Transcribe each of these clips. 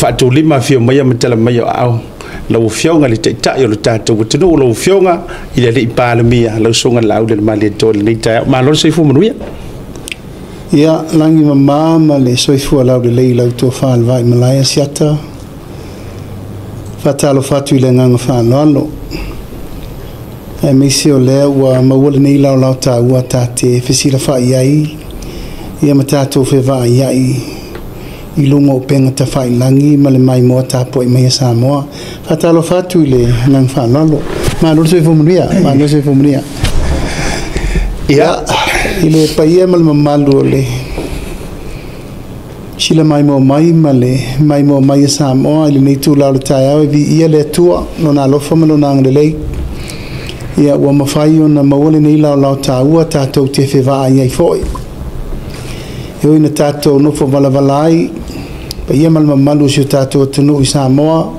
Faatulima afio maia ma tala mai o aao lau Afioga i le Taitai o le tatou atunuu, lau Afioga i le Alii Palemia, lau Susuga Laaulialemalietoa i lenei taeao. Malo le soifua manuia. Ia, lagi mama ma le soifua laulelei i lau tofa le Vaimalae Asiata. Faatalofa atu i le agaga faaaloalo. Aemaise o lea ua maua lenei laolao taua ta te fesilafai ai ia ma tatou fevaaiai i luga o upega tafailagi ma le maimoa tapuai mai a Samoa. Faatalofa atu i le agaga faaaloalo. Malo le soifua manuia, malo le soifua manuia. Ia, i le paia ma le mamalu o le sila maimoa mai ma le maimoa mai a Samoa i lenei itula o le taeao, e viia le Atua, Lona alofa ma Lona agalelei. Ia, ua mafai ona maua lenei laolao taua tatou te fevaai ai foi. E ui ina tatou nofo valavala ai, paia ma le mamalu o si o tatou atunuu i Samoa,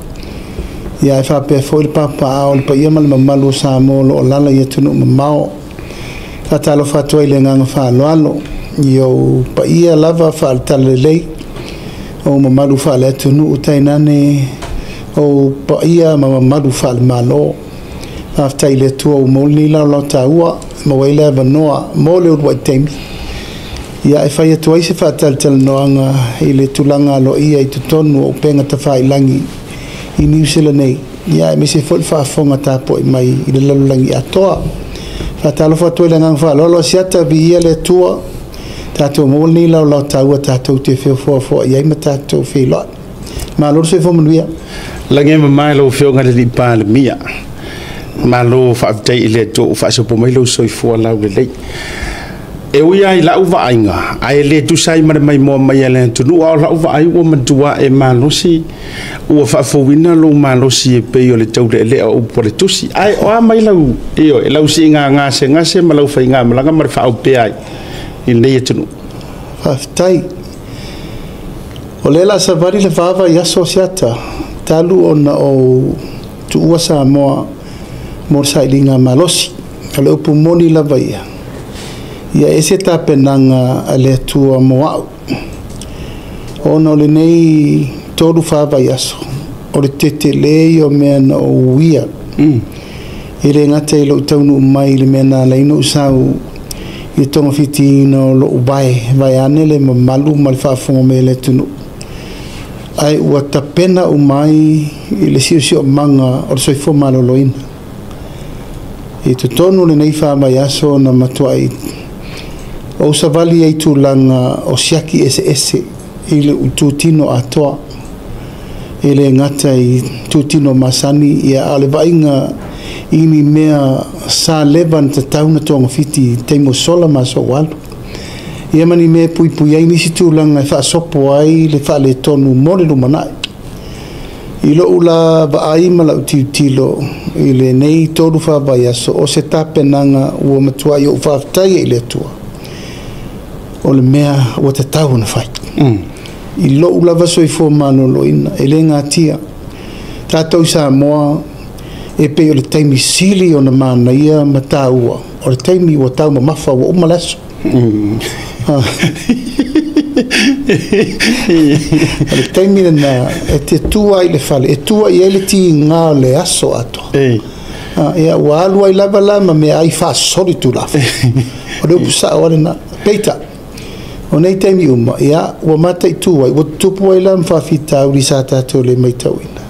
ia ae faapea foi le papaaao o le paia ma le mamalu o Samoa o lo o alaala i atunuu mamao. Faatalofa atu ai i le agaga faaaloalo i ou paia lava faale-talalelei, ou mamalu faale-atunuu tainane ou paia ma mamalu faale-Malo. Faafetai i le Atua ua maua lenei laolao taua, maua ai le avanoa mo le uluai taimi ia e fai atu ai se faatalatalanoaga i le tulaga aloaia i totonu o upega tafailagi i Niu Sila nei, ia aemaise foi le faafofoga tapuai mai i le lalolagi atoa. Faatalofa atu ai i le agaga faaaloalo, Asiata, viia le Atua, tatou maua lenei laolao taua tatou te feofoafoai ai ma tatou feiloai. Malo le soifua manuia. Lagi e mama i lau Afioga i le Alii Palemia. Malo faafetai i le Atua ua faasopo mai lou soifua laulelei. E ui lava i lau vaaiga, ae le tusa ai ma le maimoa mai a le atunuu, a o lau vaai ua matua e malosi, ua faafouina lou malosi e pei o le taulealea o upu a le tusi. Ae o a mai lau, ioe, lau siiga gasegase ma lau faigamalaga ma le faaopea ai i lenei atunuu? Faafetai. O lea o le a savali le vava i aso Asiata, talu ona ou tuua Samoa mo le sailiga malosi. O le upu moni lava ia, ia e ese tapenaga a le Atua mo au. Ona o lenei 3-4 vaiaso, o le tetele ia o mea na ou uia. E le gata i lou taunuu mai i le mea na ala ai ona ou sau i le togafitiina o lou vae, vaeane le mamalu ma le faafofoga mai a le atunuu, ae ua tapena uma ai i le siosiomaga o le soifua maloloina. I totonu o lenei 4 vaiaso na matuai ou savali ai tulaga o siaki eseese i le itutino atoa. E le gata i tutino masani, ia a o le vaaiga i ni mea sa leva na tatau na togafiti i taimi o sola ma aso ua alu. Ia ma ni mea e puipui ai nisi tulaga e faasopo ai le faaletonu mo le lumanai. I lou la vaai ma lau tilotilo i lenei 3-4 vaiaso, o se tapenaga ua matuai ou faafetai ai i le Atua, o le mea ua tatau ona fai. I lou lava soifua maloloina, e le gatia. Tatou i Samoa, e pei o le taimi sili ona manaia ma taua, o le taimi ua taumamafa ua uma le aso. O le taimi lena e te tua ai i le fale, e tua i ai le tiga o le aso atoa. Ia, ua alu ai lava la ma meaai faasoli tulafono. O le upu sao lava lena. Peitai, o nei taimi uma, ia, ua mataitu ai, ua tutupu ai la ma faafitauli sa tatou le matauina.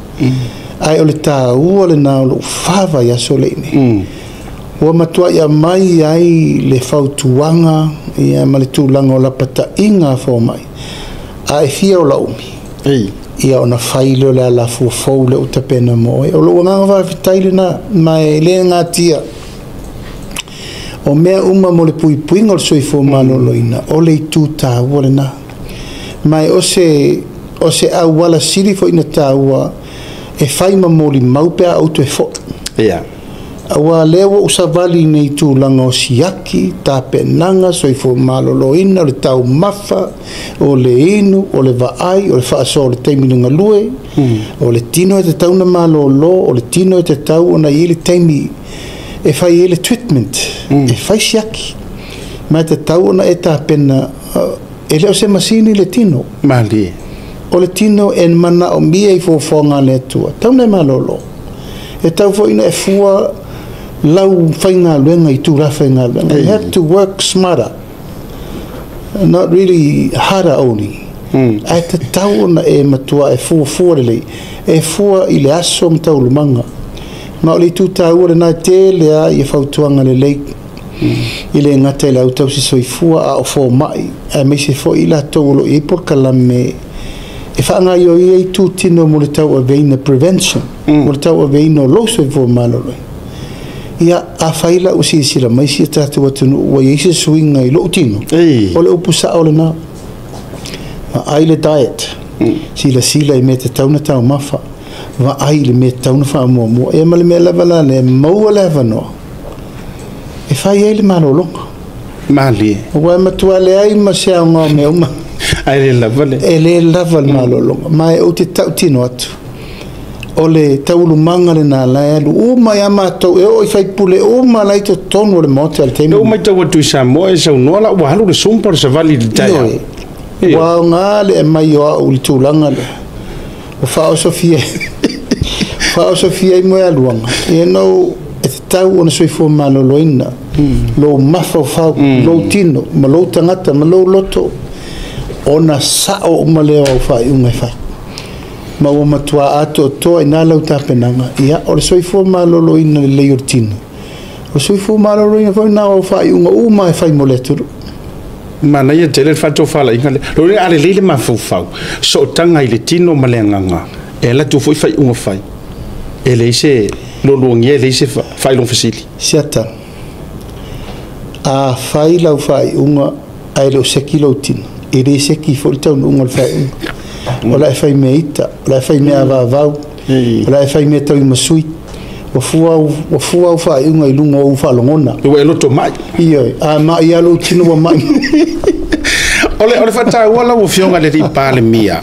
Ae o le taua lena o lou 4 vaiaso lea nei. Ua matuai aumai ai le fautuaga ia, ma le tulaga o lapataiga a fomai. A e fia ola umi, ia ona fai lea o le alafua fou lea ua tapena mo oe. O lou agaga faafetai lena, ma e le gatia. O mea uma mo le puipuiga o le soifua maloloina, o le itu taua lena. Ma e o se auala sili foi na taua e fai ma molimau pe a ou toe foi. Aua lea ua ou savali nei tulaga o siaki, tapenaga, soifua maloloina, o le taumafa, o le inu, o le vaai, o le faasoa o le taimi le galue, o le tino e tatau na malolo, o le tino e tatau ona i ai le taimi e fai ai le treatment, e fai siaki. Ma e tatau ona e tapena, e le o se masini le tino. Malie. O le tino e manaomia i fuafuaga a le Atua, e tatau ona e malolo. E tatau foi ona e fua lau faigaluega i itula faigaluega. You have to work smarter, not really harder only. Ae tatau ona e matua e fuafua lelei, e fua i le aso ma taualumaga. Ma o le itu taua lena e tele lava ia fautuaga lelei e le gata i le au tausi soifua a o fomai, aemaise foi i latou o lo o i ai polokalame e faagaoioi ai itutino mo le tauaveina, prevention, mo le tauaveina o lou soifua maloloina. Ia, afai la ua silasila mai si o tatou atunuu ua i ai se suiga i lou tino, o le upu sao lena. Vaai le diet, silasila i mea tatau ona taumafa, vaai i le mea tatau ona faamuamua. Ia ma le mea lava la lea, maua le avanoa e fai ai le malologa. Malie. Aua e matua leai ma se aoga o mea uma. Ae le lava le. E le lava le malologa. Ma e ou te tautino atu, o le taualumaga lena la e alu uma ai a matou, e oo i faipule uma la i totonu o le Maota i le taimi. Lea ua matau atu i Samoa e saunoa la ua alu le sumpa o le savali i le taeao. Ioe. Ua aoga le aumai o au i le tulaga lea. Ua faaosofia faaosofia ai moealuaga, you know, e tatau ona soifua maloloina lou mafaufau, lou tino, ma lou tagata, ma lou loto, ona sao uma lea o au faaiuga e fai. Ma ua matua atoatoa i ina lau tapenaga, ia, o le soifua maloloina lelei o le tino, o le soifua maloloina foi lena o au faaiuga uma e fai mo le atunuu. Manaia tele le faatofalaiga lea. Lona uiga a lelei le mafaufau, sootaga i le tino ma le agaga, e alu atu foi faaiuga fai. E leai se lualuagia, e leai se faailoga fesili. Siata, A fai lau faaiuga ae le o seki lou tino, e le seki foi le taunuuga o le faaiuga. O la e fai mea ita, o la e fai mea avaavau, o la e fai mea tauimasui. Ua fua au, ua fua au faaiuga i luga o ou faalogona. Ua e loto mai. Ioe, a mai lava lou tino ua mai. O le faataua lau Afioga i le Alii Palemia,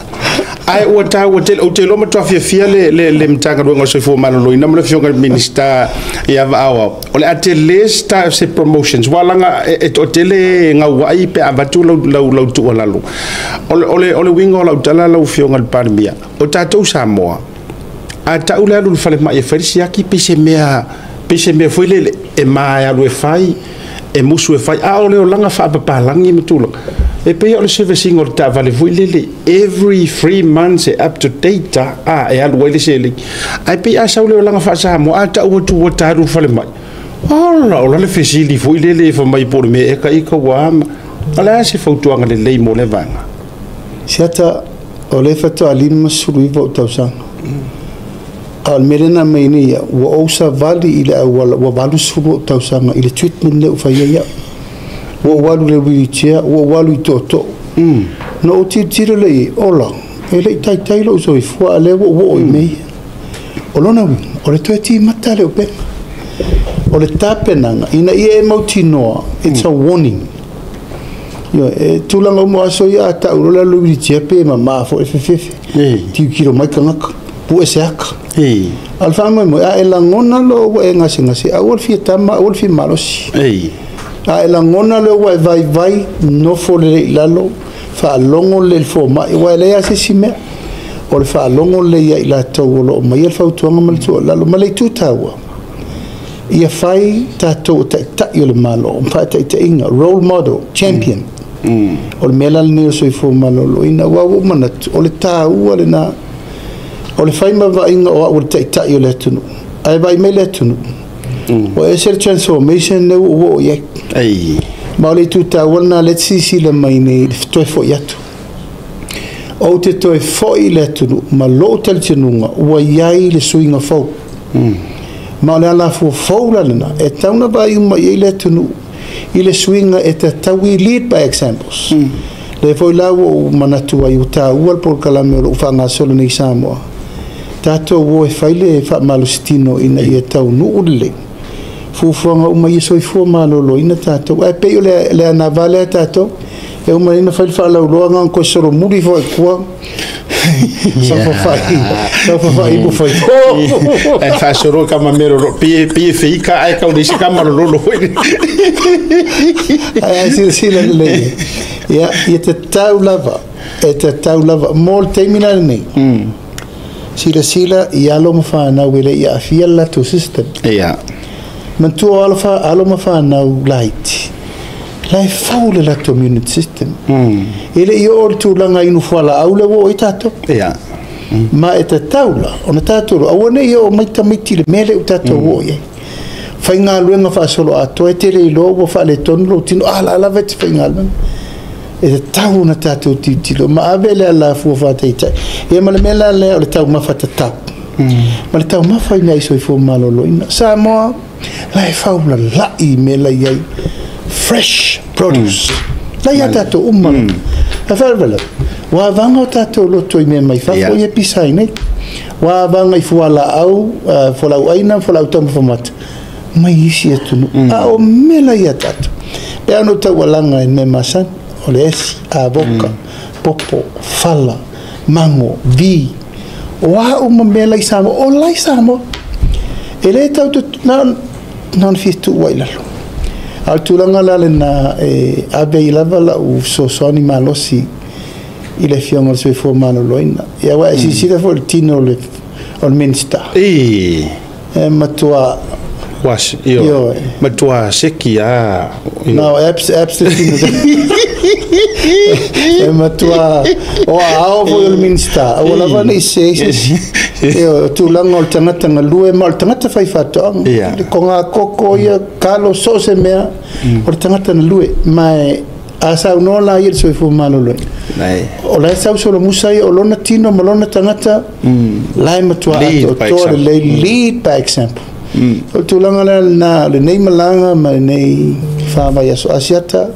ae ua taua tele, ou te iloa matua fiafia le Matagaluega o le Soifua Maloloina ma le Afioga i le Minisita ia Vaaoao, o le a tele se promotions, aua leaga e toatele e gauai pe a avatu lau tuualalo. O le uiga o lau tala lau Afioga i le Palemia, o tatou Samoa, a tau le alu i le falemai e fai le siaki, pei se mea, pei se mea foi lele e ma e alu e fai, e musu e fai, a o le olaga faapapalagi ma tulaga, e pei o le service ina o le taavale foi lele, every 3 months e up to date a, e alu ai le seleni. Ae pei a sau le olaga faa-Samoa, a tau atu ua ta alu i le falemai, ola, ola le fesili foi lele e fai mai po o le mea eka ika ua ama. O le a se fautuaga lelei mo lea vaega? Siata, o lea faatoa 59 ou tausaga. A o le mea lea na aumai nei au, ua ou savali i le auala, ua 80 ou tausaga i le treatment lea ua fai ai au. Ua ou alu i le wheelchair, ua ou alu i tootoo. Na ou tilotilo lea i ai, ola, e le i taitai lou soifua, a o lea ua ou oo i mea ia. O lona uiga, o le toe timata lea o upega. O le tapenaga, ina ia e mautinoa, it's a warning. Ioe, e tulaga uma o aso ia a tau loa le alu i le wheelchair pe mama foi e fefefe. Tilotilo mai tagata, pue se aka. A o le faamoemoe, a e lagona loa ua e gasegase, aua le fia tama, aua le fia malosi. A e lagona loa ua e vaivai, nofo lelei i lalo, faalogo lelei i le fomai, aua e leai lava se isi mea. O le faalogo lelei ia i latou o lo o aumaia le fautuaga ma le tuualalo ma le itu taua. Ia fai tatou o taitai o le Malo, ma faataitaiga, role model, champion. O le mea la lenei o le soifua maloloina, aua ua ou manatu, o le taua lena, o le fai ma vaaiga o au o le taitai o le atunuu. Ae vaai mai le atunuu, ua ese le transformation lea ua ou oo i ai. Ma o le itu taua lena lea e te silasila mai nei i le toe foi atu. Ou te toe foi i le atunuu ma lou talitonuga ua i ai le suiga fou. Ma o le alafua fou la lena, e tatau ona vaai uma i ai le atunuu i le suiga e tatau, we lead by examples. Lea foi la ua ou manatu ai ua taua le polokalame o lou faagasolo nei i Samoa. Tatou o e fai le faamalositino ina ia taunuu lelei fuafuaga uma ia soifua maloloina tatou. Ae pei o le anava lea tatou, e uma nei ona fai le faalauiloa na ona toe solomuli foi i tua, saofafai, saofafai ipu fai. Ae faasolo kama mea lolo, pei e feika ae tau leai se kama lololo foi. Ae silasila lelei, ia, ia tatau lava E tatau lava mo le taimi la lenei. Silasila i alo ma fanau e le i aafia le latou system. Manatua o alo ma fanau laiti, la e fou le latou immune system. E le i oo le tulaga inu fualaau le ua oo i tatou. Ma e tatau la ona tatou aua ne i oo mai tamaiti i le mea lea ua tatou oo i ai. Faigaluega faasoloatoa e tele iloa ua faaletonu lou tino, a la lava e te faigaluega. E tatau ona tatou tilotilo ma ave le alafua faataitai. Ia ma le mea la lea o le taumafa tatau. Ma le taumafa i mea i soifua maloloina. Samoa, la e faulalai mea la i ai. Fresh produce. La ia tatou uma. E faalavelave, ua avaga o tatou loto i mea mai fafo ia pisa ai nei. Ua avaga i fualaau, fualaau aina, fualaau taumafa mata, mai isi atunuu. A o mea la ia tatou. Pe a ona taualaga i mea masani, o le esi, avoka, popo, fala, mango, vi. O a uma mea la i Samoa, o la i Samoa. E le tau na ona fia tuu ai lalo. A o le tulaga la lena e ave ai lava lau fesoasoani malosi i le Afioga o le Soifua Maloloina. Ia aua e silasila foi i le tino o le Minister. E matua io matua seki a. No, apps le tino. E matua o a ao foi o le Minister. Aua lava nei se io tulaga o le tagata galue ma o le tagata fai faatoaga. Le konga koko ia kalo so se mea o le tagata galue ma a saunoa la ia le Soifua Maloloina. O la e sausolomusa ia o lona tino ma lona tagata la e matua atoatoa lelei, lead by example. O le tulaga lea lena lenei malaga ma lenei faavaiaso Asiata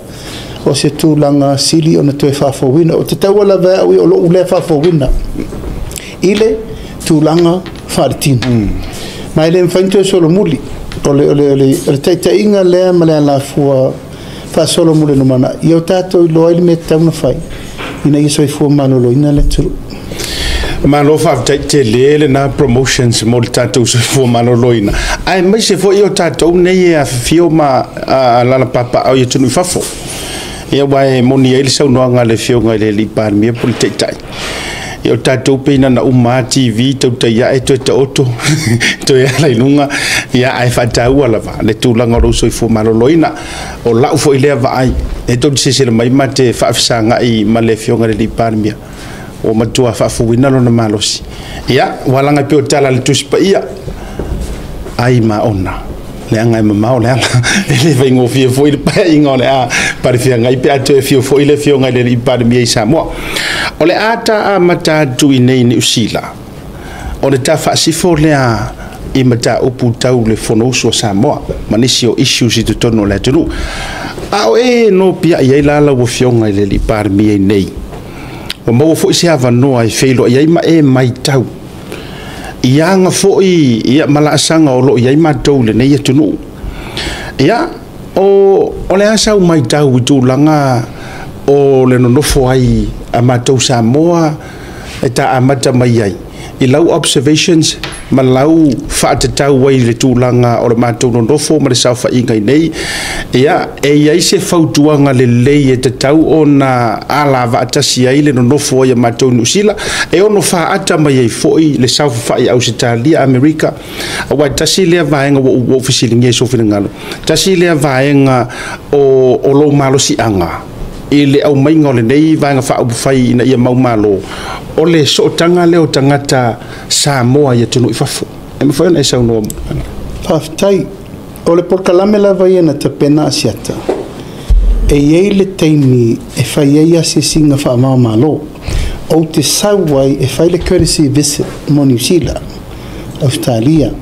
o se tulaga sili ona toe faafouina. O te taua lava au ia o lou lea faafouina i le tulaga faaletino. Ma e le mafai ona toe solomuli. O le taitaiga lea ma le alafua faasolomuli lumanai. Ia o tatou iloa ai le mea tatau ona fai ina ia soifua maloloina le atunuu. Malo faafetai tele lena promotions mo le tatou soifua maloloina. Ae maise foi o tatou nei e afifio ma alaalapapaao i atunuu i fafo. Ia aua e moni ai le saunoaga a le Afioga i le Alii Palemia po o le Taitai. Ia o tatou pe ina na uma TV tautai ae toe taoto toe ala i luga. Ia ae faataua lava le tulaga o lou soifua maloloina. O lau foi lea vaai e tou te silasila mai ma te faafesagai ma le Afioga i le Alii Palemia. O matua faafouina lona malosi. Ia, ua laga e pei o tala a le Tusi Paia. Ai ma ona. Leaga e mamao le ala. E le faigofie foi le paeaiga o le a palefeagai pe a toe afio foi le Afioga i le Alii Palemia i Samoa. O le a ta amata atu i nei Niu Sila. O le ta faasifo lea i mataupu tau le Fonousu a Samoa ma nisi o issues i totonu o le atunuu. A o e no pia i ai la lau Afioga i le Alii Palemia i nei. Ua maua foi se avanoa e feiloai ai ma e maitau. I aga foi ia malaasaga o loo i ai matou i lenei atunuu. Ia, o le a sau maitau i tulaga o le nonofo ai a matou Samoa e ta amata mai ai. I lau observations ma lau faatatau ai i le tulaga o le matou nonofo ma le saofaiga i nei. Ia, e i ai se fautuaga lelei e tatau ona alavaatasi ai le nonofo ai a matou i Niu Sila, e ono faaata mai ai foi le saofafai Ausetalia, Amerika. Aua e tasi lea vaega ua ou fesiligia i sou finagalo. Tasi lea vaega o lou malosiaga i le aumaiga o lenei vaega faaupufai ina ia maumalo, o le sootaga lea o tagata Samoa i atunuu i fafo. E mafai ona e saunoa. Faafetai. O le polokalame lava ia na tapena Asiata. E i ai le taimi e fai ai asiasiga faamao-malo. Ou te sau ai e fai le courtesy visit mo Niu Sila, Australia,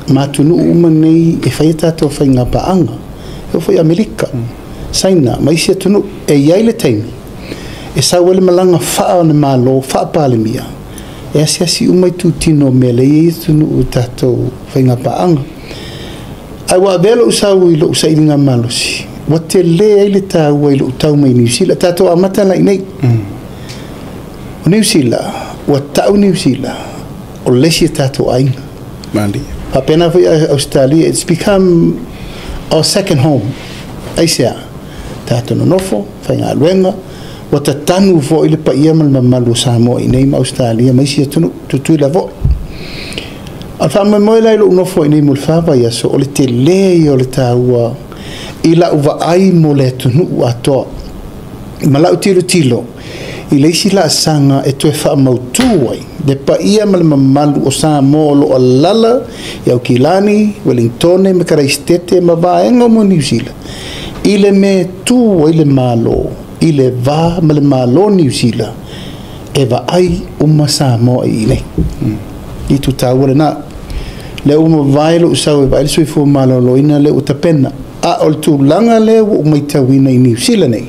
ma atunuu uma nei e fai a tatou faigapaaga. E oo foi Amerika, Saina, ma isi atunuu. E i ai le taimi e sau ai le malaga faa o le malo, faa-palemia, e asiasi uma i tutino o mea lea e i ai atunuu i tatou faigapaaga. Ae ua avea lou sau i lou sailiga malosi, ua tele ai le taua i lou tau mai Niu Sila. Tatou amata la i nei. O Niu Sila, ua tau Niu Sila, o le isi o tatou aiga. Mali. Faapena foi Australia, it's become our second home. Aisea, tatou nonofo, faigaluega, Ua tatanu fo'i le paia ma le mamalu o Samoa i nei ma Ausetalia ma isi atunuu Tutuila fo'i. A o le faamoemoe la i lo'u nofo ai nei mo le 4 vaiaso, o le telē ia o le taua i la'u vaai mo le atunuu atoa ma la'u tilotilo i le isi laasaga e toe faamautū ai le paia ma le mamalu o Samoa o lo o alala i Aukilani, Welingtone ma Karaisitete ma vaega uma o Niu Sila i le mea e tū ai le Malo i le va ma le Malo o Niu Sila e vaai uma Samoa i inei. Itu taua lena. Lea ua mavae lo'u sau e vaai le soifua maloloina lea ua tapena. A o le tulaga lea ua ou matauina i Niu Sila nei,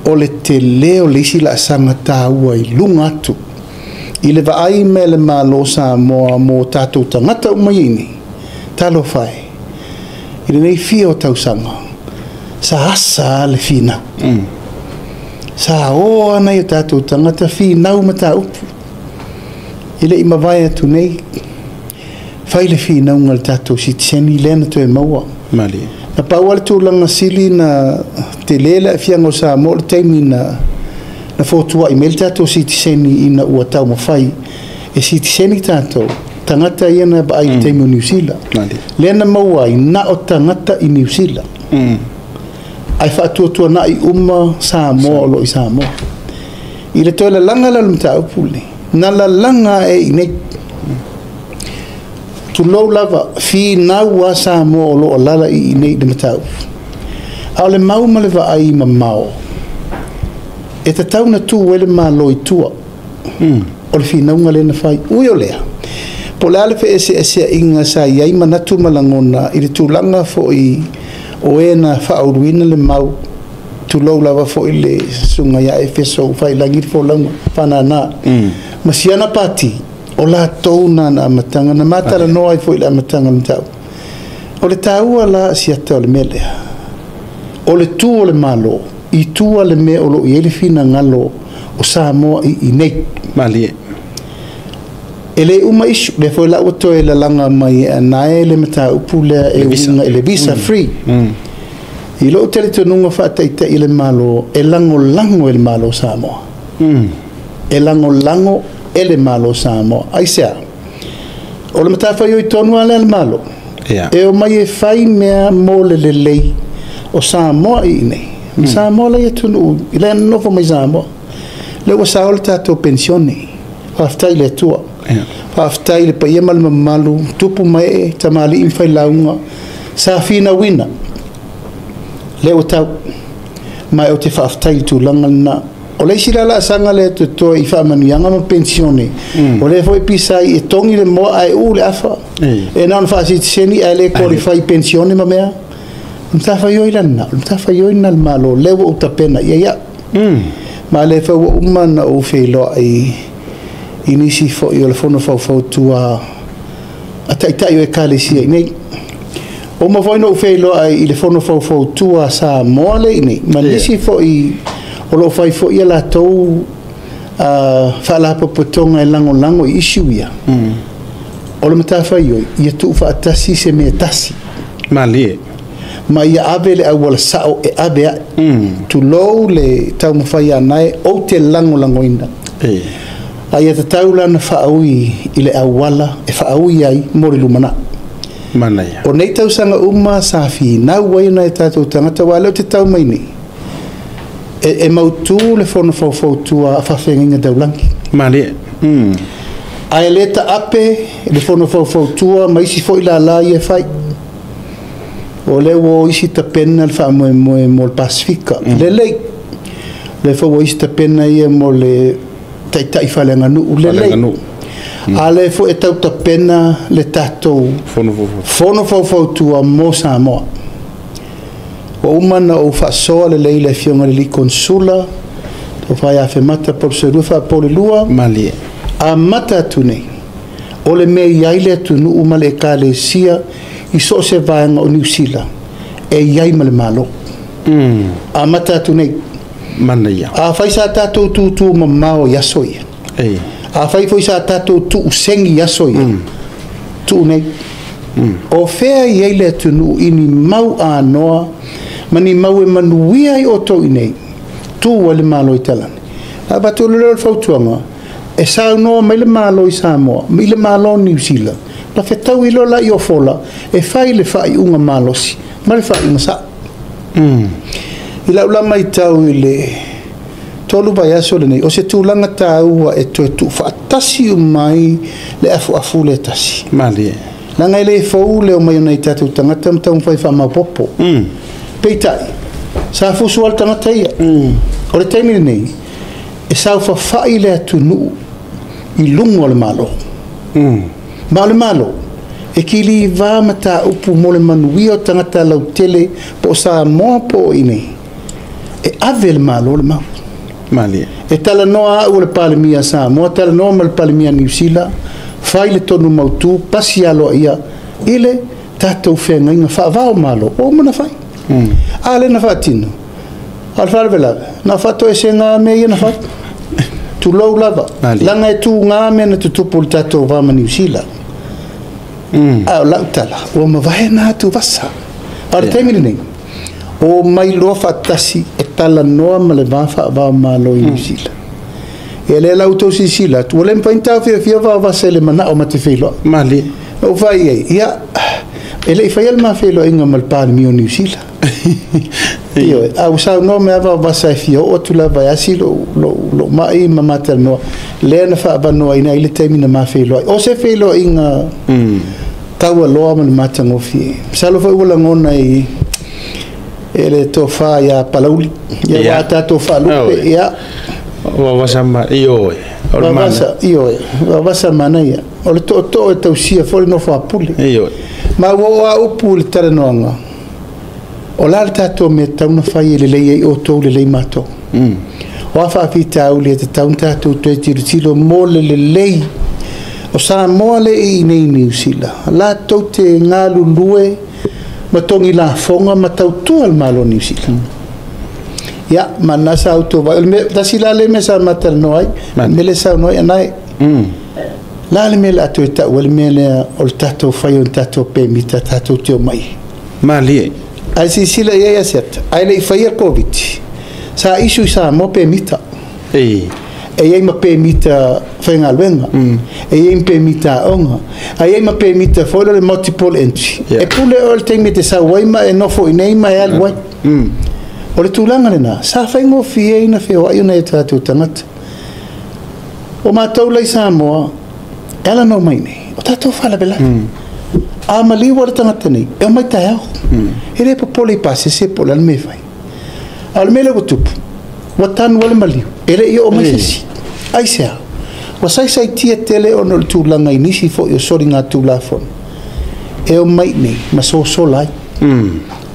o le telē o le isi laasaga taua i luga atu i le vaai mai a le Malo o Samoa mo tatou tagata uma ia i nei. Talofa e, i lenei fia o tausaga, sa asa lava le finau. Sa o lava nai o tatou tagata finau mataupu. E le i mavae atu nei, fai le finauga i le tatou sitiseni lea na toe maua. Malie. Na pau lava le tulaga sili na tele le aafiaga o Samoa o le taimi na fotuai mai le tatou sitiseni ina ua taumafai e sitiseni tatou tagata ia na vaai i le taimi o Niu Sila. Lea na maua ai na o tagata i Niu Sila. Ae faatuatuanai uma Samoa o lo o i Samoa. I le toe lalaga la o le mataupu lenei, na lalaga ae i nei. Tulou lava, finau a Samoa o lo o alala i inei i le mataupu. A o le mau ma le vaai mamao, e tatau ona tu ai le Malo i tua o le finauga lea na fai. Ui o lea, po o le a le feeseeseaiga sa i ai manatu ma lagona i le tulaga foi o e na faauluina le mau, tulou lava foi le susuga ia Efeso ua faiilagi le folauga faanana ma siana pati, o latou na na amataga, na matalanoa ai foi i le amataga o le mataupu. O le taua la Asiata o le mea lea, o le tu o le Malo i tua le mea o lo o i ai le finagalo o Samoa i inei. Malie. E le uma issue, lea foi la ua toe lalaga mai e anae le mataupu lea e uiga i le visa free. I lou talitonuga faataitai i le Malo, e lagolago e le Malo o Samoa. E lagolago e le Malo o Samoa. Aisea? O le matafaioi tonu lava lea a le Malo, e omai e fai mea mo le lelei o Samoa i inei. Ma Samoa la i atunuu, i le nonofo mai Samoa. Lea ua sao le tatou penisione. Faafetai i le Atua. Faafetai i le paia ma le mamalu, tupu ma ee, tamalii ma failauga, sa finauina. Lea ua tau. Ma ou te faafetai i le tulaga lena. O le isi la laasaga lea totoe i faamanuiaga ma penisione, o lea foi pisai e togi le moa ae uu le afa. E na ona faasitiseni ae le qualify i penisione ma mea. O le matafaioi la lena, o le matafaioi lena a le Malo, lea ua ou tapena i ai au. Ma lea foi ua uma ona ou feiloai i nisi foi o le fono faufautua a taitai o ekalesia i nei. Ua uma foi ona ou feiloai i le fono faufautua a Samoa lea i nei, ma nisi foi o lo o fai foi a latou faalapotopotoga e lagolago i issue ia. O le matafaioi, ia tuufaatasi se mea tasi. Malie. Ma ia ave le auala sao e ave ai. Tulou le taumafai a nae, ou te lagolagoina. A ia tatau la ona faaui i le auala e faaui ai mo le lumanai. Manaia. O nei tausaga uma sa finau ai nai o tatou tagata, aua o lea ou te tau mai nei, e mautu le fono faufautua a faafeagaiga taulagi. Malie. Ae le taape le fono faufautua ma isi foi lala ia e fai. O lea ua o isi tapena le faamoemoe mo le Pasefika. Lelei. O lea foi ua o isi tapena ia mo le taitai faaleaganuu. Lelei. Faaleaganuu. A lea foi e tau tapena le tatou Fono faufautua. fono faufautua mo Samoa. Ua uma ona ou faasoa lelei i le afioga i le alii Konesula, Tofa ia Afemata Palusalua Faapoulelua. Malie. Amata atu nei, o le mea e i ai le atunuu ma le ekalesia i so o se vaega o Niu Sila, e i ai ma le Malo. Amata atu nei. Manaia. Afai sa tatou tūtū mamao i aso ia. Afai foi sa tatou tuusegi i aso ia. Tuu nei. O fea e i ai le atunuu i ni mau anoa ma ni mau e manuia ai outou i nei, tu ai le Malo i talane. Avatu le leo o le fautuaga e saunoa mai le Malo i Samoa i le Malo o Niu Sila na fetaui loa la i Ofola e fai le faaiuga malosi ma le faaiuga sa'o. I lau la matau i le 3 vaiaso lenei, o se tulaga taua e toe tuufaatasi uma ai le afuafu lea tasi. Malie. Leaga e le fou le omai o nai tatou tagata ma taumafai faamaopoopo. Peitai, sa fusu lava le tagata ia. O le taimi lenei, e saofafai le atunuu i luga o le Malo. Ma o le Malo, e kiliva mataupu mo le manuia o tagata lautele po o Samoa po o i inei. E ave le Malo le mau. Malie. E talanoa au o le Palemia a Samoa, talanoa ma le Palemia a Niu Sila, fai le tonu mautu, pasi aloaia i le tatou feagaiga faavao Malo, ua uma ona fai. A lea na faatino, a o le faalavelave, na o faatoesega lava mea ia na fai. Tulou lava, leaga e tuga mea na tutupu i le tatou va ma Niu Sila. A o lau tala, ua mavae na atuvasa. A o le taimi lenei, omai loa faatasi e talanoa ma le va faava-o-Malo i Niu Sila. Ia lea la ua outou silasila atu, ua le mafai ona taofiofia vaovasa i le manao ma te feiloai. Malie. Na ou fai i ai, ia, e le i faia le ma feiloaiga ma le Palemia o Niu Sila. Ioe, a ua saunoa mai lava vaovasa e fia oo atu lava e asi lou mai ma ma talanoa, lea na faavanoaina ai le taimi na ma feiloai. O se feiloaiga taualoa ma le matagofie. Masalo foi ua lagona i e le tofa ia Palauli, ia ua a tatou faalupe, ia. Vaovasa ma, ioe, o le mana. Vaovasa, ioe, vaovasa manaia. O le tootoo e tausia foi le nofo a pule. Ioe. Ma ua oo a upu i le talanoaga, o le a le tatou mea e tatau ona fai e lelei ai outou lelei matou. O a faafitauli e tatau ona tatou toe tilotilo mo le lelei o Samoa le i inei i Niu Sila, latou te galulue ma togi lafoga ma tautua le Malo o Niu Sila. Ia, ma lena sa outou vaai. O le mea, tasi la lea mea sa ma talanoa ai, le mea lea e saunoa ai Anae. La le mea o le a toe tau ai le mea lea o le tatou fai o ni tatou pemita tatou te omai ai. Malie. Ae silasila i ai Asiata, ae le i faia le Koviti, sa issue i Samoa pemita. E i ai ma pemita faigaluega, e i ai ma pemita aoga, a i ai ma pemita foi lea o le multiple entry. E pule oe i le taimi e te sau ai ma e nofo i inei ma e alu ai. O le tulaga lena, sa faigofie ai ona feoai o nai o tatou tagata. O matou la i Samoa, e ala ona omai nei, o tatou faalavelave. A maliu lava le tagata nei, e omai taeao. E le popole i pasese po o le a le mea e fai. A o le mea lea ua tupu, ua tanu lava le maliu, e le i oo mai se isi. Aisea? Ua saisaitia tele ona o le tulaga i nisi foi o soligatulafono e omai nei ma sosola ai.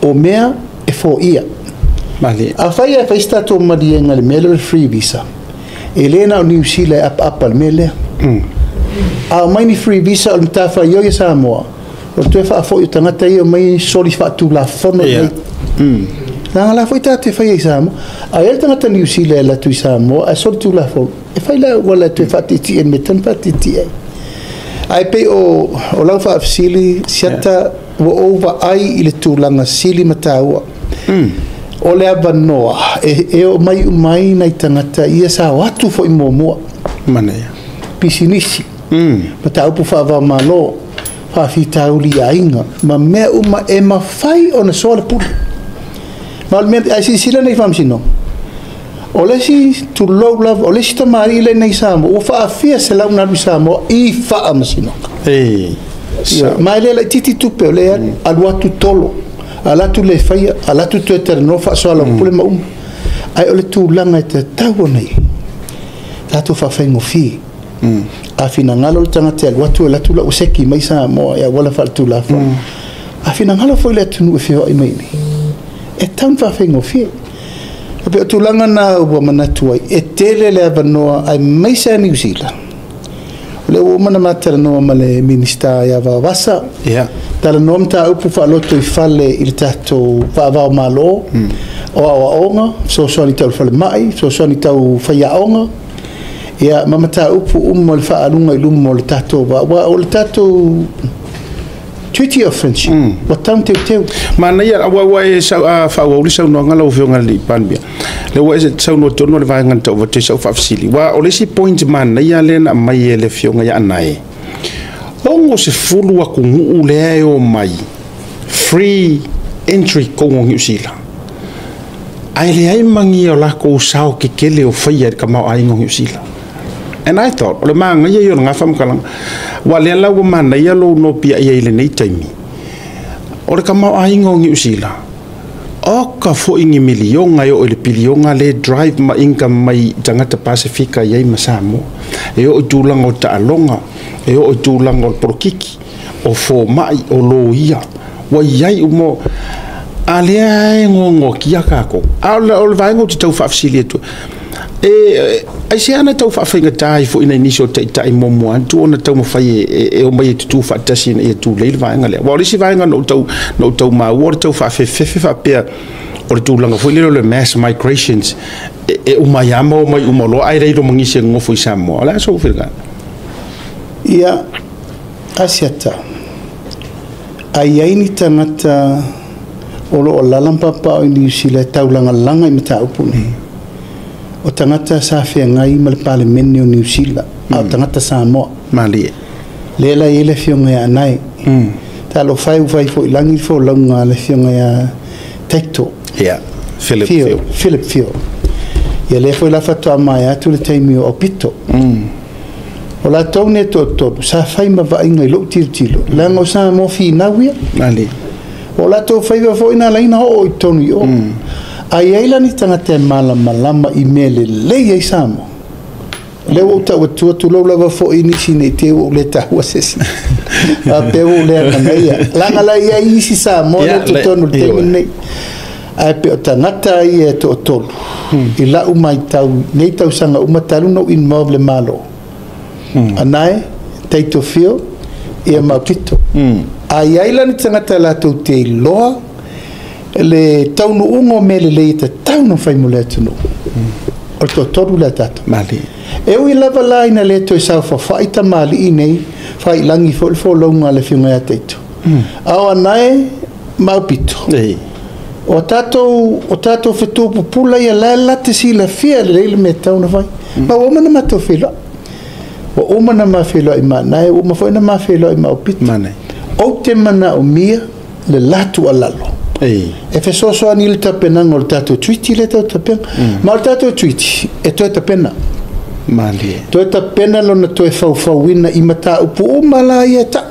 O mea e foia. Afai e fai se tatou maliega i le mea lea o le free visa, e le na o Niu Sila e apaapa i le mea lea. A omai ni free visa o le matafaioi a Samoa, o le toe faafoi o tagata ia e omai soli faatulafono nei. Leaga la foi tatou te faia i Samoa. A i ai le tagata Niu Sila e alu atu i Samoa ae soli tulafono, e fai la auala e toe faatietie i le mea e tatau ona faatietie ai. Ae pei o lau faafesili, Siata, ua ou vaai i le tulaga sili ma taua. O le avanoa e omai uma ai nai tagata ia sa o atu foi muamua. Manaia. Pisinisi, mataupu faava-o-Malo, faafitauli i aiga, ma mea uma e mafai ona soa le pule. Ma o le mea, ae silasila nei Faamasinoga, o le isi, tulou lava, o le isi tamalii lea i Samoa, ua faafia 100 ona alu i Samoa i Faamasinoga. Ma e le laitiiti tupe o lea e alu, alu atu tolo, alu atu le faia, alu atu toe talanoa faasoalaupule ma uma. Ae o le tulaga e tatau ona i ai, tatou faafaigofie. A finagalo le tagata e alu atu, alu atu la ua seki mai Samoa e auala faaletulafono. A finagalo foi le atunuu e feoai mai nei, e tatau ona faafaigofie. E pei o tulaga na ua manatu ai, e tele le avanoa aemaise a Niu Sila. O lea ua uma ona ma talanoa ma le Minisita ia Vaovasa, talanoa mataupu faaloto i fale i le tatou faava-o-Malo, o aoaoga, fesoasoani tau falemai, fesoasoani tau faiaoga, ia ma mataupu uma o le faaaluga i luma o le tatou va. Aua o le tatou Treaty of Friendship, ua tau teuteu. Manaia ua e faaauau le saunoaga lau Afioga i le Palemia. Le ua e saunoa tonu o le vaega na tau avatu ai sau faafesili. Ua o le isi point manaia lea na aumai e le Afioga ia Anae. 60 atunuu lea e o mai free entry totonu o Niu Sila. Ae leai magia o latou sao tetele o faia i le tamaoaiga o Niu Sila. And I thought, o le manaia ia o lena faamatalaga. Ua lea la ua manaia lou nopia i ai i lenei taimi. O le tamaoaiga o Niu Sila, oka foi ni miliona e oo i le piliona le drive ma income mai tagata Pasefika i ai ma Samoa. E oo i tulaga o taaloga, e oo i tulaga o le polokiki, o fomai, o loia. Ua i ai uma, a lea e gogotia kākou. A o le vaega ou te tau faafesili atu, e aisea na tau faafaigata ai foi nai nisi o taitai muamua atu ona taumafai e omai e tutu faatasi ina ia tulei le vaega lea. Aua o le isi vaega na ou tau maua o le tau faafefefe faapea o le tulaga foi lea o le mass migrations e uma ai lava ma omai uma loa ae leai ma nisi e nonofo i Samoa. O le a sou finagalo? Ia, Asiata, a i ai ni tagata o lo o alaala ma papaaao i Niu Sila e taulagalaga i mataupu nei, o tagata sa feagai ma le Palemene o Niu Sila, a o tagata Samoa. Malie. Lea la e i ai le Afioga ia Anae. Talofa e ua fai foi i lagi le folauga a le Afioga ia Taito. Ia, Philip Field. Philip Field. Ia lea foi la faatoa maea atu le taimi o Aupito. O latou nei toatolu sa fai ma vaaiga i lou tilotilo, leaga o Samoa finau ia. Malie. O latou faiva foi na ala ai na oo i totonu i o. A i ai la ni tagata e malamalama i mea lelei ai Samoa. Lea ua ou tau atu tulou lava foi nisi nei te ua ou le taua se isi. Faapea ua ou le aganaia. Leaga la i ai isi Samoa lea totonu i le taimi lenei. Ae pe o tagata ia e toatolu, i lau matau nei tausaga uma talu na ou involve le Malo. Anae, Taito Fio, ia ma Aupito. A i ai la ni tagata latou te iloa le taunuuga o mea lelei e tatau ona fai mo le atunuu. O le toatolu lea tatou. Malie. E ui lava la ina le toe saofafai tamalii nei, failagi foi le folauga a le Afioga ia Taito. A o Anae ma Aupito, o tatou fetu pupula ia la la te silafia lelei le mea tatau ona fai. Ma ua uma na matou feiloai. Ua uma na ma feiloai ma Anae, ua uma foi na ma feiloai ma Aupito. Ou te manaomia le latu alalo. E fesoasoani i le tapenaga o le tatou treaty lea tau tapena. Ma o le tatou treaty, e toe tapena. Malie. Toe tapena lona toe faufauina i mataupu uma la ia e tau.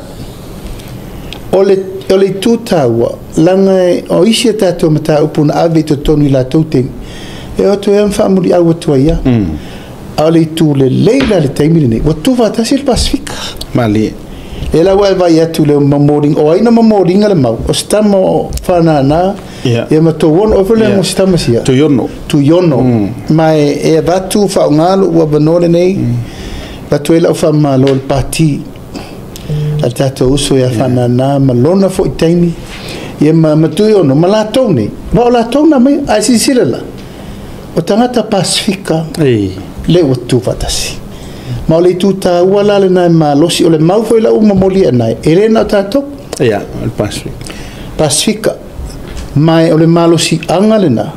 O le itu taua, leaga o isi a tatou mataupu na ave i totonu i latou taimi, e o atu ai ma faamuliau atu ai lava. A o le itu lelei la i le taimi lenei, ua tufaatasi le Pasefika. Malie. E la ua e vai atu le momoliga, o ai na momoliga le mau, o se tama o Whanana, ia ma Touono, o foi le se tama sia? Tuiono. Tuiono. Ma e avatu whaongalo ua avanoa lenei, avatu ai lau whaamalo le pati a le tatou uso ia Whanana, ma lona foi taimi, ia ma Tuiono, ma latou nei, ma o latou na mai, ae silasila la, o tagata Pasefika, le ua tufaatasi. Ma o le itu taua la lena e malosi, o le mau foi lau momoli anai, e le na o tatou. Ia, o le Pasefika. Pasefika. Ma o le malosi anga lena,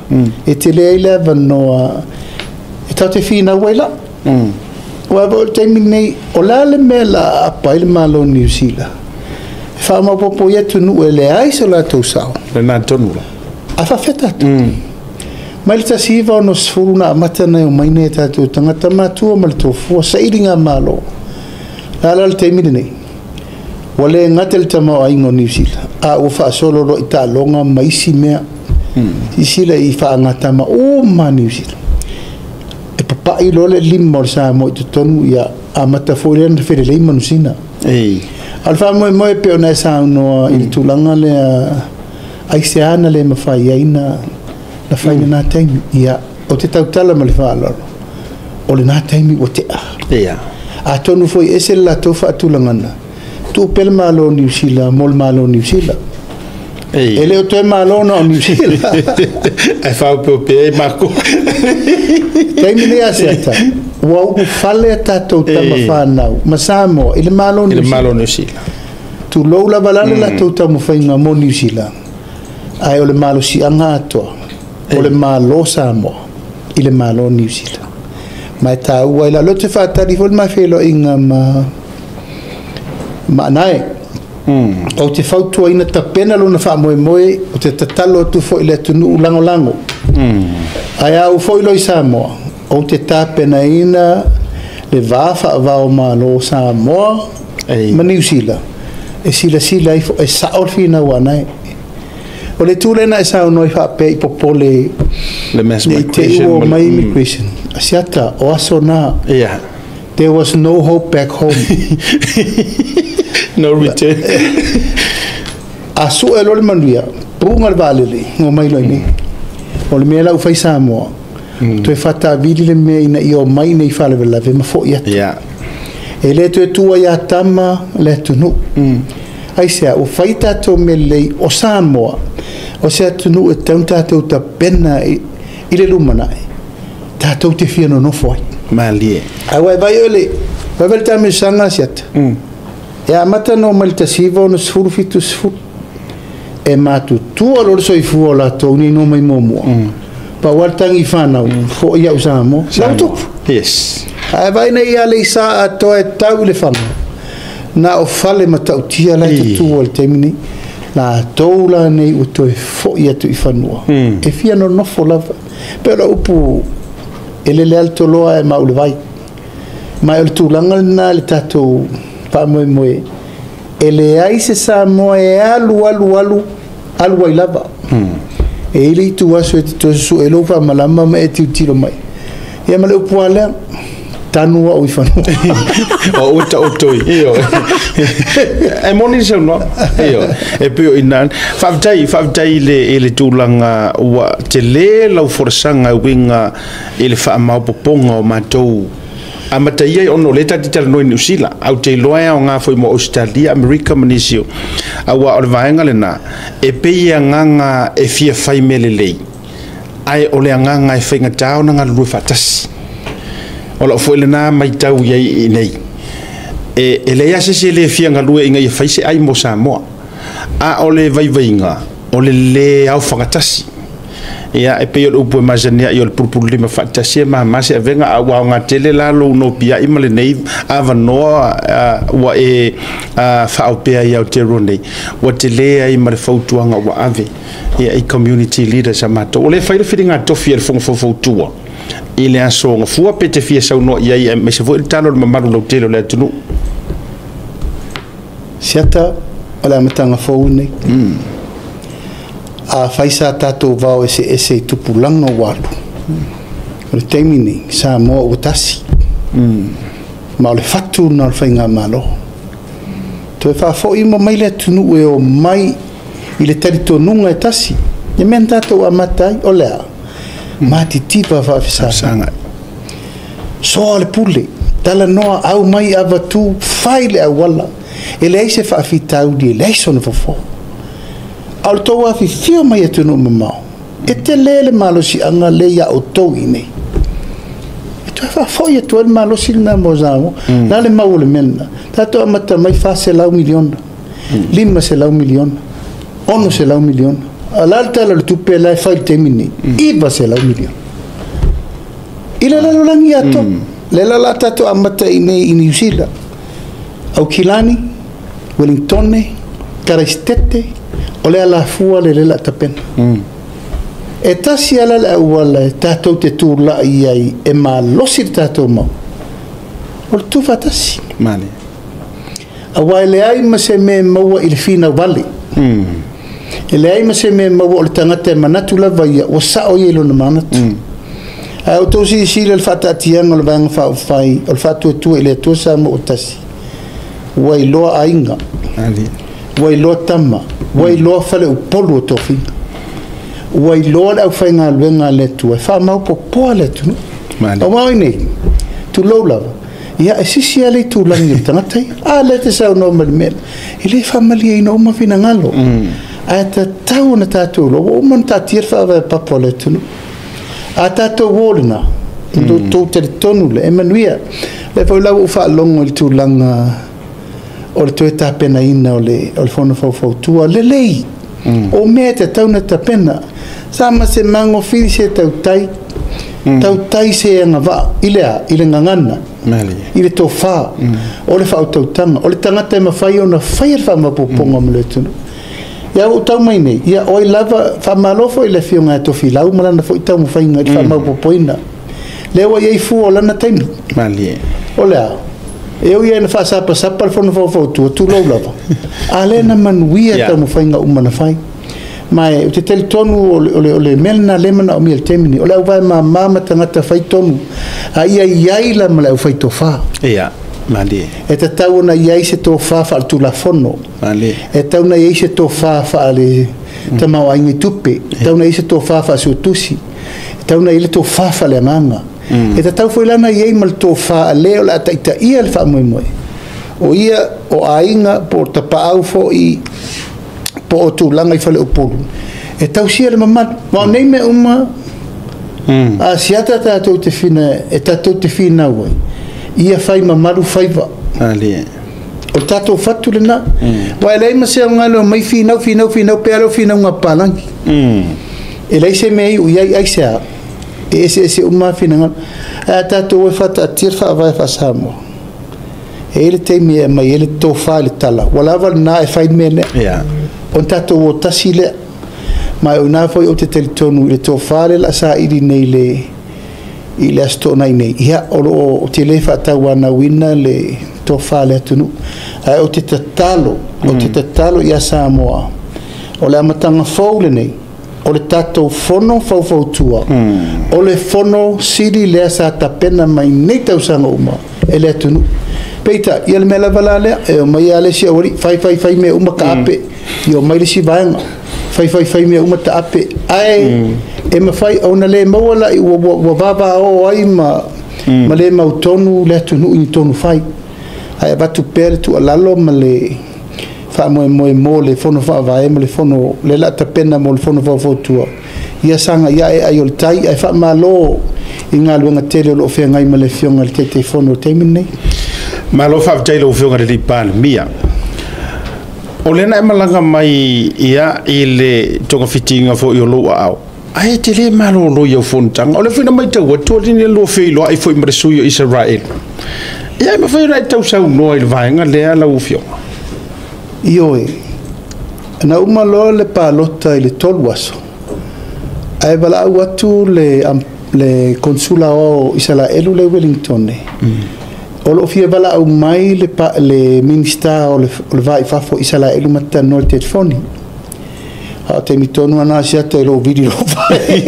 e tele ai le avanoa, e tau te whinau ai la. Ua o le taimi nei, o la le mea la apa ai le malo Niu Sila. E whaamapopo i atu nuu e le ai so latou sao. Le nā tonu la. A whawhia tātou. Mai le 1960 na amata nei o mai nei e tātou tangata matua ma le tofua, saili ngā malo. La la le taimi lenei. Ua le ngate le tamaoaiga o Niu Sila. A ua faasolo loa i taaloga ma isi mea. Silasila i faagatama uma Niu Sila. E papai loa le lima o le Samoa i totonu ia amata foi lea na felelei manusina. A o le faamoemoe pe ona e saunoa i le tulaga lea aisea na le mafai ai na fai lena taimi. Ia, o te tautala ma le faaaloalo, o lena taimi ua tea. Atonu foi ese le latou faatulagana, tuu pea le malo o Niu Sila mo le malo o Niu Sila. E le o toe malo na o Niu Sila. Ae faaopeopea ai mākou. Taimi nei a Seata, ua ulufale a tatou tama whānau ma Samoa i le malo o I le Niu Sila. malo o Niu Sila. Tulou lava la le latou taumafaiga mo Niu Sila, ae o le malosiaga atoa o le Malo Samoa i le Malo Niu Sila. Ma e taua ai la, o lea ou te faatali foi le ma feiloaiga ma Anae. Ou te fautuaina tapena lona faamoemoe, ou te tatalo atu foi i le atunuu lagolago. Ae a ou foi loa i Samoa, ou te tapenaina le va faavao o Malo o Samoa ma Niu Sila e silasila ifo e sao le finau a Anae. O le itu lea na e saunoa ai faapea i popole Le mass ne i te i migration ua ma omai immigration. Asiata, o aso na. There was no hope back home. No return. A sue loa le manuia, puga le vaalele, omai loa i inei. O le mea la ua fai Samoa, toe faatavili le mea ina ia omai nei faalavelave ma foi atu. E le toe tuua ia tama le atunuu. Aisea, ua fai tatou mea lelei o Samoa, o se atunuu e tatau ona tatou tapena i le lumanai, tatou te fia nonofo ai. Malie. Aua e vai oe le, vai vai le taamilosaga Asiata. E amata ona omai i le 1960 70. E matutua loa le soifua o latou nei no mai muamua. Pau lava le tagi fanau, foi au Samoa. La ua tupu. Ae vaai nei ia Aleisa atoa e tau i le faga. Na o fale matautia la e tutu i le taimi nei. Latou la nei ua toe foi atu i fanua. E fia nonofo lava. Pei o le upu e lele lava le toloa ae mau i le vai. Ma o le tulaga lena i le tatou faamoemoe. E leai se Samoa e alu alu alu alu ai lava. E i ai le itu aso e te toe susue lou faamalama ma e tilotilo mai. Ia ma le upu lava lea, tanu au i fanua. O ua taoto i. Ioe. E moni le saunoaga. Ioe. E pei o i ina. Faafetai, faafetai i le, i le tulaga ua tele lau folasaga e uiga i le faamaopoopoga o matou amataia ai ona o lea ta te talanoa i Niu Sila, ae ou te iloa e aoga foi mo Ausetalia, Amerika ma nisi o, aua o le vaega lena, e pei e agaga e fia fai mea lelei, ae o le agaga e faigata ona galulue faatasi. O lau foi lena matau i ai i inei, e leai lava se isi e le fia galue ina ia fai se ai mo Samoa, a o le vaivaiga, o le lē aofagatasi. Ia, e pei o le upu e masani ai o le pulupululima faatasi e mama se avega, a ua aoga tele la lou nopiai ma lenei avanoa ua e faaopea i Aotearoa nei, ua tele ai ma le fautuaga ua ave i community leaders a matou. O lea e fai le filiga tofi a le Fono Faufautua i le aso Gafua pe te fia saunoa i ai, aemaise foi le tala o le mamalu lautele o le atunuu. Siata, o le amataga fou lenei. Afai sa tatou vao eseese i tupulaga ua alu, o le taimi lenei, Samoa ua tasi. Ma o le fatu lena o le faigamalo. Toe faafoi uma mai le atunuu e omai i le talitonuga e tasi. Le mea na tatou amata ai, o le a? Matitiva faafesagai. Soa le pule, talanoa, aumai avatu, fai le auala. E leai se faafitauli, e leai sona fofo. A o le tou afifio mai atunuu mamao, e tele le malosiaga lea ia outou i inei. E toe faafoi atu ai le malosi lena mo Samoa. O le a le mau o le mea lena? Tatou amata mai 400 miliona, 500 miliona, 600 miliona. A o le a le tala o le tupe la e fai i le taimi lenei? 900 miliona. I le lalolagi atoa. Lea la o le a tatou amata i inei i Niu Sila, Aukilani, Welingtone, Karaisitete, o le alafua lea o le a tapena. E tasi lava la le auala e tatou te tulai ai e malosi le tatou mau, o le tuufaatasi. Aua e leai ma se mea e maua i le finau vale. E leai ma se mea e maua o le tagata e manatu lava ia, ua sao ia i lona manatu. Ae outou silasila i le faataatiaga o le Vaega Faaupufai o le Faatuatua i le Atua Samoa ua tasi, ua iloa aiga, ua iloa tama, ua iloa faleupolu o tofiga, ua iloa le aufaigaluega a le Atua e faamaopopoa le atunuu. Aua o nei, tulou lava, ia e sisi lava le itulagi o le tagata ia. A lea te saunoa mai le mea, e le faamalieina uma finagalo. Ae tatau ona tatou iloa, ua uma ona taatia le faavae papa o le atunuu. A tatou o lena, outou talitonu lea, e manuia. O lea foi la ua ou faalogo i le tulaga O le toe tapenaina o le fono faufautua lelei. O mea e tatau na tapena. Sa ma se mago fili se tautai, tautai se agavaa i le a, i le gagana, i le tofā, o le faautautaga, o le tagata e mafai ona faia le faamaopoopoga mo le atunuu. Ia ua ou tau mai nei, ia o ai lava, faamalo foi i le Afioga ia Tofilau ma lana foi taumafaiga i le faamaopoopoina. Lea ua i ai fua o lana taimi. O le a? E ui lava ina faasapasapa le fono faufautua, tulou lava, a lea na manuia taumafaiga uma na fai. Ma ou te talitonu o le mea lena lea e manaomia i le taimi nei, o le auvae mama ma tagata fai tonu, a ia i ai la ma le aufai tofa. Ia, malie. E tatau ona i ai se tofa faaletulafono. Malie. E tatau ona i ai se tofa faale tamaoaiga i tupe. E tatau ona i ai se tofa faasuatusi. E tatau ona i ai le tofa faaleagaga. E tatau foi la ona i ai ma le tofa a le o le a taitaia le faamoemoe. O ia, o aiga, po o tapaau foi, po o tulaga i faleupolu, e tausia le mamalu. Ma o nei mea uma, a siata tatou te fina, e tatou te finau ai, ia fai mamalu faiva. O le tatou fatu lena. Aua e leai ma se aoga e omai finau, finau, finau, pe a le o finauga a papalagi. E leai se mea e iu i ai, aisea? E eseese uma lava finagalo. Ae a tatou o e faataatia le faavae faa-Samoa, e i ai le taimi e aumai ai le tofa i le tala, ua lava lena e fai le mea lea. Ona tatou o tasi lea. Ma o i ina foi ou te talitonu i le tofa lea o le a saili nei i le Aso Toonai nei, ia, o lo o, ou te le faatauanauina le tofa a le atunuu, ae ou te tatalo, ou te tatalo ia Samoa, o le amataga fou lenei, o le tatou fono faufautua, o le fono sili lea sa tapena mai nei tausaga uma e le atunuu. Peitai, ia le mea lava la lea, e omai lava le isi aualii, fai, fai, fai mea uma taape, ia omai le isi vaega, fai, fai, fai mea uma taape, ae e mafai ona le maua la, ua vavao ai ma le mautonu le atunuu i ni tonu fai. Ae avatu pea le tuualalo ma le faamoemoe mo le fono faavae ma le fono lea o le a tapena mo le fono faufautua, ia saga ia e ai o le tai, ae faamalo i galuega tele o lo o feagai ma le Afioga i le Taitaifono i le taimi lenei. Malo faafetai i lau Afioga i le Palemia. O lea na e malaga mai ia i le togafitiga foi o lou aao, ae e te le malolo i au fonotaga. O lea foi na matau atu o le lua feiloai foi ma le sui o Isaraelu. Ia e mafai ona e tausaunoa i le vaega lea lau Afioga? Ioe, na uma loa le palota i le 3 aso, ae valaau atu le Konsula Aoao o Isaraelu lea i Wellington, o lo o fia valaau mai le Minisita o le Va i Fafo o Isaraelu ma talanoa i le telefoni. A o taimi tonu ana asiata i lou vili lou vae.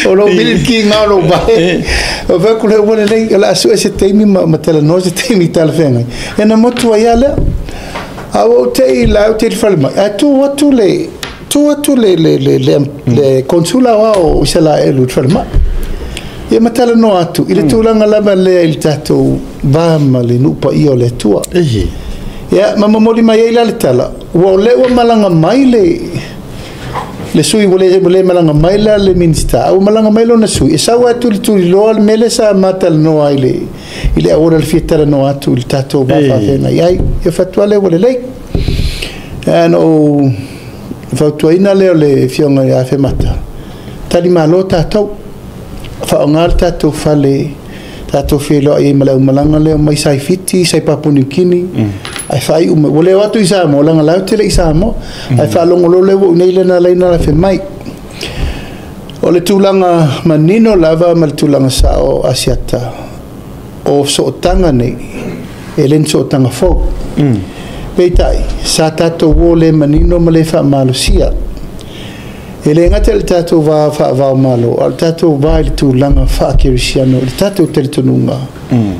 O lou vili le kiga o lou vae. O fai atu lea, ua lelei, o le a sue se taimi ma talanoa se taimi talafeagai. Ia na motu ai lava lea. A ua ou te i la ou te i le fale mai, ae tu atu le tu atu le Konsula Aoao o Isaraelu i le falemai. Ia ma talanoa atu i le tulaga lava lea i le tatou va ma le nuu paia o le Atua. Ia ma momoli mai ai la le tala, ua o lea ua malaga mai le sui, ua le malaga mai la le Minisita, a ua malaga mai lona sui, e sau atu i le tuliloa le mea lea sa ma talanoa ai i le auala le fia talanoa atu i le tatou va faafeagai ai. Ia fatu lea ua lelei. Ia na ou fautuaina lea o le Afioga ia Afemata, talimalo tatou, faaaoga le tatou fale, tatou feiloai ai ma le aumalaga lea mai Saifiti, sai Papua Niu Kini, ae faaiu mai. Ua le o atu i Samoa, leaga la ou te le i Samoa, ae faalogologo lea ua ou nei lena laina la fai mai. O le tulaga manino lava ma le tulaga sao Asiata, o sootaga nei, e le ni sootaga fou. Peitai, sa tatou o le manino ma le faamalosia. E le gata i le tatou va faava-o-Malo, a o le tatou va i le tulaga faa-kerisiano, i le tatou talitonuga.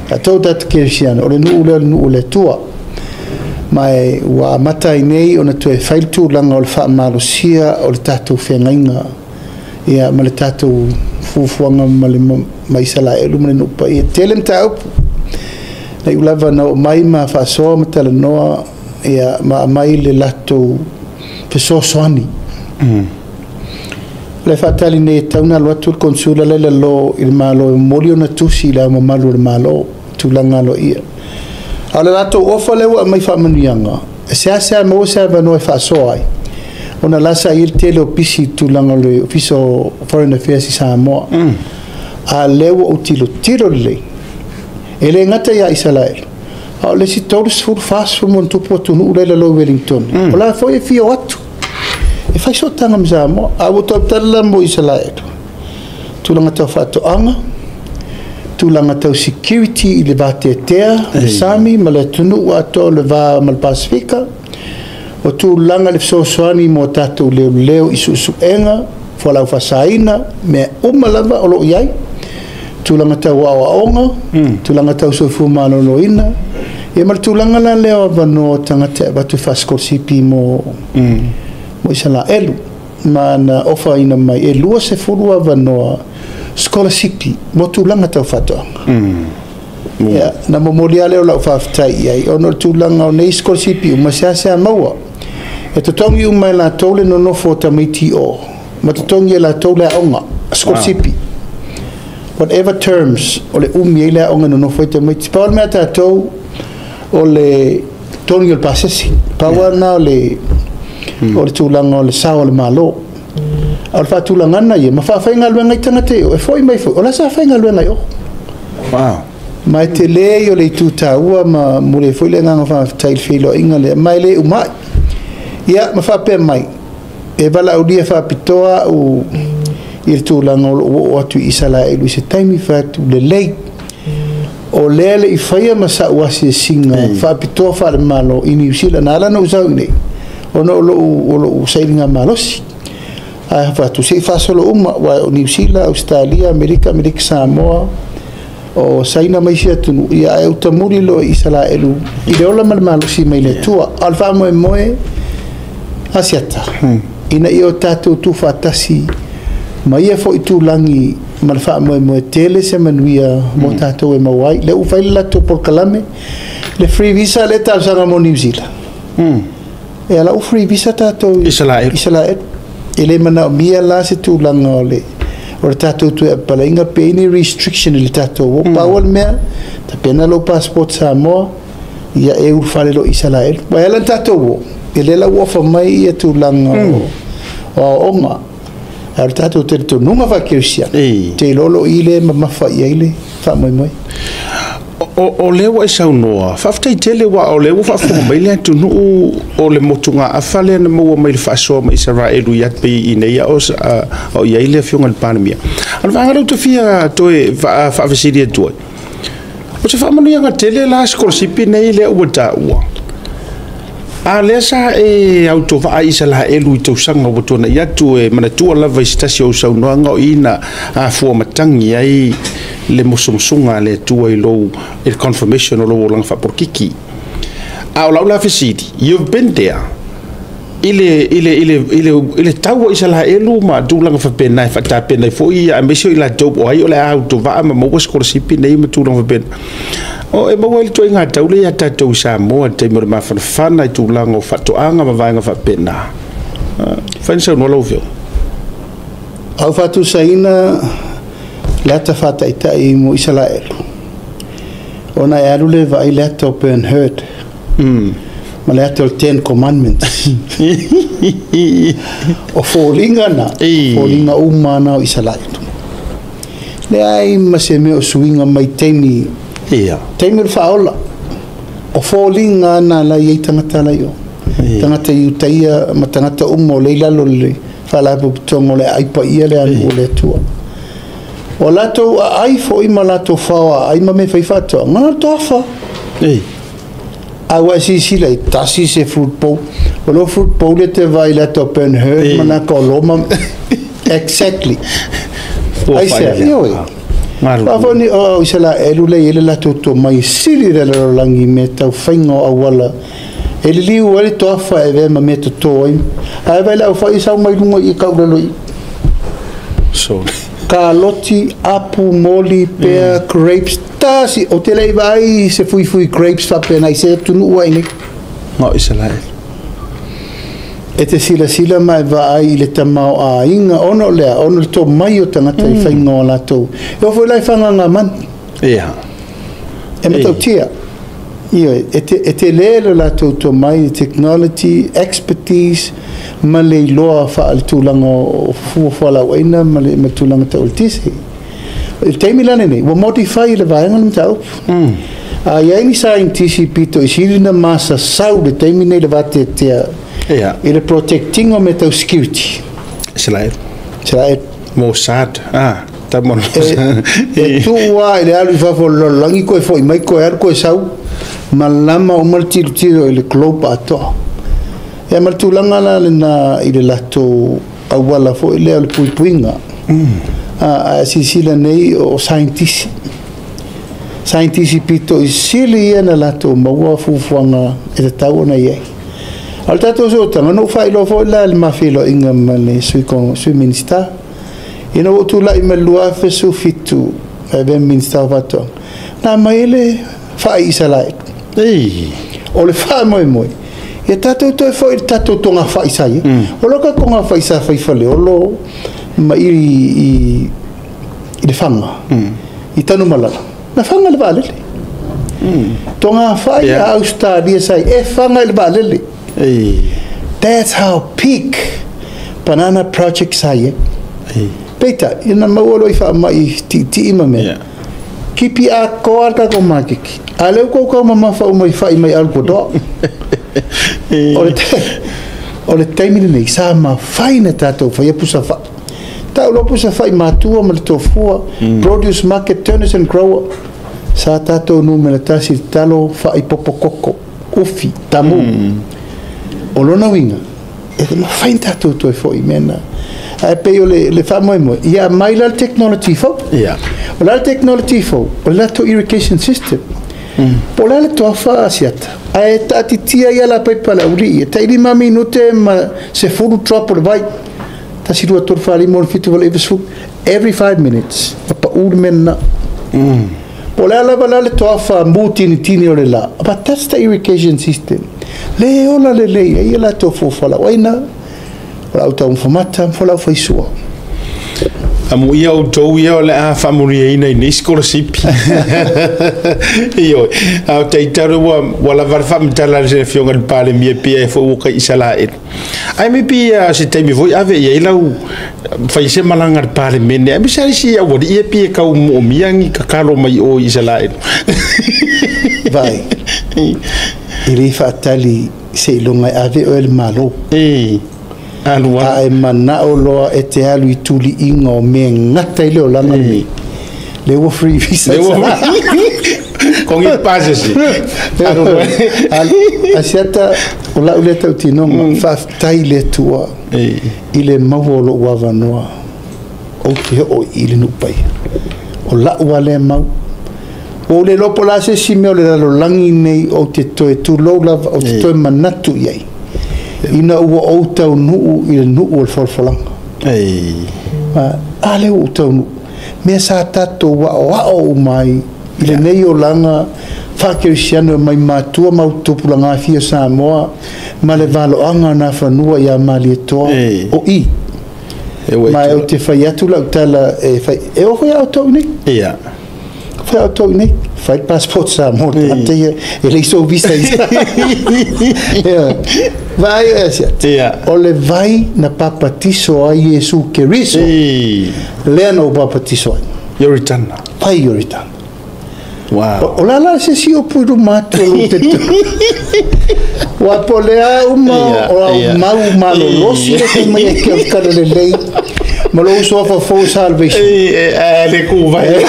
Tatou tatou kerisiano, o le nuu lea o le nuu o le Atua. Ma e ua amata ai nei ona toe fai le tulaga o le faamalosia o le tatou feagaiga, ia, ma le tatou fuafuaga ma le ma Isaraelu ma le nuu paia. Tele mataupu. Na iu lava na oo mai ma faasoa ma talanoa, ia, ma aumai le latou fesoasoani. O le faatali nei e tatau ona alu atu le Konsula lea i lalo i le Malo e momoli ona tusi i le Ao Mamalu o le Malo, tulaga aloaia. A o le latou ofa lea ua aumai faamanuiaga, e seasea maua se avanoa e faasoa ai, ona la sa i ai le tele o pisi i tulaga o le Ofisa o Foreign Affairs i Samoa. A lea ua ou tilotilo lelei, e le gata ia Isaraelu, a o le isi 30, 40 ma ona tupu atunuu lea i lalo o Wellington, o la foi e fia o atu e fai sootaga ma Samoa. A ua tautala la mo Isaraelu, tulaga tau faatoaga, tulaga tau security i le vateatea, le sami ma le atunuu atoa o le va ma le Pasifika, o tulaga le fesoasoani mo tatou leoleo i suesuega, fualaau faasaina, mea uma lava o loo i ai, tulaga tau aoaoga, tulaga tau soifua maloloina, ia ma le tulaga la lea o avanoa tagata e avatu faasikolasipi mo Isaraelu. Ma na ofaina mai e 20 avanoa sikolasipi mo tulaga tau faatoaga. Ia, na momoli lea o lau faafetai i ai, ona o le tulaga o nei sikolasipi uma seasea maua. E totogi uma e latou le nonofo o tamaiti o, ma totogi e latou le aoga, sikolasipi. Whatever terms o le umi ai le aoga nonofo ai tamaiti. Pau le mea tatou o le togi o le pasesi. Pau na o le tulaga o le sao o le Malo. A o le faatulagana ia, ma faafaigaluega i tagata i o, e foi mai foi, o la sa faigaluega i o. Ma e tele o le itu taua ma mole foi le agaga faafetai i le feiloaiga lea, ma e le umai. Ia, ma faapea mai, e valaaulia faapitoa au i le tulaga o lou oo atu i Isaraelu i se taimi fai atu lelei. O lea le i faia ma sa'u asiasiga faapitoa faale-Malo i Niu Sila, na ala na ou sau i nei, ona o lou sailiga malosi. Ae fai se i faasolo uma, aua o Niu Sila, Ausetalia, Amerika, Amerika Samoa, o Saina ma isi atunuu, ia ae utamuli loa i Isaraelu i le ola ma le malosi mai le Atua. A o le faamoemoe Asiata, ina ia o tatou tuufaatasi ma ia foi tulagi ma le faamoemoe tele se manuia mo tatou e maua ai. Lea ua fai le latou polokalame, le free visa le talosaga mo Niu Sila. E ala u free visa tatou i Isaraelu. Isaraelu. E le manaomia la se tulaga o le tatou toe apalaiga pe any restriction i le tatou o. Pau o le mea, tapena lou passport Samoa, ia e ulufale lo Isaraelu. Ua e ala na tatou o, e le la ua ofa mai ia tulaga o aoaoga. A o le tatou talitonuga faakerisiano, te iloa lo i le mamafa i ai le faamoemoe. O lea ua e saunoa, faafetai tele ua o lea ua faafofoga mai le atunuu o le motugaafa lea na maua mai le faasoa mai Isaraelu i atu i nei o i ai le afioga i le Palemia. O le vaega lea ou te fia toe faafesili atu ai. O se faamanuiaga tele la sikolasipi nei lea ua taua. A lea sa e autovaa i Isaraelu i tausaga ua tuanai atu e manatua lava i se tasi o saunoaga o i na afua matagi ai le musumusuga a le Atua i lou i le confirmation o lou olaga faapolokiki. A o lau la fesili, you've been there i le tau o Isaraelu ma tulaga faapena e faatapena ai foi aemaise o i latou o ai o le a autovaa ma maua sikolasipi nei ma tulaga faapena. O e maua ai le ituaiga taule ia tatou i Samoa i le taimi o le mafanafana i tulaga o faatoaga ma vaega faapena. Fai na saunoa lau afioga. Au faatusaina le ata faataitai mo Isaraelu. Ona e alu le vaai le ata o Ben Hur ma le ata o le Ten Commandments. O foliga na, foliga uma na o Isaraelu. Leai ma se mea o suiga mai taimi taimi o le faaola. O foliga na la i ai tagata la i o. Tagata i utaia ma tagata uma o le i lalo le faalapotopotoga o le aai paia le alu o le Atua. O latou aai foi ma latou fao aai ma mea fai faatoaga, na o le toafa. A ua e silasila i tasi se fruit bowl. O lo fruit bowl e te vai le ata o Ben Hur ma na ka o Loma. Exactly. Ua Ai fai se, lea. ioe. Ngalu. Faafoni o Isaraelu le i le latou tomai sili le lalolagi me tau faiga o auala. E liliu ai le toafa e avea ma mea toto ai. Ae vai le aufai sau mai luga i kaulalo i. So, Kaloti, apu, moli, pea, grapes, tasi. O te lei vai se fuifui grapes faapena i se atunuu ai nei. Ngā Isaraelu. E te silasila ma e vaai i le tamaoaiga ona o lea ona le tomai o tagata i faiga o latou. E oo foi la i fagaga manu e matautia. Ioe, e tele le latou tomai, technology, expertise, ma le iloa faaletulaga o fua fualauaina ma le tulaga tau eletise. I le taimi la lenei, ua modify le vaega le mataupu. A i ai ni scientist pito i sili na masasau le taimi nei le vateatea i le protecting o mea tau security. Israel. Israel. Mossad. Ah, e tuua i le alu i fafo o le lalolagi koe fo'i mai koe alu koe sau malama uma le tilotilo i le globe atoa. Ia ma le tulaga la lena i le latou auala foi lea o le puipuiga. A silasila nei o scientist. Scientist pito i sili ia na latou maua fuafuaga e tatau ona i ai. A o le tatou sootaga, na ou faailoa foi la le mafeiloaiga ma le sui Minista. Ina ua ou tulai mai le 2017 e avea ma Minista o Faatoaga, na aumai ai le faai Isaraelu. O le faamoemoe, ia tatou toe foi i le tatou togafai sa i ai. O lo tatou togafai sa fai Faleolo ma i le Faga, i Tanumalala, na faga le vaalele. Togafai a Ausetalia sa i, e faga i le vaalele. That's how big banana project sa i ai. Peitai, ina maua loa i faamai tiitii ma mea. Kipi atoa le tatou maketi. A lea ua tou mamafa uma i fai mai alu. O le taimi lenei, sa mafai na tatou faia pusa fai. Tau loa pusa fai matua ma le tofua, produce market, turners and grower. Sa tatou numera tasi talo fai popokoko, ufi, tamu. O lona uiga, e mafai na tatou toe foi mea na. Ae pei o le faamoemoe, ia mai la le technology fou. O la le technology fou, o le latou irrigation system. Po o le a le toafa Asiata. Ae taatitia ia la paipa le aulii. E tai 5 minute ma 10 drop o le vai. 1, 2, 3, 4, 5, 6, 7, 8, 9, 10. Every 5 minutes. Papaʻu le mea lena. Po o le a lava la le toafa mu tinitini o le la. But that's the irrigation system. Le ola lelei ai ia latou fuafualauaina. O lau taumafamata ma lau faisua. Amu ia outou ia o le a faamuliaina i nei sikolasipi. Ioe, a o taitalo ua lava le faamatala a le afioga i le Palemia pia e foi ua kai Isaraelu. Ae me pia se taimi foi ave i ai lau fai se malaga a le Palemene. Ae me sa isi aualii e pia kau moomia ni kakalo mai o i Isaraelu. Vai, e le faatali se iloga e ave oe le malo. Alua. A e manao loa e te alu i tuliiga o mea gata i le olaga lenei. Le ua free visa. Le ua kongi pasesi. Asiata, o lau lea tautinoga, faafetai i le Atua i le maua o lou avanoa ou te oo i le nuu paia. O lau a lea mau. Ua ou le iloa po o le a se isi mea o le lalolagi nei ou te toe tulou lava, ou te toe manatu i ai. Ina ua ou taunuu i le nuu o le folafolaga. A lea ua ou taunuu. Mea sa tatou aoao uma ai i lenei olaga faakerisiano mai matua ma tupulaga fia Samoa ma le valoaga na fanua ia Malietoa o i. Ma e ou te fai atu lau tala e fai, e oo foi a outou i nei. Fai a outou i nei. Fai le passport Samoa tagata ia, e leai sou visa i. Vaai o Asiata. O le vai na papatiso ai Iesu Keriso. Lea na ou papatiso ai. Ioritana. Vai Ioritana. Wow. O la la se si o pui ruma atu o lou te Ua po lea uma o au mau malolosi le te mai e ke o kala lelei. Ma lou uso afa fou salvation. Le ku vai.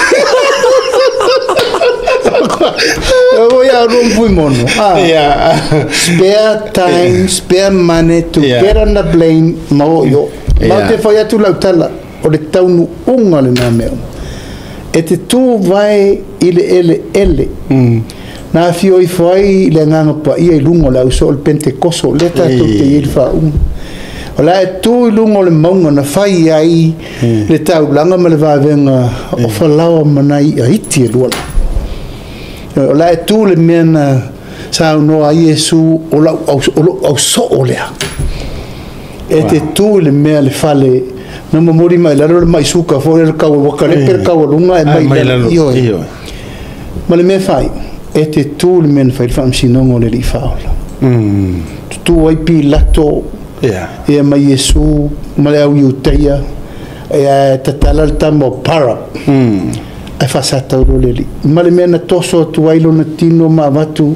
O ia rum pui mono. Spare time, spare money to get on the plane ma o yo. Ma te fai atu lau tala o le taunu unga le nā mea. E te tū vai i le ele ele. Nā fio i fai le nganga pa ia i lunga o le auso o le Pentekoso le tātou te i le whaunga. O la e tū i lunga o le maunga na fai ai le taulanga ma le vavenga o whalawa mana i a iti e luala. O la e tū le mea na saunoa ai Iesu o lau au soo lea. E te tū le mea le fale na mamori mai lalo le mai suka fo le kaua wakalepe le kaua lunga e mai lalo. Ioe. Ma le mea fai. E te tu le mea na fai le faamasinoga o le Alii Faaola. Tutu ai Pilato ia ma Iesu ma le au Iutaia, ia tatala le tama o Para. Ae faasataulo le Alii. Ma le mea na toso atu ai lona tino ma avatu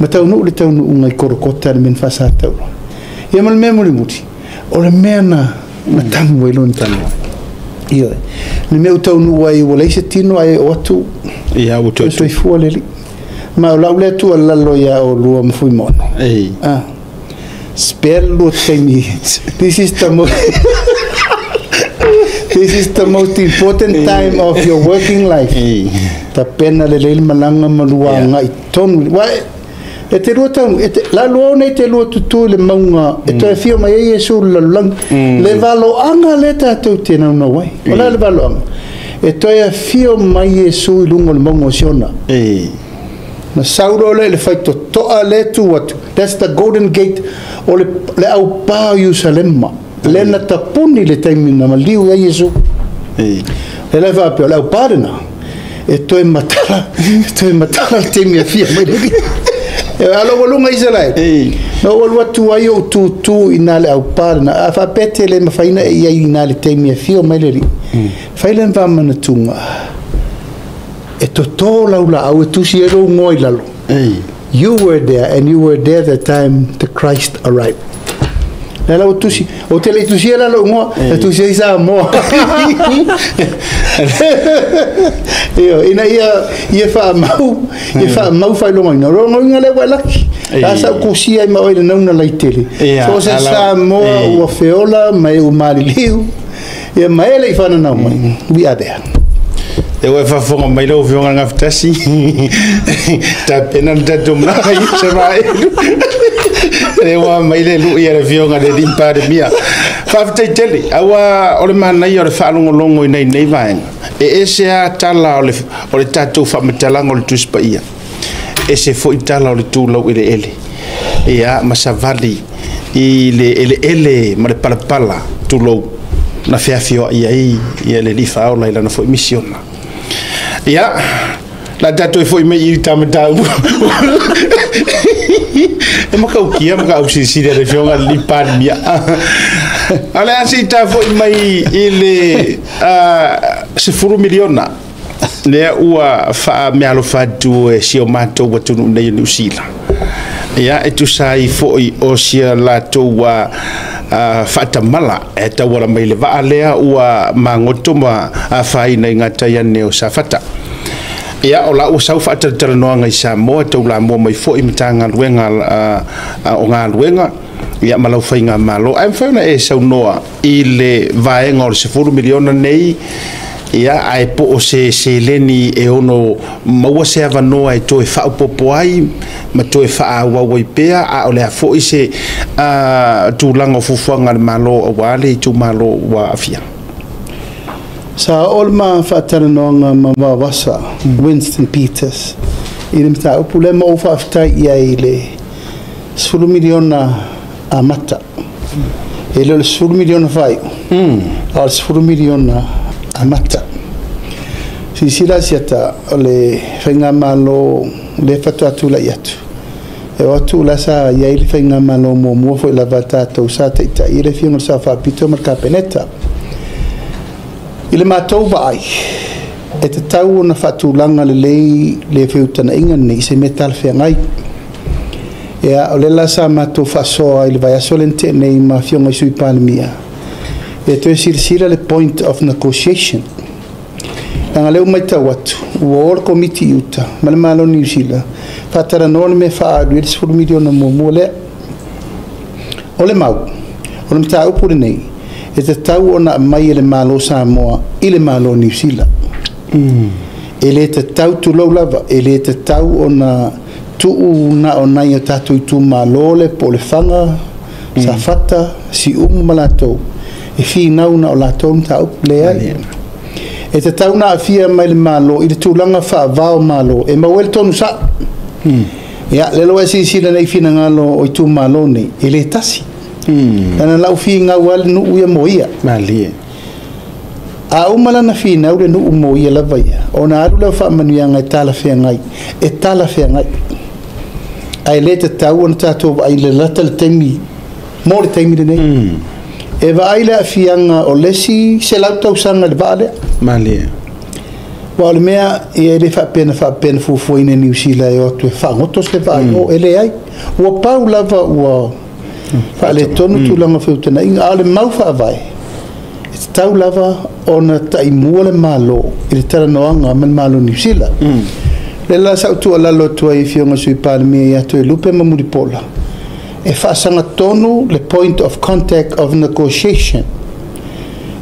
ma taunuu le taunuuga i Korokota le mea na faasataulo. Ia ma le mea mulimuli, o le mea na tamu ai lona tino. Ioe. Le mea ua taunuu ai ua leai se tino ae oo atu ia ua toe soifua le Alii. Ma o lau lea tuualalo ia oulua ma Fuimono. Spare lua taimi. This is the most This is the most important time of your working life. Tapena lelei le malaga ma lua agai tonu. Wa e te lua taunu, e te, la lua ona e te lua tutu i le mauga, e toe afio mai ai Iesu i le lalolagi. Le valoaga lea tatou te naunau ai. O le a le valoaga? E toe afio mai Iesu i luga o le mauga o Siona. Na sau loa lea i le faitotoa lea e tu atu. That's the golden gate o le aupā o Ierusalema. Lea na tapuni le taimi na maliu ai Iesu. Le la e faapea, o le aupā lena, e toe matala, e toe matala le taimi e afio mai le Alii. E alo ua luga Isaraelu. Na ou alu atu ai ou tūtū i nā le aupā lena. A faapea te le mafai ona e i ai i nā le taimi e afio mai le Alii. Fai le faamanatuga. E totō lau laau e tusi ai lou ngoa i lalo. You were there and you were there the time the Christ arrived. Lea la ua tusi, ou te le i tusia la lou ngoa, e tusi ai Samoa. Ioe, ina ia, ia faamau, ia faamau faailogaina. O lona uiga lea ua e laki. La sa ou kusia ai ma oe i le nauna laitele. So o se Samoa ua feola ma e ua maliliu, ia ma e le i fananau mai. We are there. E ua e faafofoga mai lau Afioga i le Gafatasi, tapena le tatou malaga i Isaraelu. Lea ua aumai le lui a le Afioga i le Alii Palemia. Faafetai tele, aua o le manaia o le faalogologo i nai nei vaega. E ese lava tala o le tatou faamatalaga o le Tusi Paia, ese foi tala o le tu laueleele, ia, ma savali i le eleele ma le palapala, tulou, na feafioai ai ia le Alii Faaola i lana foi misiona. Ia, la tatou e foi mai i ta mataupu. E matautia ma ka silasila le Afioga i le Alii Palemia. O le a se i ta foi mai i le 10 miliona lea ua faameaalofa atu e si o matou atunuu nei o Niu Sila. Ia, e tusa ai foi o sia latou faatamala e tauala mai le vaa lea ua magoto ma afaina i gatai ane o Safata. Ia, o la ua sau faatalatalanoaga i Samoa e taulamua mai foi Matagaluega o Galuega, ia, ma lau faigamalo. Ae mafai ona e saunoa i le vaega o le 10 miliona nei, ia, ae po o se seleni e ono maua se avanoa e toe faaopoopo ai ma toe faaauau ai pea, a o le a foi se tulaga o fuafuaga a le Malo aua le itumalo ua aafia. Sa oo le ma faatalanoaga ma Vavasa Winston Peters i le mataupu lea ma ou faafetai i ai i le 10 miliona amata. E le o le 10 miliona faaiu, a o le 10 miliona amata. Silasila Asiata, o le faigamalo lea faatoa tulai atu. E o atu la sa i ai le faigamalo muamua foi lava a tatou sa taitai ai le Afioga i le Sao Faapito ma le Kapeneta. I le matou vaai, e tatau ona faatulaga lelei le feutagaiga lenei i se mea talafeagai. Ia, o lea la sa matou faasoa i le vaiaso lea na tea nei ma Afioga i Sui Palemia, e toe silasila le point of negotiation. Leaga lea ua matau atu, ua o le Komiti i uta ma le Malo o Niu Sila faatalanoa le mea e faaalu ai le 10 miliona muamua lea. O le mau, o le mataupu lenei, e tatau ona aumai e le Malo o Samoa i le Malo o Niu Sila. E le tatau, tulou lava, e le tatau ona tuu na o nai o tatou itumalo le po o Lefaga, Safata, Siumu ma latou, e finau na o latou le mataupu. Leai. E tatau ona aafia mai le Malo i le tulaga faava o Malo e maua ai le tonu sao. Ia, lea la ua e silasila nei i finagalo o itumalo nei, e le tasi. Leaga lau finau lava le nuu ia mo ia. Malie. A uma lana finau le nuu mo ia lava ia, ona alu lea o faamanuiaga e talafeagai, e talafeagai. Ae le tatau ona tatou vaai i le lalata le taimi mo le taimi lenei. E vaai le aafiaga o le isi 100 tausaga i le vaa lea. Malie. Aua o le mea ia e le faapea na faapea na fuafuaina e Niu Sila e o atu e faagoto se vaa i o, e leai. Ua pau lava ua faaletonu tulaga o feutagaiga, a o le mau faavae, e tatau lava ona taimua le Malo i le talanoaga ma le Malo o Niu Sila. O lea la sa ou tuualalo atu ai i Afioga i le Sui Palemia ia Toelupe ma Mulipola, e faasagatonu le point of contact of negotiation.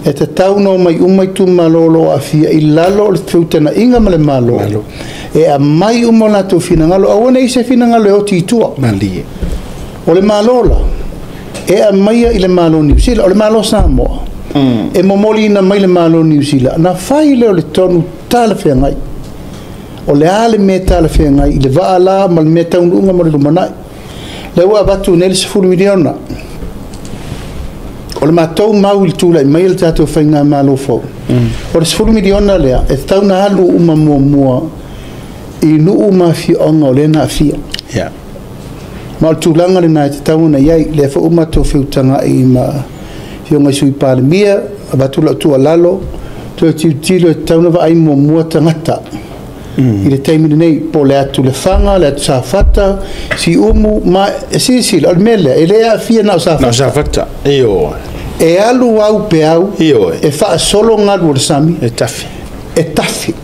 E tatau ona omai uma itumalo o lo o aafia i lalo o le feutagaiga ma le Malo, e aumai uma o latou finagalo, aua ne i se finagalo e oti i tua. Malie. O le Malo la, e aumaia i le Malo o Niu Sila, o le Malo o Samoa, e momoliina mai le Malo o Niu Sila, ona fai lea o le tonu talafeagai. O le a le mea talafeagai i le vaa la ma le mea taunuuga mo le lumanai. Lea ua avatu nei le $10 miliona. O le matou mau i le tulai mai o le tatou faigamalo fou, o le $10 miliona lea e tatau ona alu uma muamua i nuu ma afioaga o lea na aafia. Ma o le tulaga lena e tatau ona i ai. Lea foi ua matou feutagai ma Afioga i Sui Palemia, avatu lau tuualalo, toe tilotilo e tatau ona vaai muamua tagata i le taimi lenei, po o le atu Lefaga, le atu Safata, Siumu, ma e silasila, o le mea lea, e le aafia na o Safata. Na o Safata, ioe. E alu au peau, Ioe. e faasolo galu o le sami. E tafe. E tafe.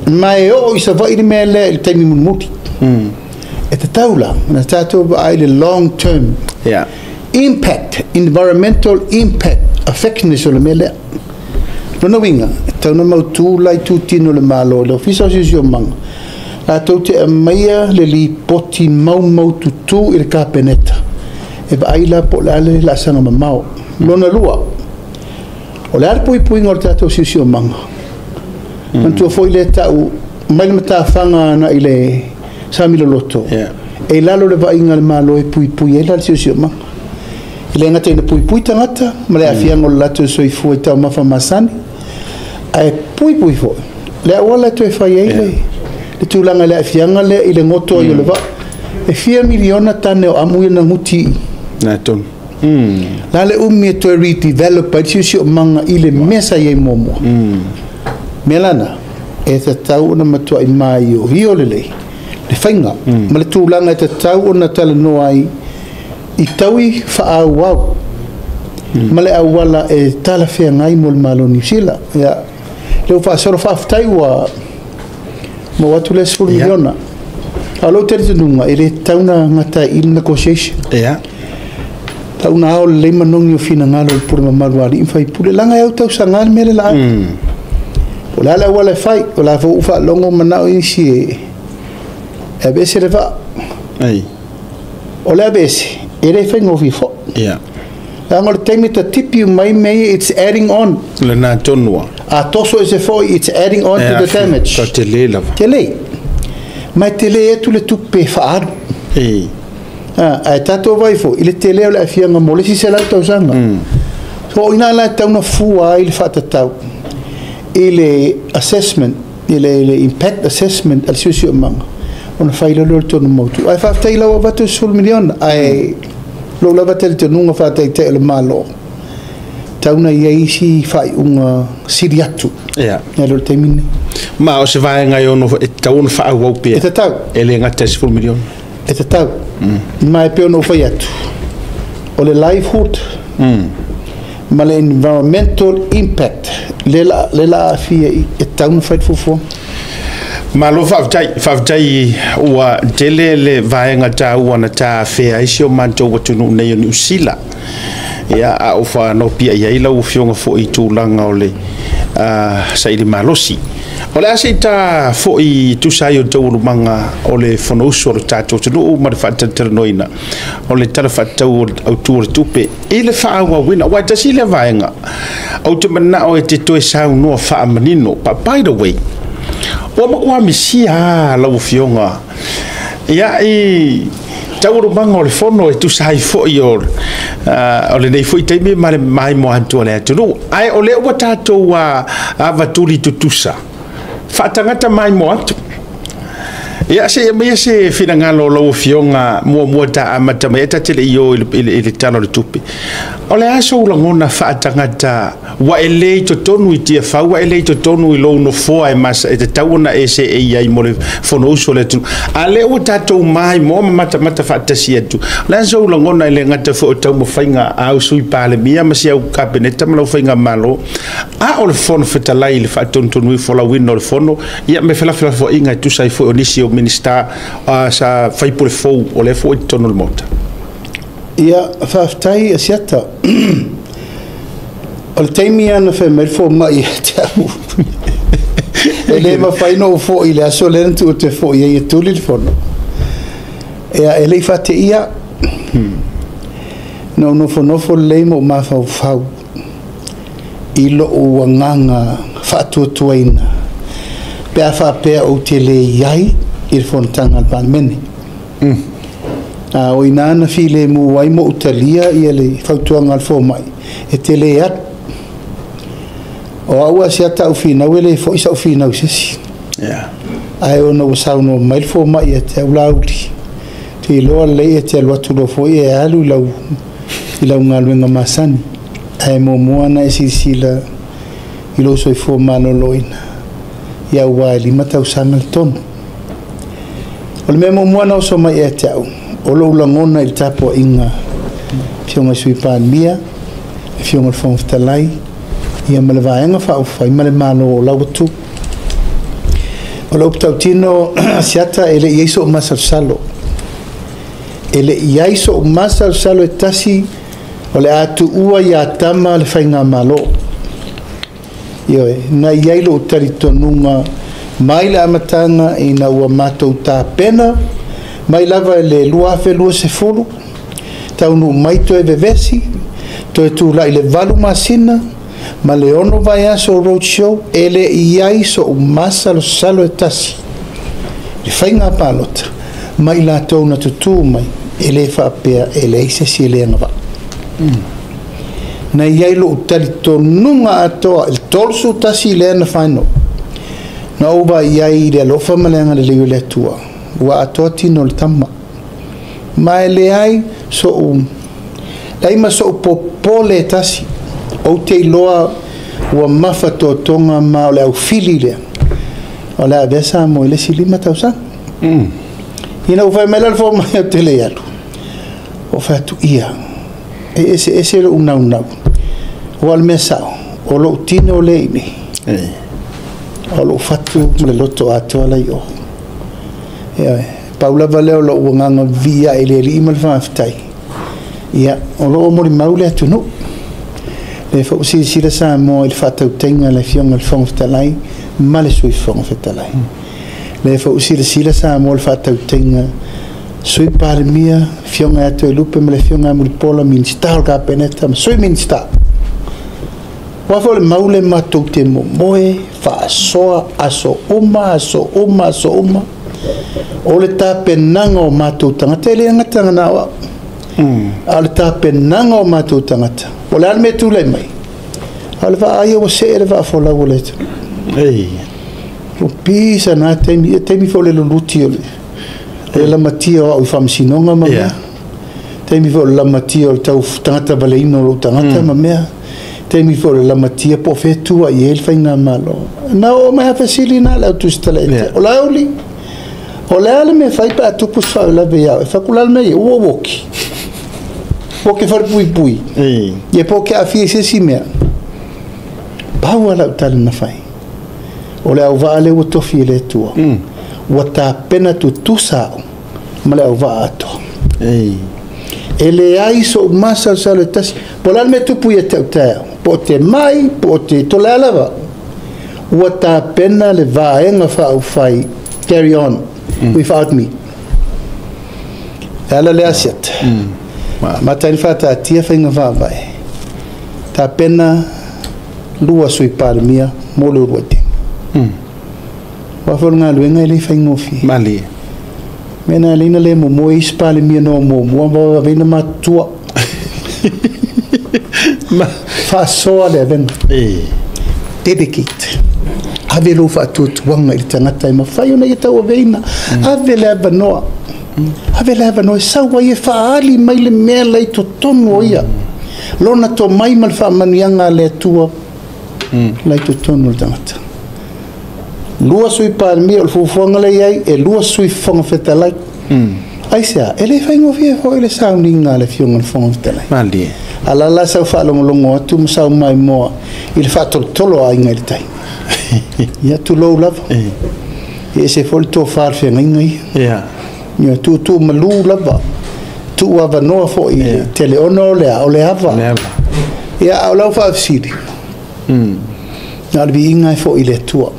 Ma e oo i Savaii le mea lea i le taimi mulimuli. E tatau la, na tatou vaai le long term impact, environmental impact, effectiveness o le mea lea. Lona uiga, e tatau ona mautu la itutino o le Malo, le Ofisa o Siosiomaga, latou te aumaia le lipoti maumaututu i le Kapeneta, e vaai la po o le a le laasaga mamao. Lona lua, o le a le puipuiga o le tatou siosiomaga. Manatua foi lea tau mai le matafaga agai i le sami loloto, e i lalo o le vaaiga a le Malo e puipui ai la le siosiomaga. E le gata ina puipui tagata ma le aafiaga o le latou soifua i taumafa masani, ae puipui foi le auala e toe fai ai le tulaga i le aafiaga lea i le goto ai o le vaa. E fia miliona tane o amu ia na guti i. Na tonu. La le umi e toe redevelop ai le siosiomaga i le mea sa i ai muamua. Mea lana, e tatau ona matuai maioio lelei le faiga ma le tulaga e tatau ona talanoa ai i taui faaauau ma le auala e talafeagai mo le Malo o Niu Sila. Ia, lea ua faasolo, faafetai ua maua atu le $10 miliona. A o lou talitonuga, e le tatau ona gata ai i le negotiation. Tatau ona ao lelei manogi o finagalo o le pule mamalu a alii ma faipule, leaga e autausaga le mea le la. O le a le auala e fai, o la foi ua faalogo manao isi e aveese le vaa. O le aveese, e le faigofie foi. Leaga o le taimi ta tipi mai mea ia, it's adding on. Lena tonu a. A toso ese foi, it's adding on to the damage. Ka tele lava. Tele. Ma e tele atu le tupe faaalu. Ae tatou vai foi, i le tele o le aafiaga mo le isi 100 tausaga. So o ina la e tatau ona fua ai le faatatau i le assessment, i le impact assessment a le siosiomaga, ona fai lea o le tonu mautu. Ae faafetai lau avatu $10 miliona, ae lou lava talitonuga faataitai o le Malo, tatau ona i ai isi faaiuga sili atu. Nai lo le taimi lenei. Ma o se vaega e ono e tatau ona faaauau pea. E tatau. E le gata i $10 miliona. E tatau. Ma e pei ona ou fai atu, o le livelihood ma le environmental impact le la aafia i e tatau ona fai le fuafuaga. Malo faafetai, faafetai ua tele le vaega taua na taafea ai si o matou atunuu nei o Niu Sila. Ia, a ou faanopia i ai lau afioga foi i tulaga o le saili malosi. O le a se i ta foi tusa ai o taualumaga o le Fonousu a le tatou atunuu ma le faatalatalanoaina o le Tala Faatatau Autu o le Tupe i le faaauauina. Aua e tasi lea vaega ou te manao e te toe saunoa faamanino. But by the way, ua matua misia lau afioga ia i Taualumaga o le fono e tusa ai foi o lenei foi taimi ma le maimoa atu a le atunuu. Ae o lea ua tatou avatuli tutusa, faatagata maimoa atu. Ia, se i aumaia se finagalo o lau Afioga muamua ta amata mai ai ta te le i o i le Tala o le Tupe. O le a sou lagona faatagata ua e le i totonu i Tiafau, ua e le i totonu i lou nofoa e tatau ona e seei ai mo le Fonousu a le atunuu, a o lea ua tatou maimoa ma matamata faatasi atu. O le a sou lagona e le gata foi o taumafaiga a au Sui Palemia ma si au Kapeneta ma lau Faigamalo, a o le Fofoga Fetalai i le faatonutonu folauina o le Fono, ia me felafolafoaiga e tusa ai foi o nisi o Minisita sa faipule fou o lea foi i totonu o le Maota? Ia, faafetai Asiata. O le taimi lava na fai mai le fomai ia te au, e le mafai ona ou foi i le aso lea na tuu ou te foi ai e tuli le fono. Ia, e le i faateia. Na ou nofonofo lelei ma ou mafaufau i lou agaga faatuatuaina pe a faapea ou te le i ai i le fonotaga a le Palemene. A o ina na filemu ai ma ou talia ia le fautuaga a le fomai e te le alu. O au Asiata au finau e le foi sau finau i se isi. Ae ona ua saunoa mai le fomai ia te au Laauli, te iloa lelei e te alu atu loa foi e alu i lau galuega masani. Ae muamua ona e silasila i lou soifua maloloina, ia aua e 5 tausaga le tonu. O le mea muamua na oso mai ia te au, o lou lagona i le tapuaiga Afioga i Sui Palemia, Afioga i le Fofoga Fetalai, ia ma le vaega faaupufai ma le Malo o lau atu. O lou tautino Asiata e le i ai sou masalosalo. E le i ai sou masalosalo e tasi o le a tuua ia tama le faigamalo. Ioe, na i ai lou talitonuga mai le amataga ina ua matou tapena mai lava i le 2020, taunuu mai toe vevesi, toe tulai le 8 masina, ma le 6 vaiaso o road show, e le i ai sou masalosalo e tasi le faiga palota ma i latou na tutū mai e le faapea e leai se isi e le agavaa. Na i ai lou talitonuga atoa i le 31 lea na final. Na ou vaai ai i le alofa ma le agalelei o le Atua, ua atoa tino o le tama. Ma e leai sou, leai ma sou popole e tasi. Ou te iloa ua mafatotoga ma o le aufili lea. O le a avea Samoa i le isi 5 tausaga. Ina ua fai mai la le fomai ou te le alu. O fai atu ia, e ese ese lou naunau. Ua o le mea sao, o lou tino le i nei. O lou fatu ma le loto atoa lai o. Ia, pau lava lea o lou agaga via i le alii ma le faafetai. Ia, o loo molimau le atunuu. Le foi silasila Samoa i le faatautaiga a le Afioga i le Fofoga Fetalai ma le Sui Fofoga Fetalai. Le foi silasila Samoa i le faatautaiga Sui Palemia, Afioga ia Toelupe ma le Afioga ia Mulipola, Minisita o le Kapeneta ma Sui Minisita. Ua foi le mau le matou te momoe, faasoa, aso uma, aso uma, aso uma. O le tapenaga o matou tagata, e le gata na o au. A o le tapenaga o matou tagata, o le a le mea tulai mai? A o le vaa ia ua see le vaa folau o le atunuu. O pisa na taimi, e taimi foi o le luluti o le lamatia o au i faamasinoga ma mea. Taimi foi o le lamatia o le tau tagata valeina o lou tagata ma mea. Taimi foi o le lamatia po o fea tua i ai le faigamalo. Na oo mai a fesili na le au tusitala e te. O Laauli, o le a le mea fai pe a tupu se faalavelave ia oe. Fai atu la le mea ia, ua uoki. Uoki falepuipui. Ia po o ke aafia i se isi mea. Pau lava lau tali na fai. O le auvaa lea ua tofi e le Atua. Ua tapena tutusa au ma le auvaa atoa. E leai sou masalosalo e tasi. Po o le a le mea tupu ia te au taeao. Po o te mai, po o te tolea lava. Ua tapena le vaega faaupufai, carry on without me. E ala le Asiata. Amata ai na faataatia faiga faavae. Tapena 2 Sui Palemia mo le uluai taimi. Aua foi o le galuega e le faigofie. Malie. Mea na leina le mo isi Palemia no mo mo vavena matua. Ma faasoa le avega. Dedicate. Ave lou faatuatuaga i le tagata e mafai ona ia tauaveina. Ave le avanoa. Ave le avanoa e sau ai e faaali mai le mea lai totonu o ia. Lona tomai ma le faamanuiaga a le Atua lai totonu o le tagata. 2 sui Palemia o le fuafuaga lea i ai, e 2 sui Fofoga Fetalai. Aisea, e le faigofie foi le sauniga a le Afioga i le Fofoga Fetalai. Malie. Alala sau faalogologo atu ma sau maimoa i le faatolotolo a aiga i le tai. Ia tulou lava. E ese foi le tofa le feagaiga ia. Ia tuutuu malu lava. Tuu avanoa foi i le tele ona o le ava. Ia a o lau faafesili. Na o le viiga e foi i le Atua.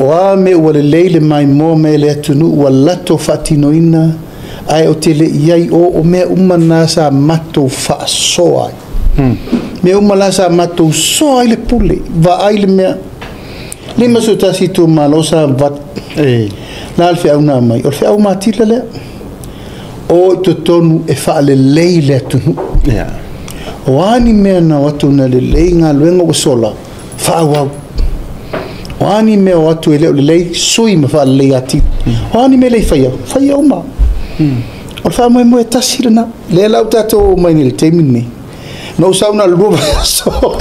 O a me ua lelei le maimoa mai le atunuu ua lato faatinoina ae o te le i ai o mea uma na sa matou faasoa ai. Mea uma la sa matou soa ai le pule, vaai le mea. 51 itumalo sa vat. La le feau na mai, o le feau matila lea. O i totonu e faalelei le atunuu. O a ni mea na o atu na lelei galuega ua sola, faaauau. O a ni mea o atu e le o lelei, sui ma faalelei atili. O a ni mea le i faia, faia uma. O le faamoemoe tasi lena. Lea la ua tatou oo mai nei i le taimi lenei. Na ou sau na o le 2 vaiaso.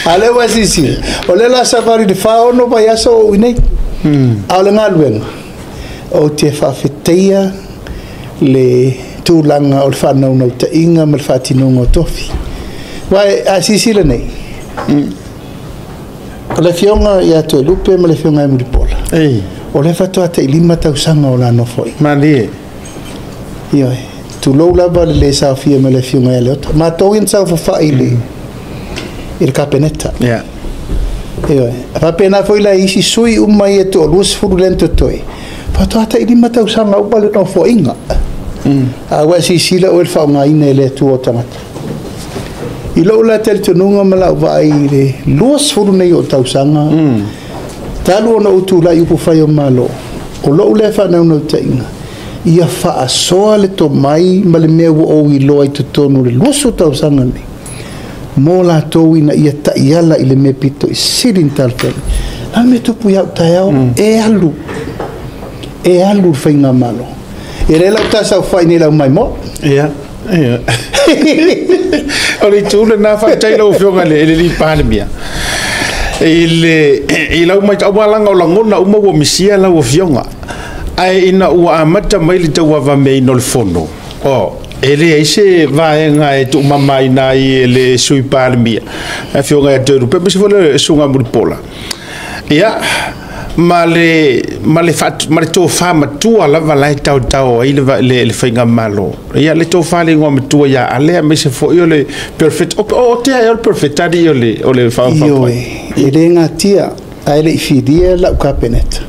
A lea ua silasila. O lea la savali le 46 vaiaso o ou i nei. A o le galuega, ou te faafetaia le tulaga o le faanaunautaiga ma le faatinoga o tofi. Uae a silasila nei, o le Afioga ia Toelupe ma le Afioga ia Mulipola, o lea faatoa tai 5 tausaga o la nofoaiga. Malie. Ioe, tulou lava le le saofia ma le Afioga ia Leota. Matou ia na saofafai i le Kapeneta. Ioe, faapena foi la isi sui uma ia toa 20 lea na totoe. Faatoa tai 5 tausaga uma le nofoaiga. A ua silasila oe le faaaogaina e le Atua o tagata. I lou la talitonuga ma lau vaai i le 20 nei o tausaga, talu ona ou tulai upu fai o Malo, o lou lea faanaunautaiga, ia faasoa le tomai ma le mea ua ou iloa i totonu o le 20 tausaga nei, mo latou ina ia taiala i le mea pito i sili na talafeagai. La le mea tupu iau taeao, e alu le faigamalo. E le lau tasaufai nei lau maimoa. Ia. O le itu lena faafetai lau Afioga i le Palemia. I lau matau alaga o lagona uma ua misia lau Afioga. Ae ina ua amata mai le tauavameaina o le fono, e leai se vaega e tuumamaina ai e le Sui Palemia, Afioga ia Toelupe, aemaise foi le Susuga Mulipola. Ia, ma le tofa matua lava la e taotao ai le faigamalo. Ia le tofa le igoa matua ia Ale, aemaise foi o le perfect. O tea e o le perfect ali o le faafaafai. Ioe, e le gatia ae le i filia lau Kapeneta.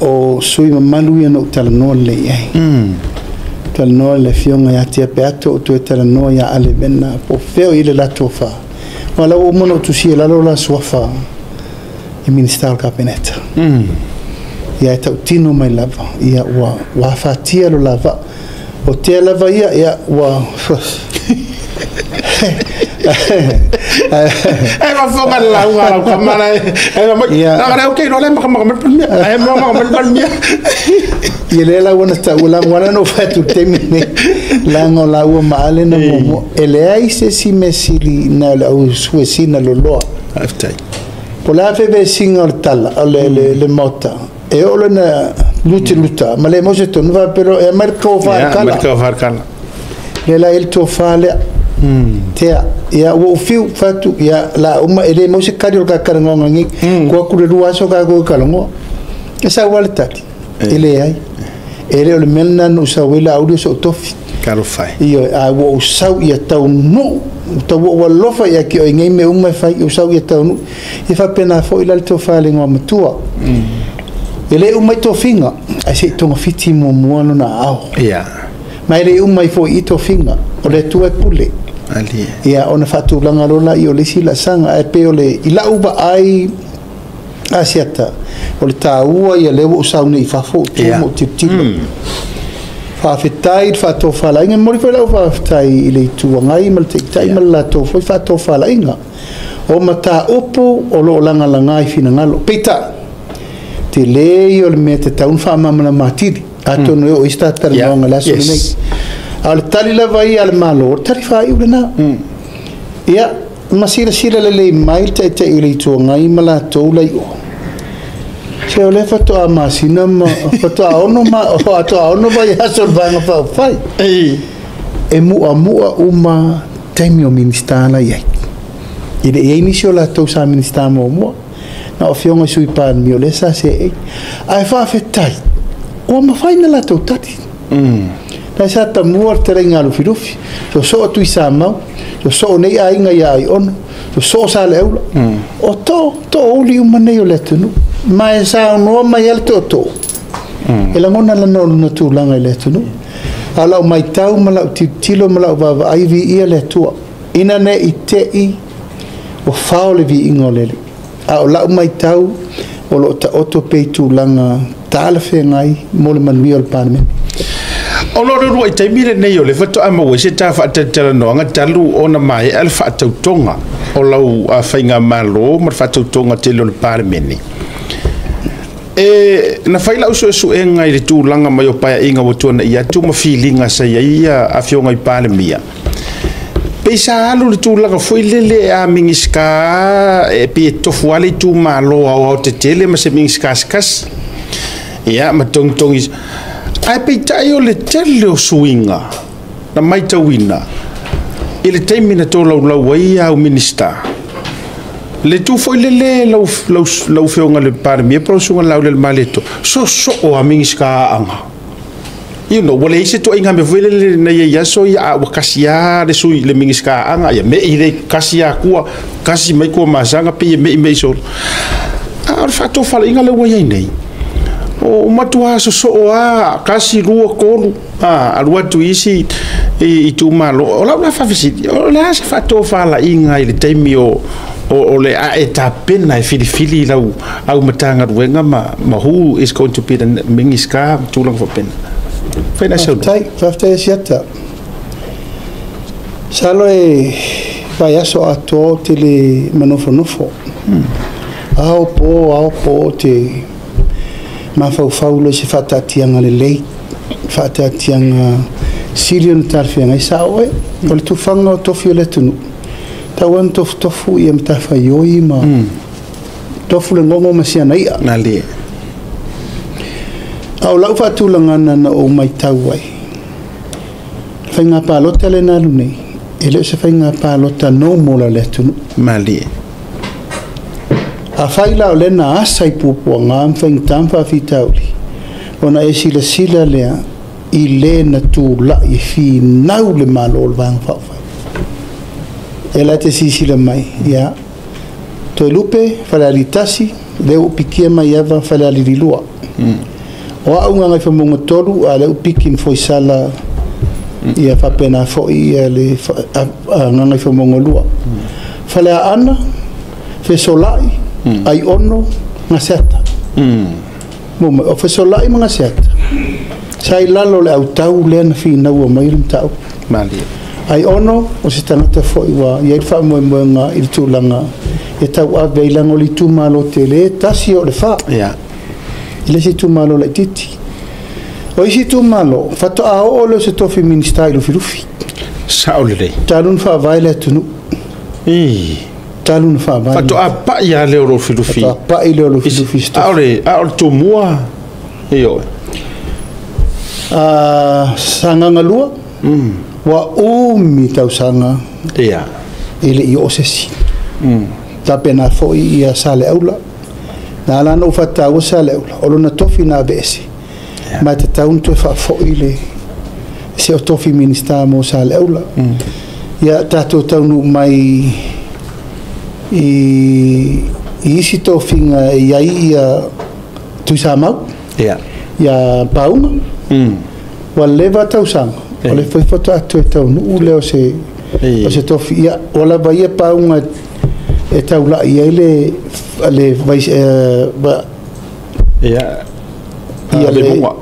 O sui mamalu ia na ou talanoa lelei ai. Talanoa le Afioga ia Tea Peato, o toe talanoa ia Ale Vena, po o fea o i le latou fa. Ma lau uma na ou tusia lalo la suafa i Minista o le Kapeneta. Ia e tautino mai lava, ia ua afatia lo lava. O tea lava ia, ia ua... E mafoga le lauga lau kamara e mai. Na ga okay no le maka maka maka e maka maka maka. Ia le la wana ta ula wana no fatu temi ne la ngo la ua maale na mo e le ai se si mesili na le au suesina loloa. Aftai. Po la fe ve singa o tala o le mota. E o le na luti luta ma le mo se tonu va pero e marko fa kala. Marko fa kala. Le la il to fa le tea ia ua fiu fatu ia la uma e le mo se kari o ka karangonga ngi ko ku le rua so ka ko karango e sa wale tati e le ai e le o le melna no sa wela audio so tofi karo fai ia a ua sau ia tau nu tau ua lofa ia ki o ngai me uma fai o sau ia tau nu e fa pena fo ila le to fa le matua e le uma to finga ai se tonga fiti mo mo no na ao ia mai le uma fo i to finga o le tua pule ali ia ona faatulaga lola i o le isi laasaga ae pei o le i lau vaai Asiata, o le tāua ia lea ua ou sau nei i fafo ou tu ma ou tilotilo. Faafetai i le faatofalaiga, e momoli foi lau faafetai i le Itu Agai ma le Taitai ma le latou foi faatofalaiga o mataupu o lo o lagalaga i finagalo. Peitai, tele ia o le mea e tatau ona faamalamalama atili, atonu e oo i ai se tatou talanoaga i le aso lenei. A o le tali lava ia a le Malo, o le tali faaiu lena. Ia, ma silasila lelei mai le Taitai o le Itu Agai ma latou la i o. Se o lea faatoa masina ma faatoa ono ma faatoa ono vaiaso o le Vaega Faaupufai. E muamua uma taimi o Minisita la i ai. E le i ai nisi o latou sa Minisita muamua. Na o Afioga i Sui Palemia o lea sa seei. Ae faafetai, ua mafai ona latou tali. La sa tamua le fetalaiga a Lufilufi, sosoo Tuisamau, sosoo nei aiga ia Aiono, sosoo Saleaula. O too, too uli uma nei o le atunuu. Ma e saunoa mai lava le tootoo, e lagona lana o lona tulaga i le atunuu. A o lau matau ma lau tilotilo ma lau vaavaai, viia le Atua, ina ne i te i ua fao le viiga o le Alii. A o lau matau, o lo o taoto pea i tulaga talafeagai mo le manuia o le Palemene. Ona o le uluai taimi lenei o lea faatoa maua ai se ta faatalatalanoaga talu ona maea le faatautoga o lau faigamalo ma le faatautoga tele o le Palemene. E na fai lau suesuega i le tulaga mai o paeaiga ua tuanai atu ma filiga sa i ai afioga i Palemia. Pei sa alu le tulaga foi lele a Minisita e pei e tofu lava le itumalo aoaotetele ma se Minisita se tasi. Ia, ma togitogi. Ae peitai o le tele o suiga na matauina i le taimi na tolaulau ai au Minisita. Le tu foi lele lau afioga i le Palemia po o lau susuga Laaulialemalietoa, soosoo a Minisita aanga. You know, ua leai se ituaiga mea foi lele na i ai aso ia, a ua kasi lava le sui le Minisita aanga, ia me'i le kasi akua, kasi mai Tuamasaga, pei e me'i me'i solo. A o le faatofalaiga lea ua i ai nei, o matua sosoo lava, 1, 2, 3, alu atu i isi itumalo. O lau la faafesili, o le a se faatofalaiga i le taimi o le a e tapena e filifili lau au Matagaluega ma who is going to be the Minister, tulaga faapena? Fai na sau. Faafetai, faafetai Asiata. Masalo e vaiaso atoa ou te le manofonofo. Ao po, ao po ou te mafaufau loa i se faataatiaga lelei, faataatiaga sili ona talafeagai. Sao oe, o le tufaga o tofi o le atunuu, tau ona tofutofu ia matafaioi ma tofu le gogo ma siana i'a. A o lau faatulagana na ou matau ai, le faiga palota lea na alu nei, e le o se faiga palota normal a le atunuu. Malie. Afai la o lea na asa i puapuaga ma faigata ma faafitauli, ona e silasila lea i le na tulai e finau le Malo o le Vaega Faaupufai. E la te silasila mai, ia, Toelupe, Falealili 1, lea ua pikia mai ava Falealili 2. O au Gagaifomauga 3, a lea ua piki ma Foisala, ia faapena foi ia le Gagaifomauga 2. Faleaana, Fesolai, Aiono, Gaseata. O Fesolai ma Gaseata, sa i lalo o le autau lea na finaua mai le mataupu. Malie. Aiono, o se tagata foi ua i ai le faamoemoega i le tulaga e tauave ai leaga o le itumalo tele tasi o le fa. I le isi itumalo laitiiti. O isi itumalo, faatoa oo lea o se tofi Minisita i Lufilufi. Sao lelei. Talu ona faavae le atunuu. Talu ona faavae. Faatoa pai lava lea o Lufilufi. Faatoa pai lea o Lufilufi i se tofi. A o le tumua, ioe. Sagaga 2, ua umi tausaga e le i oo se isi. Tapena foi ia Saleaula. Na ala ona ou faataua Saleaula, o lona tofi na aveese. Ma e tatau ona toe faafoi le se o tofi Minisita mo Saleaula. Ia tatou taunuu mai i isi tofiga e i ai ia Tuisamau, ia Pauga, ua leva tausaga, o le foi faatoa toe taunuu lea o se tofi. Ia, ua lava ia Pauga E taula'i ai le vice Ia. Ia Vaimauga.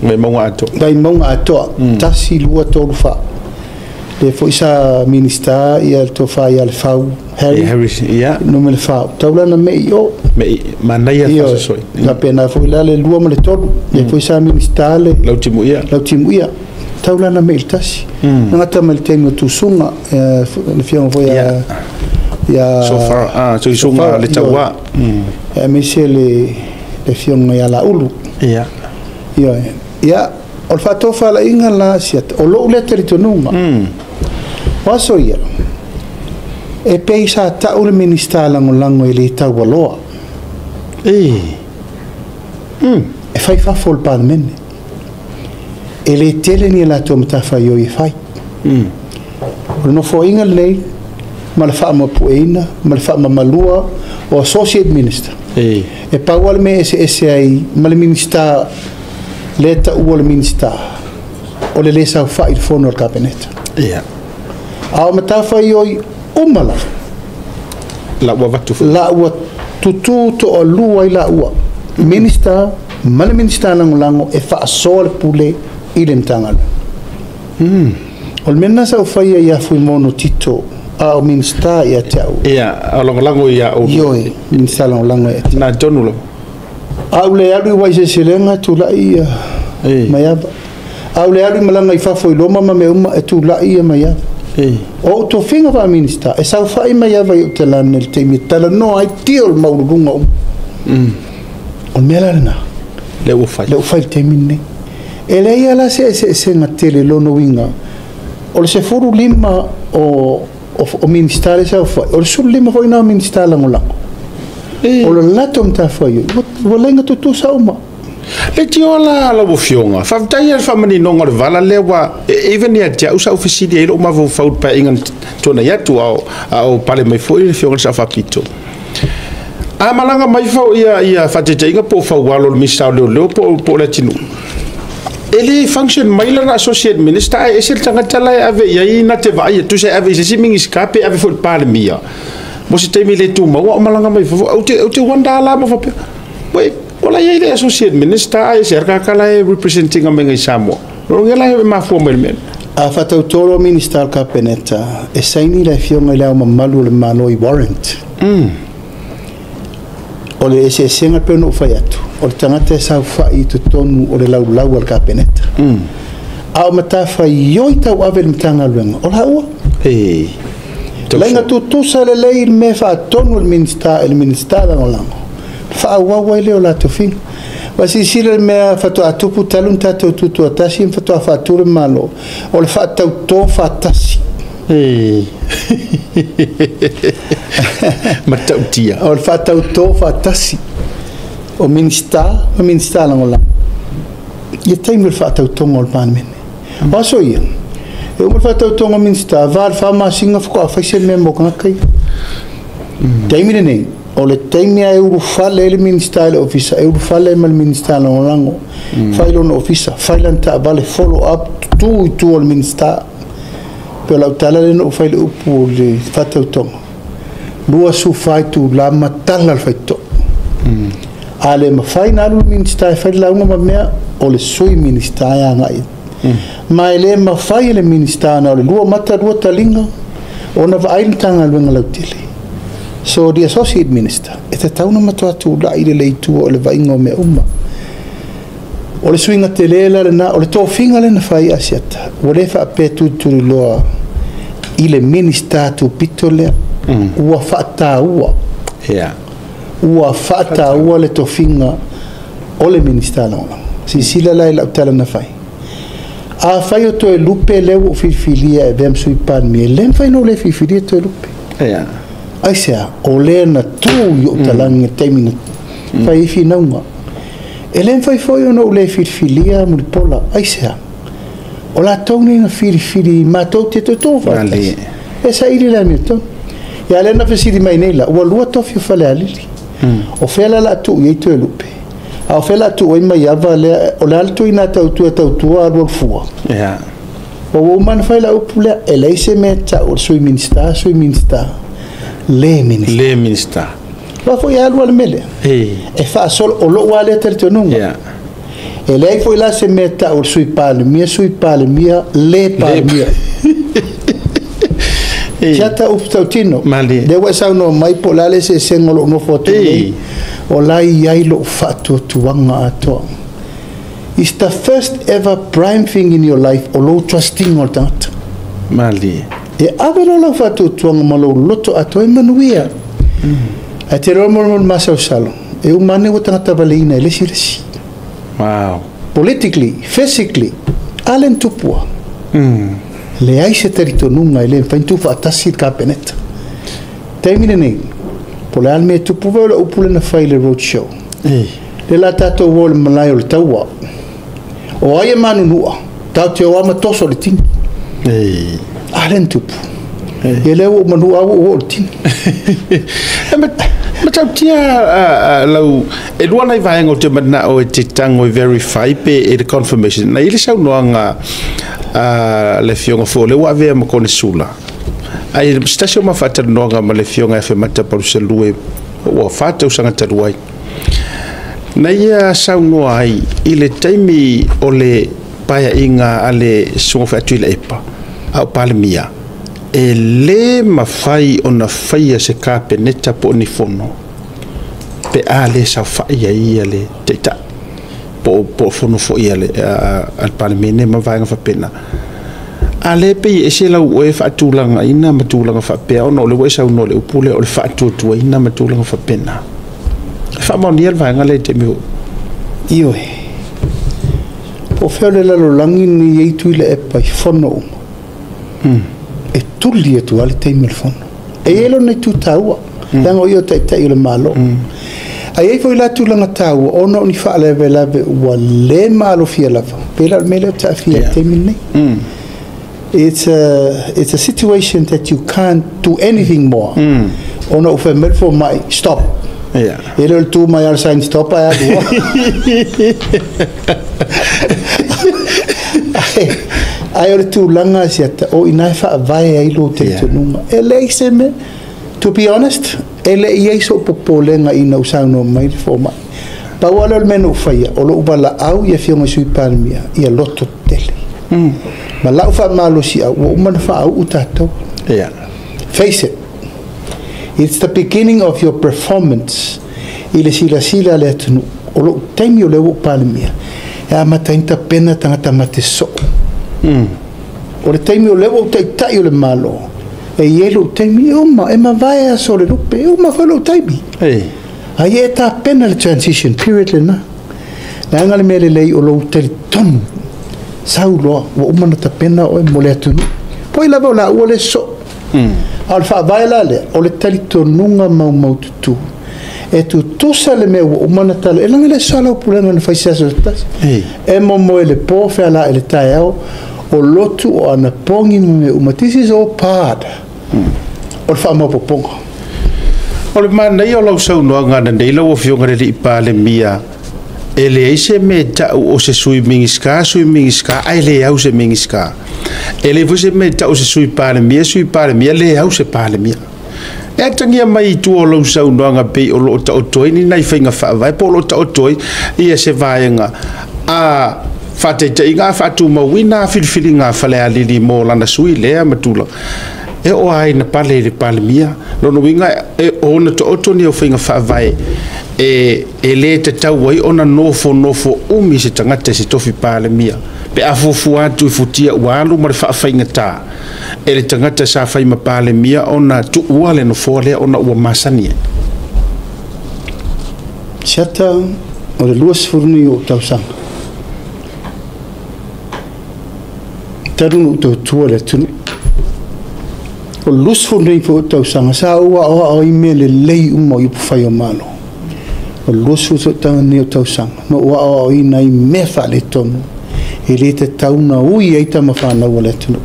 Vaimauga Atoa. Vaimauga Atoa. 1, 2, 3, 4. Le foi sa Minista ia le tofa ia Lefau Harry. Ia Harry, ia. Numera 4. Taulana me i o. Me i manaia Ioe. fasosoi. Faapena foi la le 2 ma le 3. Le foi sa Minista le Lautimuia. Lautimuia. Taulana me i le 1. Na gata mai le taimi o Tusuga, le afioga foi ia ia So far, ah, Tuisuga le Tauā. Aemaise le afioga ia Laulu. Ioe. Ia, o le faatofalaiga la Asiata, o lou lea talitonuga. O aso ia, e pei sa tau le Minista lagolago e le taualoa. E fai fafo o le Palemene. E le tele ni a latou matafaioi e fai. O le nofoaiga lenei ma le faamapueina ma le faamamalua o Associate Minister. E pau lava le mea e eseese ai ma le Minista lea taua le Minista, o le lē saofa'i i le fono a le Kapeneta. A o matafaioi uma lava. La ua avatu foi. La ua tutū to'alua ai laua. Minista ma le Minista lagolago e faasoa le pule i le Matagaluega. O le mea lena sa ou faia ia Fuimono Tito a o Minista ia te au. Ia, o lagolago ia ou. Ioe, Minista lagolago ia te au. Na tonu lava. A ou le alu i Waiseselega, tula'i ia Maiava. A ou le alu i malaga i fafo i Roma ma mea uma, e tula'i ia Maiava. O ou tofiga faa-Minista, e saofa'i Maiava i ou talane i le taimi e talanoa ai tia o le maualuluga uma. O le mea la lena. Lea ua fai. Lea ua fai i le taimi lenei. E leai lava la se eseesega tele i lona uiga, o le 15 o Minista lea e saofai, o le 15 foi lena o Minista lagolago. O le latou matafaioi, ua laina tutusa uma. Leitioa la lau Afioga, faafetai i le faamaninoga o le vala lea ua even ia te au sa ou fesili ai lou mafaufau i le paeaiga na tuanai atu a o pale mai foi le Afioga i le Sao Faapito. A malaga mai fau ia faataitaiga po o Faualo le Minisita o Leoleo po o Leatinuu, e le function mai lana Associate Minister ae ese le tagata la e ave i ai na te vaai tusa e ave i se isi Minisita pe ave foi i le Palemia mo se taimi le tumau a o malaga mai fafo. Ou te wonder la ma faapea, wait, o la i ai le Associate Minister ae ese le tagata la e representinga mai i Samoa. Lo la e mafua mai le mea. A faatautolo Minista o le Kapeneta, e saini le afioga i le Ao Mamalu o le Malo i warrant. O le eseesega pei ona ou fai atu, o le tagata e saofa'i i totonu o le laulau a le Kapeneta. A o matafaioi tauave i le Matagaluega, o laua. Laina tutusa lelei i le mea faatonu e le Minista e le Minista lagolago. Faaauau ai lea o latou figa. Ua silasila le mea faatoa tupu talu ona tatou tutoatasi ma faatoa faatu le Malo, o le faatautō faatasi. Matautia. O le faatautō faatasi o Minista ma Minista lagolago. Ia taimi o le faatautoga o le Palemene. O aso ia, e uma le faatautoga o Minista, va le 4 masina faatoa fai se mea mo tagata ia. Taimi lenei, o le taimi e ulufale ai le Minista i le ofisa, e ulufale ai ma le Minista lagolago, fai lona ofisa, fai lana taavale, follow up, tu i tua o le Minista. Pe o lau tala lea na ou fai le upu o le faatautoga. 24 itulā matala le faitotoa. A le mafai na alu le Minista e fai le lauga ma mea, o le Sui Minista e agai. Ma e le mafai e le Minista na o le 2 mata 2 taliga ona vaai le Matagaluega lautele. So the Associate Minister, e tatau ona matua tula'i lelei i tua o le vaaiga o mea uma. O le suiga tele la lena, o le tofiga lea na fai Asiata, ua le faapea tulituliloa i le Minista tupito lea, ua faataua. Ua faataua le tofiga o le Minista lagolago. Silasila la i lau tala na fai. A fai o Toelupe lea ua ou filifilia e avea ma Sui Palemia, e le mafai ona ou le filifilia Toelupe. Aisea, o lea na tu i ou talagi i le taimi na fai ai finauga. E le mafai foi ona ou le filifilia Mulipola. Aisea, o latou nei na filifili matou te totō faatasi. E saili le amiotonu. Ia lea na fesili mai nei la, ua 2 tofi o Falealili. O fea la la tuu i ai Toelupe? A o fea la tuu ai Maiava lea, o le a le tuina tautua tautua alu alu fua. O ua uma ona fai la upu lea, e leai se mea tau o le Sui Minista, Sui Minista. Le Minisita. Le Minisita. Ua foi alu a le mea lea. E faasolo, o lou lava lea talitonuga. E leai foi la se mea tau o le Sui Palemia, Sui Palemia, le Palemia. Siata upu tautino. Malie. Lea ua e saunoa mai po o le a le eseesega o lou nofo atu nei. O la e i ai lou faatuatuaga atoa. It's the first ever prime thing in your life o lou trust-ina o le tagata. Malie. E ave loa lau faatuatuaga ma lou loto atoa e manuia. Ae te iloa mo le masalosalo, e uma ane ua tagata valeina e le isi le isi. Wow. Politically, physically, a lea na tupu lava. Leai se talitonuga e le mafai ona tuufaatasi le Kapeneta. Taimi lenei, po o le a le mea e tupu foi o le upu lea na fai i le road show. Lea la tatou o i le malae o le taua. O ai e manunua, tatou te o lava ma toso le tini. A lea na tupu. Ia lea ua ou manua lava ua ou oo i le tini. E matautia lau, e lua nai vaega ou te manao e te tago e verify pe e le confirmation. Na i ai le saunoaga a le afioga foi o lea ua avea ma Konesula. Ae se tasi o ma faatalanoaga ma le afioga ia Afemata Palusalue ua 4 tausaga talu ai. Na ia saunoa ai i le taimi o le paeaiga a le Susuga foi a Tuilaepa a o Palemia, e lē mafai ona faia se Kapeneta po o ni fono pe a lē saofa'i ai ia le Taitai po o fono foi a le Palemene ma vaega faapena. A lea pei e ese lau oe faatulagaina ma tulaga faapea ona o lea ua e saunoa i le upu lea o le faatuatuaina ma tulaga faapena. E faamaonia le vaega lea i le taimi o. Ioe. Po o fea o le lalolagi lenei e i ai Tuilaepa i fono uma. E tuli atu lava le taimi o le fono. E i ai lona itu taua, leaga o ia o Taitai o le Malo. Ae i ai foi la tulaga taua ona o ni faalavelave ua le maalofia lava, pei la o le mea lea ou te aafia ai i le taimi lenei. It's a situation that you can't do anything more. Ona ua fai mai le fomai, stop. E le o le tu mai lava o le sign stop ae alu loa. Ae o le tulaga siata, o i ina e faavae ai lou talitonuga. E leai se mea. To be honest, e le i ai sou popolega ina ua saunoa mai le fomai. Pau lava lea o le mea na ou faia, o lou valaau i afioga i Sui Palemia, ia loto tele. Ma lau faamalosiau, ua uma ona faauu tatou. Face it. It's the beginning of your performance i le silasila a le atunuu. O lou taimi o lea ua ou Palemia, e amata ai ona tapena tagata mate soo. O le taimi o lea ua ou Taitai o le Malo, e i ai lou taimi, e uma, e mavae aso o le lupe, e uma foi lou taimi. Ai e tapena le transition period lena. Leaga le mea lelei o lou talitonu, sau loa, ua uma ona tapena oe mo le atunuu. Poi lava o laua le soo. A o le faavae la lea, o le talitonuga maumaututu. E tutusa le mea ua uma ona tala, e leaga le aso a lau pulega na fai se aso se tasi. E momoe le po, feala i le taeao, o lotu, o anapogi ma mea uma. This is all part o le faamaopoopoga. O le manaia o lau saunoaga ananei lau Afioga i le Alii Palemia, e leai se mea e tau o se Sui Minisita, Sui Minisita, ae le au se Minisita. E leai foi se mea e tau o se Sui Palemia, Sui Palemia, le au se Palemia. E atagia mai i tua o lau saunoaga pei o lo o taoto ai ni nai faiga faavae po o lo o taoto ai ia se vaega a faataitaiga a faatumauina a filifiliga a Falealili mo lana sui lea ma tulaga. E oo lava ina pale i le Palemia. Lona uiga e ona taoto ni au faiga faavae e lē tatau ai ona nofonofo umi se tagata i se tofi Palemia. Pe a fuafua atu i futia ua alu ma le faafaigata e le tagata sa fai ma Palemia ona tuua le nofoa lea ona ua masani ai. Siata o le 20 nei o ou tausaga, talu ona ou tautua le atunuu. O le 20 nei foi o tausaga, sa ou aoao ai mea lelei uma o i upufai o Malo. O le 20 nei o tausaga, na ou aoaoina ai mea faaletonu e lē tatau na ui ai tama fanau a le atunuu.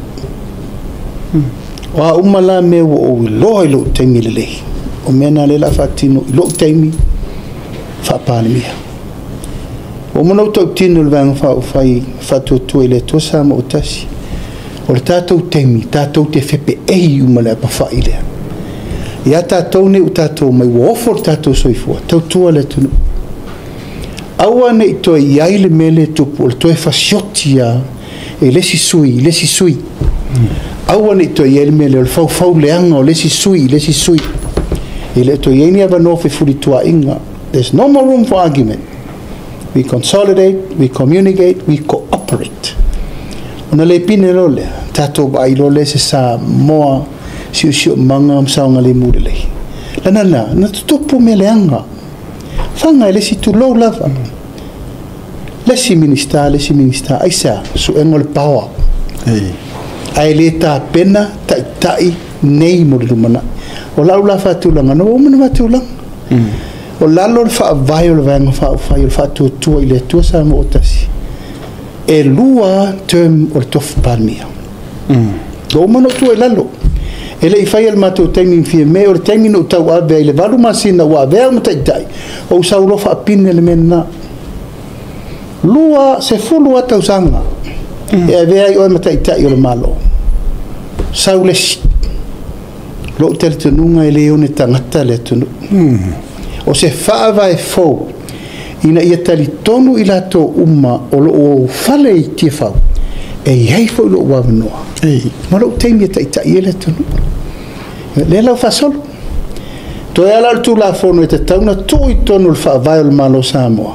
O a uma la mea ua ou iloa i lou taimi lelei, o mea na lea o le a faatino i lou taimi faa-Palemia. Ua uma ona ou tautino i le Vaega Faaupufai Faatuatua i le Atua Samoa ua tasi. O le tatou taimi, tatou te fepeei uma le apawhai lea. Ia tatou nei ua tatou omai ua ofo le tatou soifua, tautua le atunuu. Aua ne i toe i ai le mea lea e tupu o le toe fasioti lava e le isi sui i le isi sui. Aua ne i toe i ai le mea lea o le faufau leaga o le isi sui i le isi sui. E le o toe i ai ni avanoa fefulituaaiga. There's no more room for argument. We consolidate, we communicate, we cooperate. Ona le pine loa lea, tatou vaai loa lea i se Samoa siosiomaga ma saogalemu lelei. Lana la, na tutupu mea leaga. Faga e le isi tulou lava. Le isi Minisita, le isi Minisita, aisea? Suega o le power. Ae le tapena taitai nei mo le lumanai. O lau la faatulaga, na ua uma ona faatulaga. O lalo o le faavae o le Vaega Faaupufai o le Faatuatua i le Atua Samoa ua Tasi, e 2 term o le tofi Palemia. Ua uma ona ou tua i lalo. E le i faia le matou taimi i Fiame, o le taimi na ou tauave ai i le 8 masina ua avea au ma taitai, ou sau loa faapine le mea lena. 20 lava tausaga e avea ai oe ma taitai o le Malo. Sau le isi. Lou talitonuga e le one tagata le atunuu. O se faavae fou ina ia talitonu i latou uma o lo o fale i Tiafau, e i ai foi lou avanoa ma lou taimi e taitai ai le atunuu. Lea la ua faasolo. Toe ala o le Tulafono e tatau ona tuu i totonu o le faavae o le Malo o Samoa,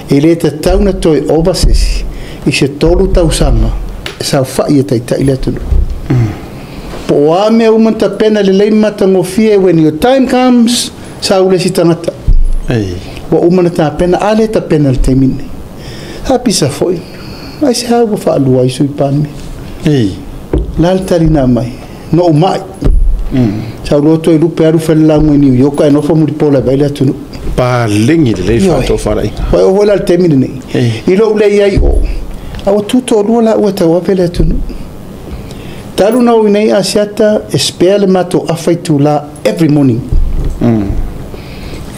e le tatau ona toe ova se isi i se 3 tausaga e saofai e taitai le atunuu. Po o a mea uma na tapena lelei ma matagofie, when your time comes, sau le isi tagata. Ua uma ona tapena, a le tapena i le taimi lenei. A pisa foi, ai se a ua faalua ai Sui Palemia. La le tali na aumai, na ou mai. Sau loa toe lupe alu fai le lauga i New York ae nofo mulipola e vaai le atunuu. Paleni lelei le faatofalaiga. Ua oo foi la i le taimi lenei, i lou leai ai o, a ua tu toalua laua e tauave le atunuu. Talu na o i nei Asiata e spare le matou afa itula every morning.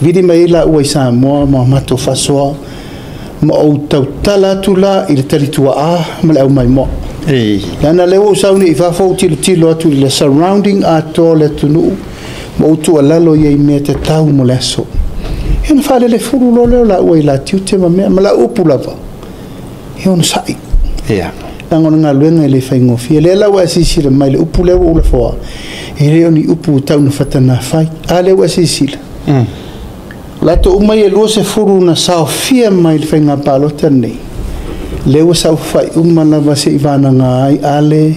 Vili mai ai laua i Samoa ma matou faasoa ma ou tautala atu la i le talituaa ma le aumaimoa. Leaga lea ua ou sau nei i fafo ou tilotilo atu i le surrounding atoa o le atunuu ma ou tuualalo i ai mea tatau mo le aso. Ia ona faalelefulu loa lea o laua i la tiute ma mea ma lau upu lava, ia onosai. Leaga o le galuega e le faigofie. Lea la ua e silasila mai i le upu lea ua ou lafoa, e le o ni upu tau na fatanafai. A lea ua e silasila. Latou uma ia 20 na saofia mai i le faiga palota lenei, lea ua saofafai uma lava se i vanaga ai Ale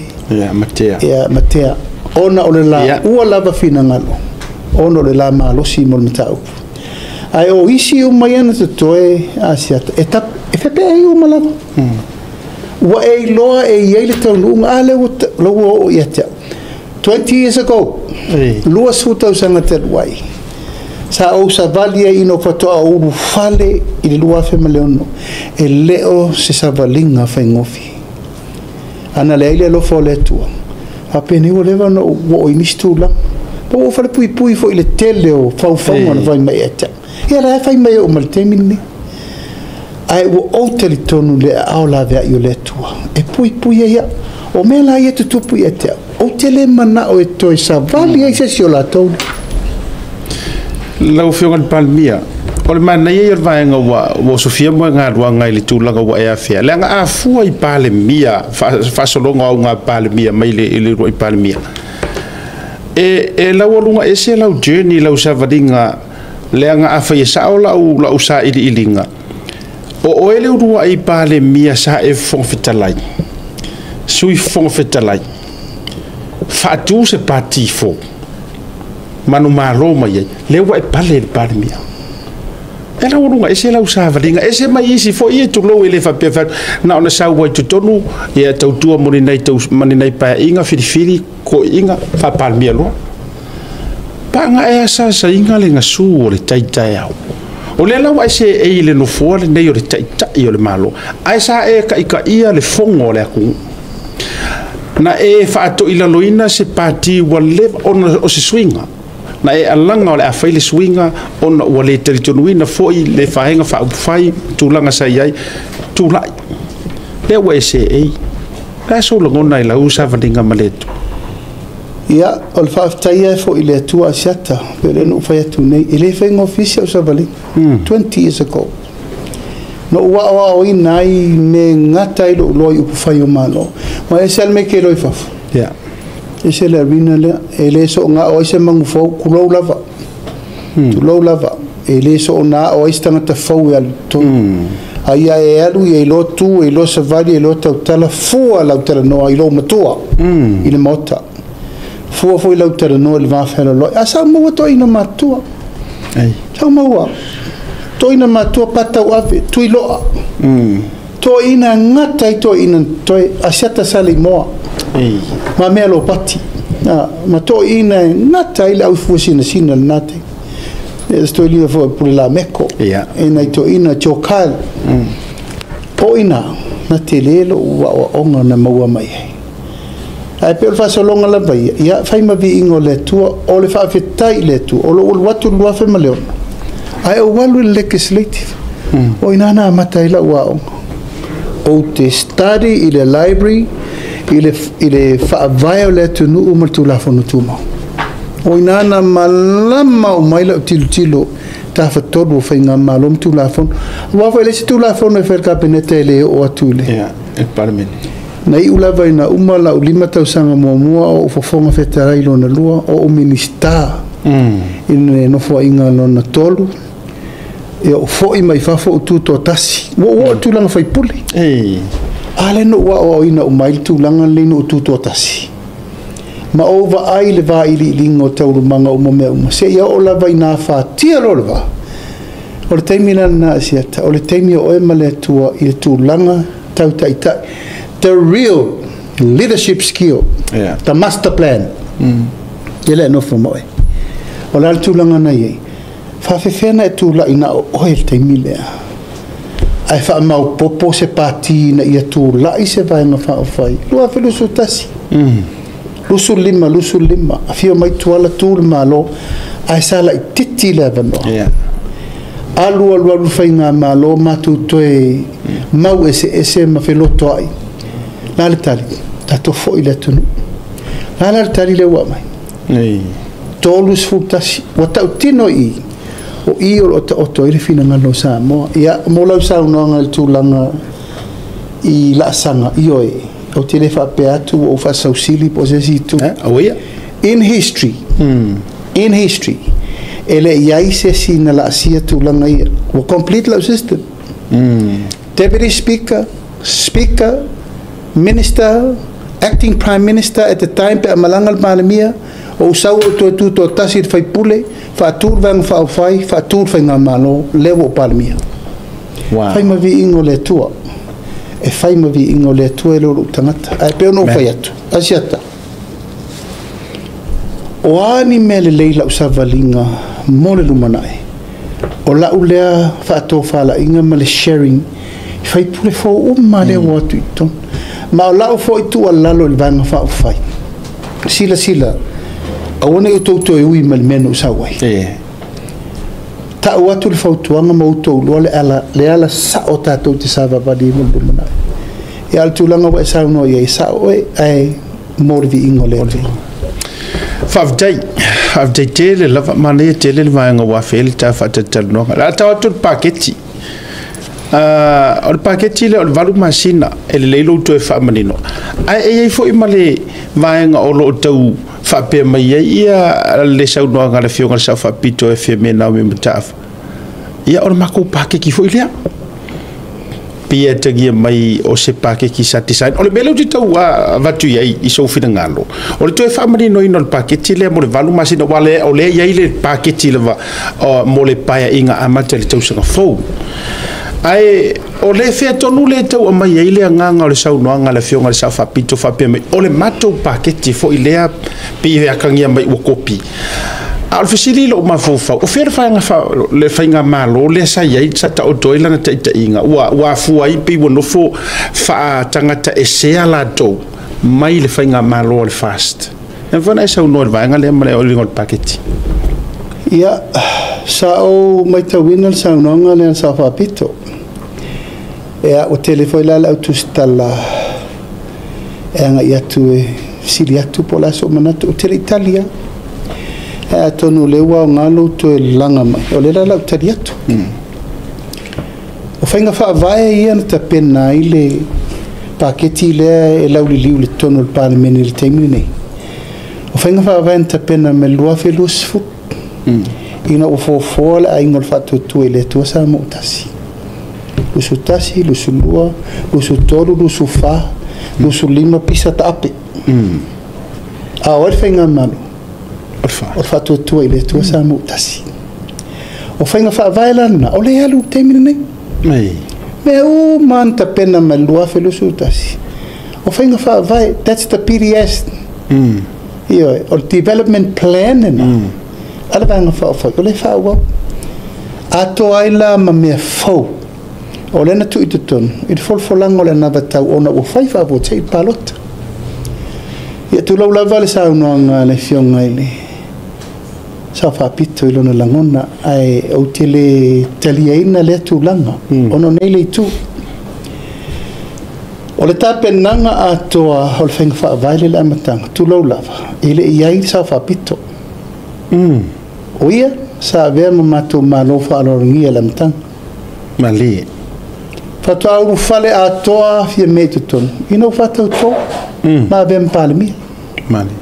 matea. Matea. Ona o le la ua lava finagalo, ona o le la malosi mo le mataupu. Ae o isi uma ia na totoe Asiata, e fepeai uma lava. Ua e iloa e i ai le taunuuga, a lea ua oo ia te au. 20 years ago, 20 tausaga talu ai, sa ou savali ai ina ou faatoa ulufale i le 2006, e le o se savaliga faigofie. Ana leai le alofa o le Atua, faapena ua leva ona ou oo i nisi tulaga. Po ua falepuipui foi i le tele o faufauga na fai mai ia te au. Ia la e fai mai au ma le taimi lenei. Ae ua ou talitonu le aao laveai o le Atua e puipui ai au. O mea la ia tutupu ia te au, ou te le manao e toe savali ai se isi o latou. Lau Afioga i le Palemia, o le manaia ia o le vaega ua osofia mo galuega i le tulaga ua e afea. Leaga a fua i Palemia, faasologa o auga Palemia mai le uluai Palemia, e laualuga ese lau journey, lau savaliga, leaga a fai e sao lau sailiiliga, o oe le uluai Palemia sa e Fofoga Fetalai, Sui Fofoga Fetalai, faatu se pati fou, manumalo mai ai, lea ua e pale i le Palemia. E laualuga ese lau savaliga, ese mai isi foi e tulou e le faapea na ona sau ai totonu, ia tautua mo ni nai paeaiga, filifili, koiiga, faa-Palemia loa. Paga e asasaiga le gasu o le taitaeao. O lea la ua e seei i le nofoa lenei o le taitai o le Malo, ae sa e kaikaia le fogo o le atunuu. Na e faatoilaloina se pati ua leva ona o se suiga. Na e alaga o le a fai le suiga ona ua le talitonuina foi le vaega faaupufai tulaga sa i ai, tulai. Lea ua e seei. Le a sou lagona i lau savaliga ma le Atua? Ia, o le faafetai ai foʻi i le Atua Asiata, pe o lea na ou fai atu nei, e lē faigofie si au savaliga. 20 years ago na ou aoaoina ai me gata ai lou loa i upufai o Malo, ma ese ale mea ke iloa i fafo. Ese le arena lea, e lē sooga'o ai se magufou, tulou lava, tulou lava, e lē soona'o ai se tagata fou e alu totonu. Aia e alu ia iloa tu, e iloa savali, e iloa tautala, fua lau talanoa i lou matua i le maota, fua foi lau talanoa i le vafealoaloai. A sa maua toeaina matua, sa maua toeaina matua patauave tuiloa, toeaina gata ai toeaina toe Asiata sa le imoa ma mea lopati ma toeaina e gata ai le aufua sinasina lena taimi. E se toeaina foi pule Lameko e nai toeaina Jokal o ina na tele lou aoaoga na maua mai ai. Ae pei o le faasologa lava ia, ia fai ma viiga o le Atua, o le faafetai i le Atua o lou alu atu i le 2006, ae ou alu i le legislative. O ina na amata ai lau aoga. Ou te study i le library, i le faavae o le atunuu ma le Tulafono Tumau. O ina na malama o mai lau tilotilo tafatolu o faigamalo ma Tulafono. Aua foi le isi Tulafono e fai le Kapeneta e le oo atu i le Ia, e Palemene. Na iu lava ina uma lau 5 tausaga muamua o ou fofoga fetalai lona lua, o ou Minisita i le nofoaiga lona tolu, e ou fo'i mai fafo ou tutoatasi. Ua ou oo i tulaga faipule. A lea na ou aoaoina uma ai le tulaga lenei na ou tutoatasi. Ma ou vaai le vailiiliga o taualumaga uma mea uma. Seia oo lava ina afatia loa le vā. O le taimi la lena Asiata, o le taimi o oe ma le Atua i le tulaga tautaitai. The real leadership skill. The master plan. Ia lea nofo ma oe. O le a le tulaga na i ai. Faafefea na e tula'i na o oe le taimi lea. Ae faamaopopo se pati na ia tula'i se vaega faaufai. 2021. 25, 25. Afio mai Tuala tu le Malo. Ae sa laitiiti le avanoa. Alu alu alu faiga malo matou toe mau eseese ma felotoai. La le tali, tatou fo'i le atunuu. La la le tali lea ua aumai. 31. Ua tautino i o i o loo taoto ai le finagalo o Samoa. Ia, mo lau saunoaga i le tulaga i laasaga, ioe, ou te le faapea atu ua ou faasausili po o se isi itu. Aua ia. In history, e le i ai se isi na laasia tulaga ia. Ua complete lau system. Deputy Speaker, Speaker, Minister, Acting Prime Minister at the time pe a malaga le Palemia, o sau o toe tutoatasi le faipule, faatu le vaega faaufai, faatu le faigamalo, lea ua ou Palemia. Fai ma viiga o le Atua. E fai ma viiga o le Atua e le o lou tagata. Ae pei ona ou fai atu, Asiata, o a ni mea lelei lau savaliga mo le lumanai, o lau lea faatofalaiga ma le sharing, i faipule fou uma lea ua atu i totonu. Ma o lau foi tuualalo i le vaega faaufai. Silasila, aua ne i outou toe ui ma le mea na ou sau ai. Tau atu le fautuaga ma outou iloa le ala, le ala sao tatou te savavali mo le lumanai. Ia le tulaga ua e saunoa i ai, sao oe, ae mo le viiga o le Atua. Faafetai. Faafetai tele lava manaia tele le vaega ua afe ai le ta faatalatalanoaga. Le a tau atu le paketi. O le paketi lea o le 8 masina e lelei lou toe faamanino. Ae e i ai foi ma le vaega o loo tau faapea mai ai ia le saunoaga a le afioga i le Sao Faapito e Fiame Naomi Mataafa. Ia o le makou pakeki foi lea. Pei e atagia mai o se pakeki sa design. O le mea lea ou te tau avatu i ai i sou finagalo. O le toe faamaninoina o le paketi lea mo le 8 masina aua o lea e i ai le paketi lava mo le paeaiga amata i le tausaga fou. Ae o le fea tonu le tau aumai ai le agaga o le saunoaga a le afioga i le Sao Faapito faapea mai o le matou paketi foi lea pei e atagia mai ua kopi. A o le fesili i lou mafaufau, o fea le faiga le faigamalo lea sa i ai sa taoto ai lana taitaiga ua afua ai pei ua nofo faatagata esea latou mai le faigamalo a le FAST. E mafai ona e saunoa i le vaega lea ma le uiga o le paketi. Ia, sa ou matauina le saunoaga lea a le Sao Faapito. Ia, ua tele foi la le au tusitala e agai atu e fesili atu po o le a so'u manatu, ou te le i tali lava. Ae atonu o lea ua aoga lou toe laga mai, o lea la o le a ou tali atu. O faiga faavae ia na tapena ai le paketi lea e lauliliu i le totonu o le Palemene i le taimi lenei, o faiga faavae na tapena mai le 2020, ina ua foafoa le aiga o le Faatuatua i le Atua Samoa ua Tasi, 21, 22, 23, 24, 25 pisa taape. A o ai le faigamalo? O le Faatuatua i le Atua Samoa ua Tasi. O faiga faavae la lena, o lea e alu i le taimi lenei. Mea uma na tapena mai le 2021, o faiga faavae, that's the PDS. Ioe, o le development plan lena a le Vaega Faaupufai, o lea e faaauau. Atoa ai la ma mea fou o lea na tuu i totonu i le folafolaga o le anavatau ona ua fai faafuasei le palota. Ia tulou lava le saunoaga a le Afioga i le Sao Faapito i lona lagona, ae ou te le taliaina lea tulaga ona o nei le itu. O le tapenaga atoa o le faiga faavae lea i le amataga, tulou lava, e le i ai le Sao Faapito. O ia sa avea ma matou malo faaaloalogia i le amataga. Malie. Faatoa ulufale atoa Fiamē i totonu ina ua faatauto ma avea ma Palemia. Malie.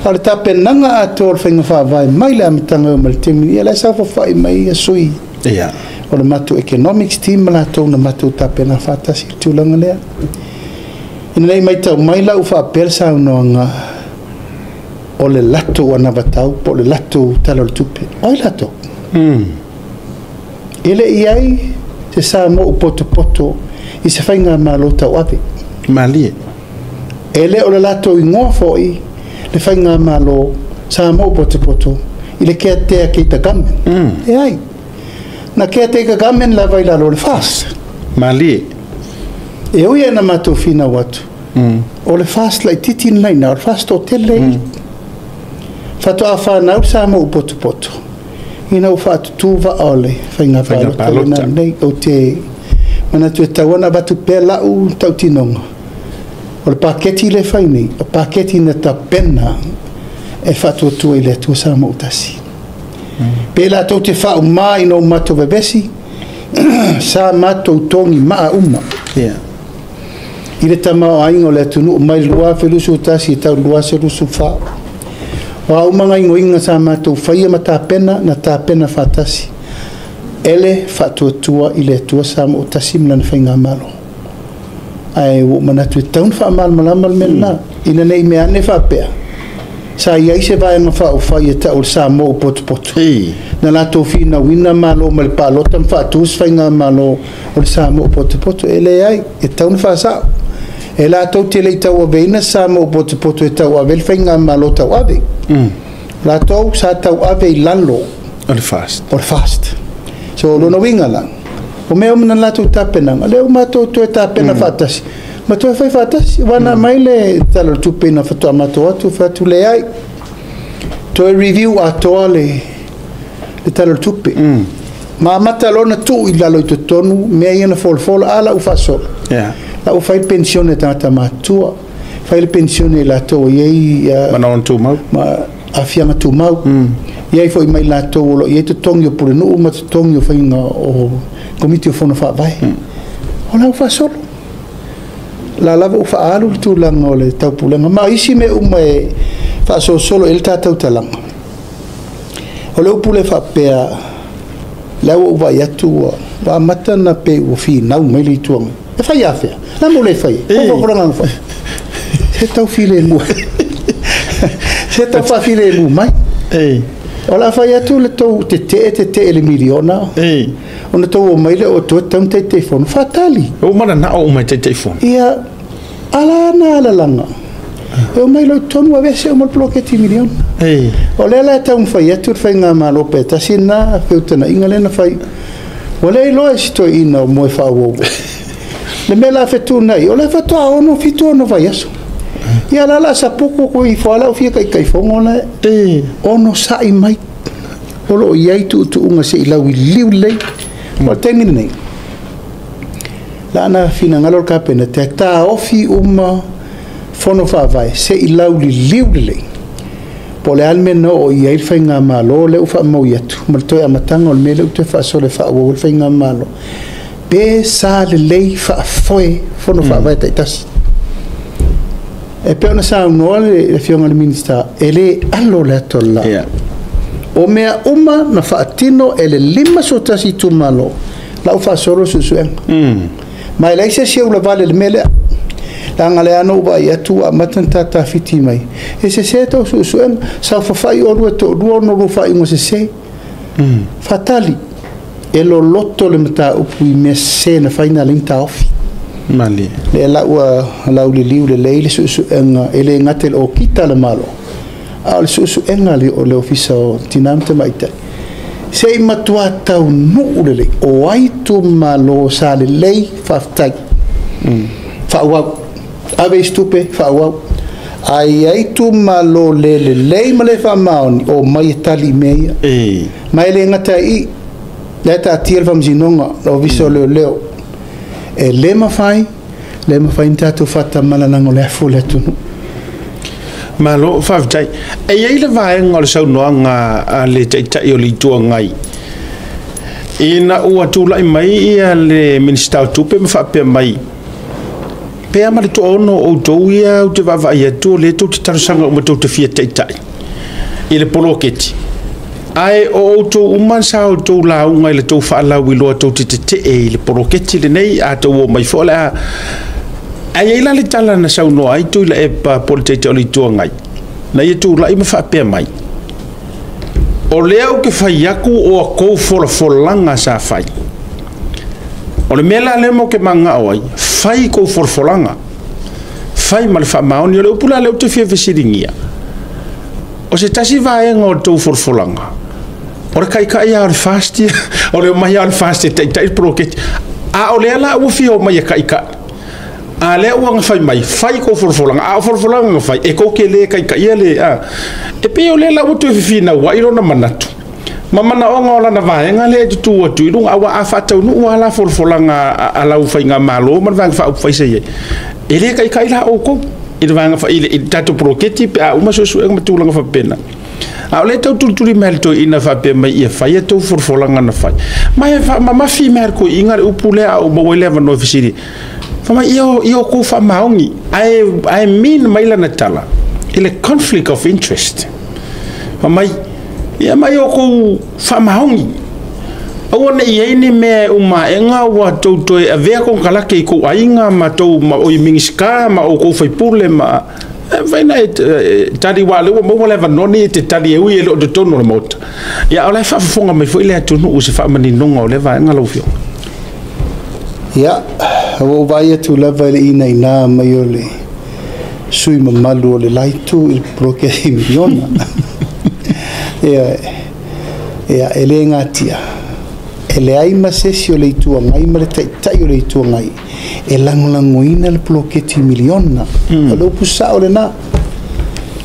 A o le tapenaga atoa o le faiga faavae mai le amataga e oo mai le taimi, ia la e saofafai mai ia sui o le matou economics team ma latou na matou tapena faatasi i le tulaga lea. Ina ne i matau mai la ua faapea le saunoaga o le latou anavatau po o le latou tala o le tupe. O ai latou? E le i ai se Samoa ua potopoto i se faigamalo tauave. Malie. E le o le latou igoa foi le faigamalo Samoa ua potopoto i le caretaker government. E ai. Na caretaker government lava i lalo o le FAST. Malie. E ui ai na matou finau atu, o le FAST laitiiti lena i ina, o le FAST toatele i. Faatoa fanau le Samoa ua potopoto ina ua faatutū vaa o le faiga palota lena nei. Ou te manatu e tatau ona avatu pea lau tautinoga, o le paketi lea e fai nei, o paketi na tapena e Faatuatua i le Atua Samoa ua Tasi. Pe latou te faauma ina ua matou vevesi, sa matou togi maa uma i le tamaoaiga o le atunuu mai le 2021 e tau le 2024. O a uma gaoioiga sa matou faia ma tapena, na tapena faatasi e le Faatuatua i le Atua Samoa ua Tasi ma lana faigamalo. Ae ua ou manatu e tatau ona faamalamalama le mea lena, ina ne i mea ane faapea sa i ai se vaega faaupufai e tau o le Samoa ua potopoto, na latou finauina malo mai le palota ma faatu se faigamalo o le Samoa ua potopoto. E leai, e tatau ona faasao. E latou te le i tauaveina se Samoa ua potopoto e tauave le faigamalo tauave. Latou sa tauave i lalo o le FAST. O le FAST. So, o lona uiga la, o mea uma na latou tapenaga, lea ua matou toe tapena faatasi, ma toe fai faatasi. Ua na mai le Tala o le Tupe ina faatoa matou atu, fai atu leai, toe review atoa le Tala o le Tupe. Ma amata loa ona tuu i lalo i totonu mea ia na folafola, a la ua faasolo. La ua fai le penisione a tagata matutua, fai le penisione i latou e i ai manaoga tumau. Ma aafiaga tumau. I ai foi ma i latou o lo o i ai totogi o pulenuu ma totogi o faiga o komiti o fono faavae. O la ua faasolo. La lava ua faaalu le tulaga o le taupulega. Ma isi mea uma e faasolosolo i ai le tatou talaga. O le upu lea faapea, lea ua ou vaai atu ua amata na pei ua finau mai le Itu Agai. E fai afea? La mo le fai. Folafola fai. Se tau filemu. Se tau faafilemu mai. O le a fai atu le tou tetee tetee i le miliona. Ona tou omai lea o toe tatau ona Taitaifono. Faatali. Ua uma ona nao uma e Taitaifono. Ia, ala na alalaga. E omai loa i totonu aveese uma le poloketi miliona. O lea la e taumafai atu le faigamalo pe tasi lena feutagaiga lea na fai. Ua le iloa e si toeaina o moe faauouo. Le mea la fetuunai, o lea faatoa 6, 7, 6 vaiaso. Ia la la sapuku ko ifo ala o fia taitaifono la ono sa'i mai. O lo o i ai tuutuuga se i lauiliu lelei. O le taimi lenei, la na finagalo le Kapeneta e taofi uma Fono Faavae se'i lauliliu lelei po o le a le mea na oo i ai le faigamalo lea ua faamaui atu ma le toe amataga o le mea lea ua toe faasolo e faaauau ai le faigamalo, pe sa lelei faafoe Fono Faavae taitasi. E pei ona saunoa le Afioga i le Minisita, e le alo le ata o le la. O mea uma na faatino e le 51 itumalo, la ua faasolo le suesuega. Ma e leai se isi e ulavale i le mea lea. Leaga lea na ou vaai atu ua amata ona tatafiti mai. E sese tou suesuega, saofafai oulua e toalua ona oulua faaiuga sese. Faatali, e loloto le mataupu i mea sese na fai na alai ona taofi. Malie. Lea la ua lauliliu lelei le suesuega, e le gata i le okita a le Malo, a o le suesuega o le Ofisa o Tina ma Tamaitai. Se i matua taunuu lelei, o ai itumalo sa lelei, faafetai. Faaauau. Ave isi tupe, faaauau. Ae i ai itumalo le lelei ma le faamaoni, o mai e tali i mea ia. Ma e le gata i i, la e taatia le Faamasinoga, le Ofisa o Leoleo. E le mafai, le mafai ona tatou faatamala o le afu o le atunuu. Malo, faafetai. E i ai le vaega o le saunoaga a le Taitai o le Itu Agai, ina ua tulai mai ia le Minisita o Tupe ma faapea mai, pe a ma le toaono o outou ia ou te vaavaai atu o lea tou te talosaga uma tou te fia taitai i le poloketi, ae o outou uma sa outou lauga i le tou faalauiloa tou te tetee i le poloketi lenei, a tou o mai foi o le a. Ae i ai la le tala na saunoa ai Tuilaepa po o le Taitai o le Itu Agai, na ia tulai ma faapea mai, o lea ou te fai atu o a tou folafolaga sa fai. O le mea la lea mo te manao ai, fai kou folafolaga, fai ma le faamaoni. O le upu la lea ou te fia fesiligia, o se tasi vaega o le tou folafolaga, o le kaikai lava o le FAST, o le omai lava o le FAST e taitai le poloketi, a o lea la ua fia omai e kaikai. A lea ua na fai mai, fai kou folafolaga, a o folafolaga na fai, e kou te le kaikaia le... A. E pei o lea la ua toe fefinau ai lona manatu, ma manaoga o lana vaega lea e tutu atu i luga, aua a faataunuu lava la folafolaga a lau faigamalo ma le Vaega Faaupufai sa i ai, e le kaikai la outou i le vaega i le tatou poloketi pe a uma suesuega ma tulaga faapena. A o lea e tau tulituli mai le toeaina faapea mai ia fai a tou folafolaga na fai. Ma e faamamafi mai le toeaina le upu lea a ou maua ai le avanoa e fesili. Fai mai ia outou faamaoni, ae mean mai lana tala i le conflict of interest. Fai mai ia mai outou faamaoni. Aua ne i ai ni mea e umaega ua tou toe avea konekarate i kou aiga ma tou ma oi Minisita ma outou faipule ma fai na e tali wa le ua maua le avanoa nei e te tali e ui e le o totonu o le Maota. Ia o la e faafofoga mai foi le atunuu i se faamaninoga o lea vaega lau Afioga. Ia, ua ou vaai atu lava i le inaina mai o le sui mamalu o le la itu i le poloketi miliona. Ia, e le gatia. E leai ma se isi o le Itu Agai ma le Taitai o le Itu Agai e lagolagoina le poloketi miliona. O le upu sao lena.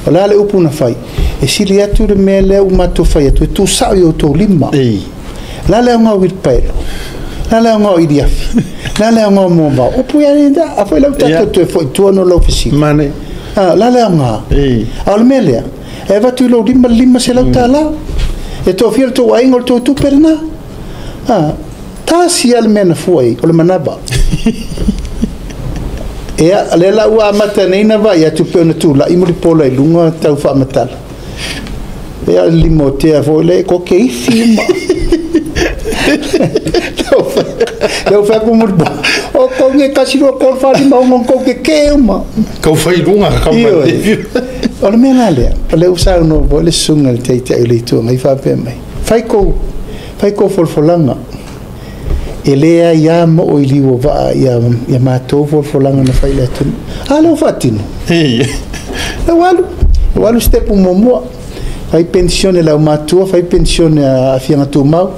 O le a le upu na fai? E sili atu le mea lea ua matou fai atu e tuusao i outou lima. La le aoga o uilipaelo, la le aoga o iliafi, la le aoga o moavao. Upu ia ni da, a foi lau tatou toe foi tua no lau fesili. Mane. La le aoga. A o le mea lea, e avatu i lou lima le $500. E toafia le tou aiga o le tou tupe lena. Tasi lava le mea na fua i ai, o le manava. Ia, lea la ua amata nei na vaai atu pei ona tulai Mulipola i luga tau faamatala. Ia, le lima o tea foi lea, koke ifi uma. Lea ua fai atu Mulipola, o kou nei 1, 2, 3, 4, 5, 6, kou ke ke uma. Kau fai lunga, kau fai. O le mea la lea, o lea ua saunoa foi le susuga i le Taitai o le Itu Agai faapea mai, fai kou folafolaga, e leai lava ma o i liu o vaa ia matou folafolaga na fai i le atunuu. A lea ua faatino. Lea ua alu stepu muamua, fai pensione le aumatua, fai pensione a aafiaga tumau,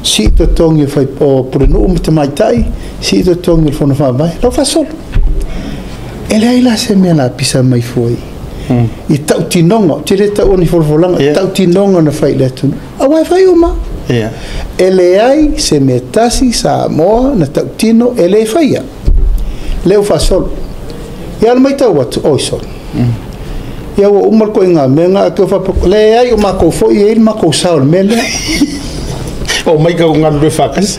sii totogi o pulenuu ma tamaitai, sii totogi o le Fono Faavae, lau faasolo. E leai la se mea la pisa mai fua i tautinoga, te le tau o ni folafolaga, tautinoga na fai i le atunuu. Aua e fai uma. E leai se mea tasi Samoa na tautino e le faia. Lea ua faasolo. Ia le maitau atu, oi sole. Ia ua uma le koiga mea ga ke fa le ai o makou foi e le makou sao le mea lea. O mai ka galulue faatasi.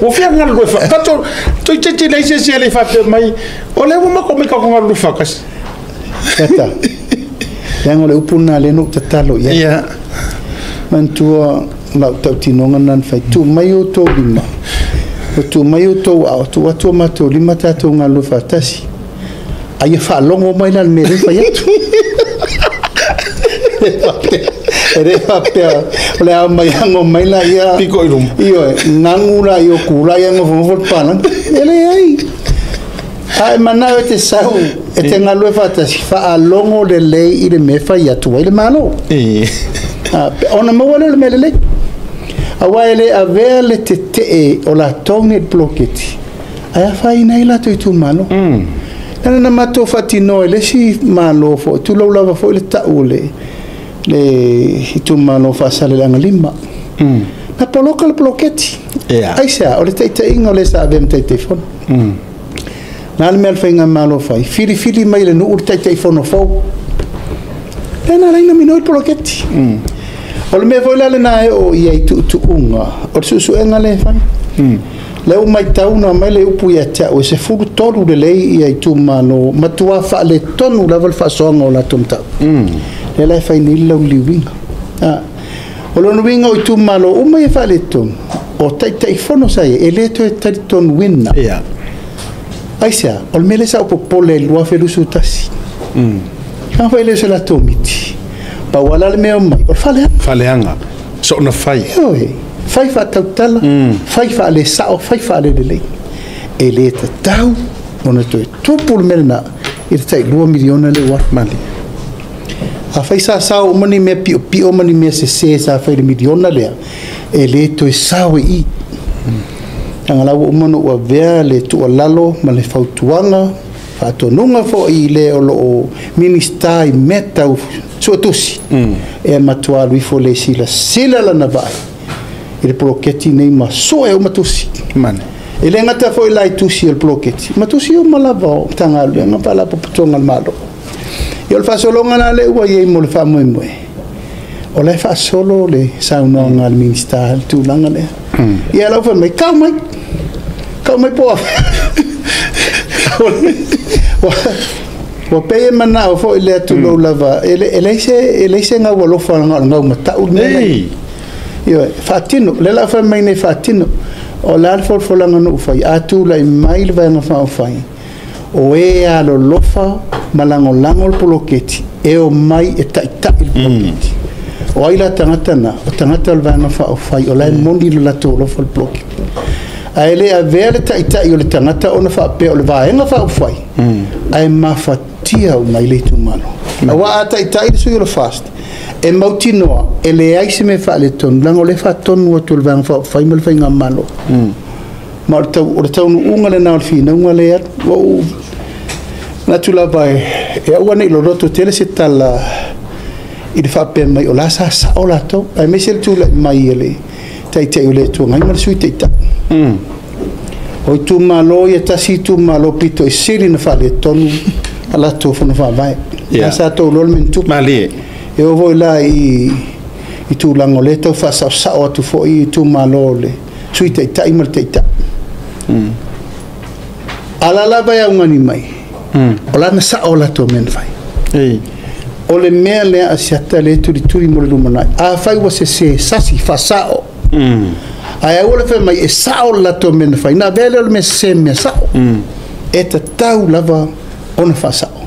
Ua fia galulue faatasi. Toi te lei se se le faapea mai. O le ua mako mai ka galulue faatasi. Tata. Leaga o le upu lena lea na ou tatalo i ai. Ia. Manatua lau tautinoga lena na fai. Tuu mai outou lima. Ua tuu mai outou ao, tuu atu o matou lima tatou galulue faatasi. A ia faalogo mai la le mea lea e fai atu. E le faapea o le a mai ago mai la ia piko i luma. Ioe, gagu la i o kula ia nofonofo le palagi. E leai. A e manao e te sau e te galue faatasi, faalogo lelei i le mea e fai atu ai le Malo. Ona maua lea o le mea lelei. Aua e le avea le tetee o latou nei i le poloketi, ae afaina ai latou itumalo. Lana na matou faatinoa i le isi Malo foi, tulou lava foi le tau o le itumalo Faasaleleaga 5. Na poloka le poloketi. Aisea, o le taitaiga o le sa avea ma Taitaifono. Na le mea le faigamalo fai, filifili mai le nuu le Taitaifono fou. Lea na alaina minoi le poloketi. O le mea foi la lena e oo i ai tuutuuga, o le suesuega lea e fai. Lea ua maitau na aumai le upu ia te au, e 13 lelei ia itumalo, matua faaletonu lava le faasoaga o latou mataupu. Lea la e fai nei le lauliliuina. O lona uiga o itumalo uma ia faaletonu, o Taitaifono sa ia, e le toe talitonuina. Aisea, o le mea lea sa ou popole ai i le 2021. Ka fai le o se latou miti. Pau ala le mea o mai, o le faaleaga. Faaleaga, soona fai. Ioe, fai faatautala, fai faalesao, fai faalelelei. E le tatau ona toe tupu le mea lena i le tai 2 miliona le ua Mali. A fai sa sao uma ni mea piopio ma ni mea sese sa fai le miliona lea, e le toe sao e i. Leaga la ua uma ona ou avea le tuualalo ma le fautuaga, faatonuga foi i le o loo Minisita i mea tau suetusi, e matua alu ifo le silasila lana vaai i le poloketi nei ma sue uma tusi. Mane. E le gata foi la i tusi o le poloketi, ma tusi uma lava o Matagaluega ma Faalapotopotoga a le Malo. Ia o le faasologa la lea ua i ai mo le faamoemoe, o la e faasolo le saunoaga a le Minisita i le tulaga lea. Ia lau fai mai, kau mai, kau mai po o afea. Ua pei e manao foi le atulou lava, e leai se gau alofa na o le gau matau le mea nei. Ioe, faatino, lea la fai mai nei faatino, o le a le folafolaga na ou fai, a tulai mai le Vaega Faaupufai, o e alolofa ma lagolago le poloketi, e o mai e taitai le poloketi. O ai la tagata na, o tagata o le Vaega Faaupufai, o la e moni le latou alofa le poloketi. Ae le avea le taitai o le tagata ona faapea o le Vaega Faaupufai, ae mafatia uma i le itumalo. Aua a taitai le sui o le FAST, e mautinoa, e leai se mea faaletonu, leaga o lea e faatonu atu e le Vaega Faaupufai ma le faigamalo. Ma o le taunuuga lena o le finauga lea, ua ou manatu lava e aua ne i loloto tele se tala i le faapea mai o la sa sao latou, aemaise le tulai mai e le taitai o le Itu Agai ma le Sui Taitai. O itumalo ia tasi itumalo pito i sili na faaletonu a latou fono faavae. La sa tou loa le mea na tupu. Malie. E oo foi la i tulaga o lea tau faasaosao atu foi i itumalo o le Sui Taitai ma le Taitai. A la lava e augani mai, o la na sao o latou mea na fai. O le mea lea a Asiata lea e tulituli mo le lumanai. A fai ua sese, sasi, faasao. Ae aua le fai mai e sao le latou mea na fai. Na avea lea o le mea sese mea sao. E tatau lava ona faasao.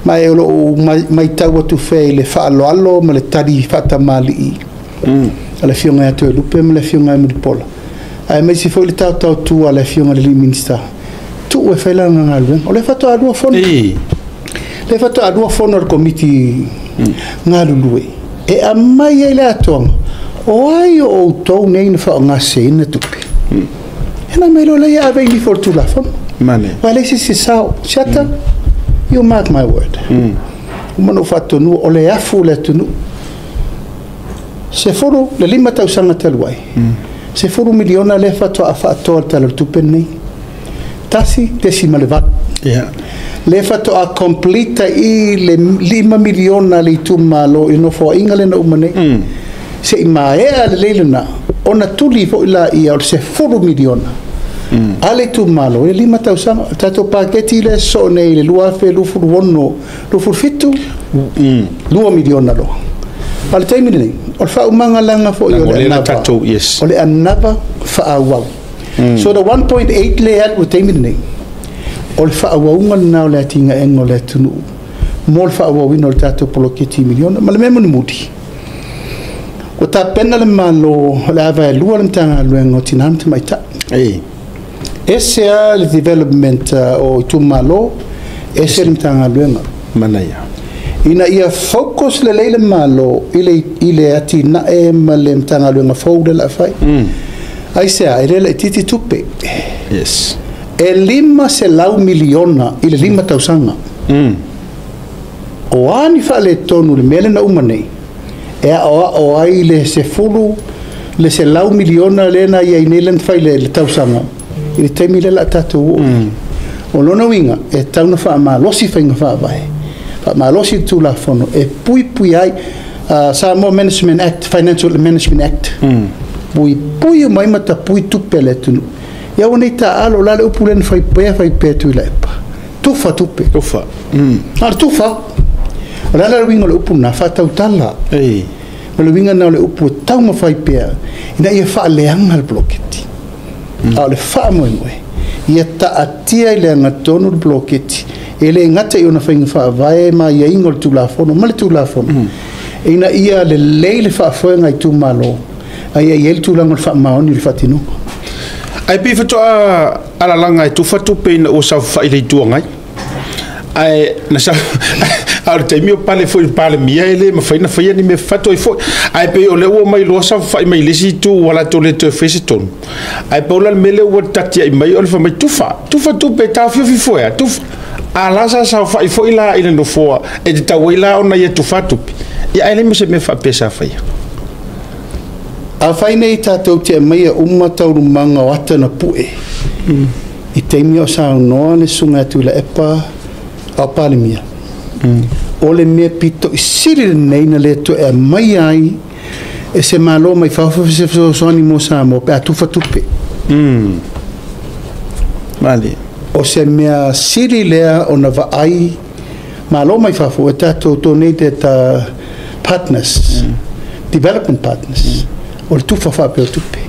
Ma e o loo maitau atu fea i le faaaloalo ma le tali faatamalii a le afioga ia Toelupe ma le afioga ia Mulipola. Aemaise foi le taotao a le afioga i le alii Minisita. Tuu e fai lana galuega. O lea faatoa lua fono. Lea faatoa lua fono a le komiti galulue. E aumai ai le atoaga. O ai o outou nei na faaaogaseseina tupe. E na mai loa lea ave i nifo o le Tulafono. Mane. Wa leai se se sao. Siata, you mark my word. Uma na ou faatonua, o le afu o le atunuu. 15 tausaga talu ai. 10 miliona lea faatoa faatoa le Tala o le Tupe lenei. 1.8. Ia. Le faatoa complete i le 5 miliona le itumalo i nofoaiga lena uma nei. Se i maea lelei lena, ona tuli foi laia o le 10 miliona. A le itumalo e 5 tausaga. O le tatou paketi lea e sosoo nei i le 2026, 27, 2 miliona loa. A o le taimi lenei, o le faaumaga foi o le anava, tatou, yes. O le anava faaauau. So the 1.8 le alu i le taimi lenei, o le faaauauga lena o le atinaega o le atunuu mo le faaauauina o le tatou poloketi miliona. Ma le mea mulimuli, ua tapena le Malo o le ava e lua le Matagaluega o Tina ma Tamaitai. Ei. Ese lava le development o itumalo, ese le Matagaluega. Manaia. Ina ia focus lelei le Malo i le atinae ma le Matagaluega fou lea o le a fai. Aisea? E le laitiiti tupe. Yes. E 500 miliona i le 5 tausaga. O a ni faaletonu i le mea lea na uma nei, e aoao ai le 10, le 100 miliona lea na i ai nei lea na fai i le tausaga, i le taimi lea o le a tatou oo i ai. O lona uiga, e tatau ona faamalosi faiga faavae, faamalosi le Tulafono e puipui ai Samoa Management Act, Financial Management Act, puipui uma ai ma tapui tupe a le atunuu. Ia aua nei taaalo, o le a le upu lea na fai pea fai pea Tuilaepa? Tufa tupe. Tufa. A o le tufa, o le a le uiga o le upu lena? Faatautala. Ei. O le uiga lena o le upu e taumafai pea ina ia faaleaga le poloketi. A o le faamoemoe, ia taatia i le agatonu le poloketi, e le gata i ona faiga faavae ma aiaiga o le Tulafono ma le Tulafono, ina ia lelei le faafoega i itumalo, a ia i ai le tulaga o le faamaoni i le faatinoga. Ae pei faatoa alalaga e tufa tupe ina ua saofafai i le Itu Agai. Ae na sa a o le taimi o pale foi i le Palemia e le mafai ona faia ni mea fafatoi foi. Ae pei o lea ua omai loa saofafai mai i le isi itu ua latou le toe faia se tonu. Ae pau la le mea lea ua tatiai mai o le fai mai tufa, tufa tupe e taofiofi foi a, tufa. A la sa saofai foi la i le nofoa e tatau ai la ona ia tufa tupe. Ia ae leai ma se mea faapea sa faia. Afai nei tatou te aumaia uma taualumaga o ata na pue i taimi o saunoa le susuga ia Tuilaepa a o Palemia, o le mea pito i sili lenei na le toe aumaia ai e se Malo mai fafo se fesoasoani mo Samoa pe a tufa tupe. Malie. O se mea sili lea ona vaai Malo mai fafo e tatou donated partners, development partners, o le tufa faapea o tupe.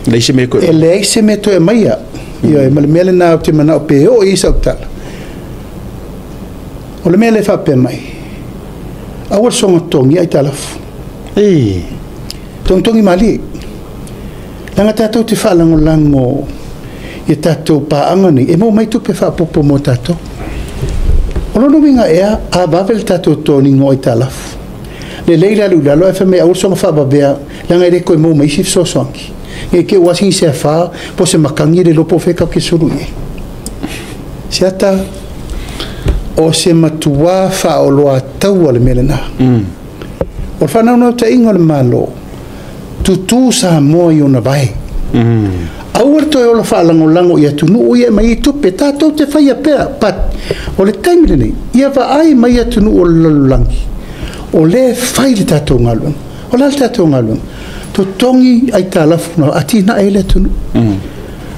Leai se mea toe. E leai se mea toe aumaia. Ioe, ma le mea lena ou te manao pe oo i ai sau tala. O le mea lea e faapea mai, aua le soona totogia aitalafu. Ei. Togitogi malie. Leaga tatou te faalagolago i a tatou paaga nei, e maua mai tupe faaopoopo mo tatou. O lona uiga ea, a vave le tatou toniga o aitalafu. Lelei le alu i lalo ae fai mai aua le soona faavavea, leaga e le toe maua mai isi fesoasoani. Ne i te i ua asigi se afa po o se matagi le iloa po o fea tatou te sulu i ai. Seata, o se matuā faaoloataua le mea lena. O le faanaunautaiga o le Malo, tutū Samoa i ona vae. Aua le toe ola faalagolago i atunuu ia e aumai ai tupe, tatou te faia pea, but o le taimi lenei, ia vaai mai atunuu o le lalolagi, o lea e fai le tatou galuega. O le a le tatou galuega? Totogi aitalafu na atinae ai le atunuu.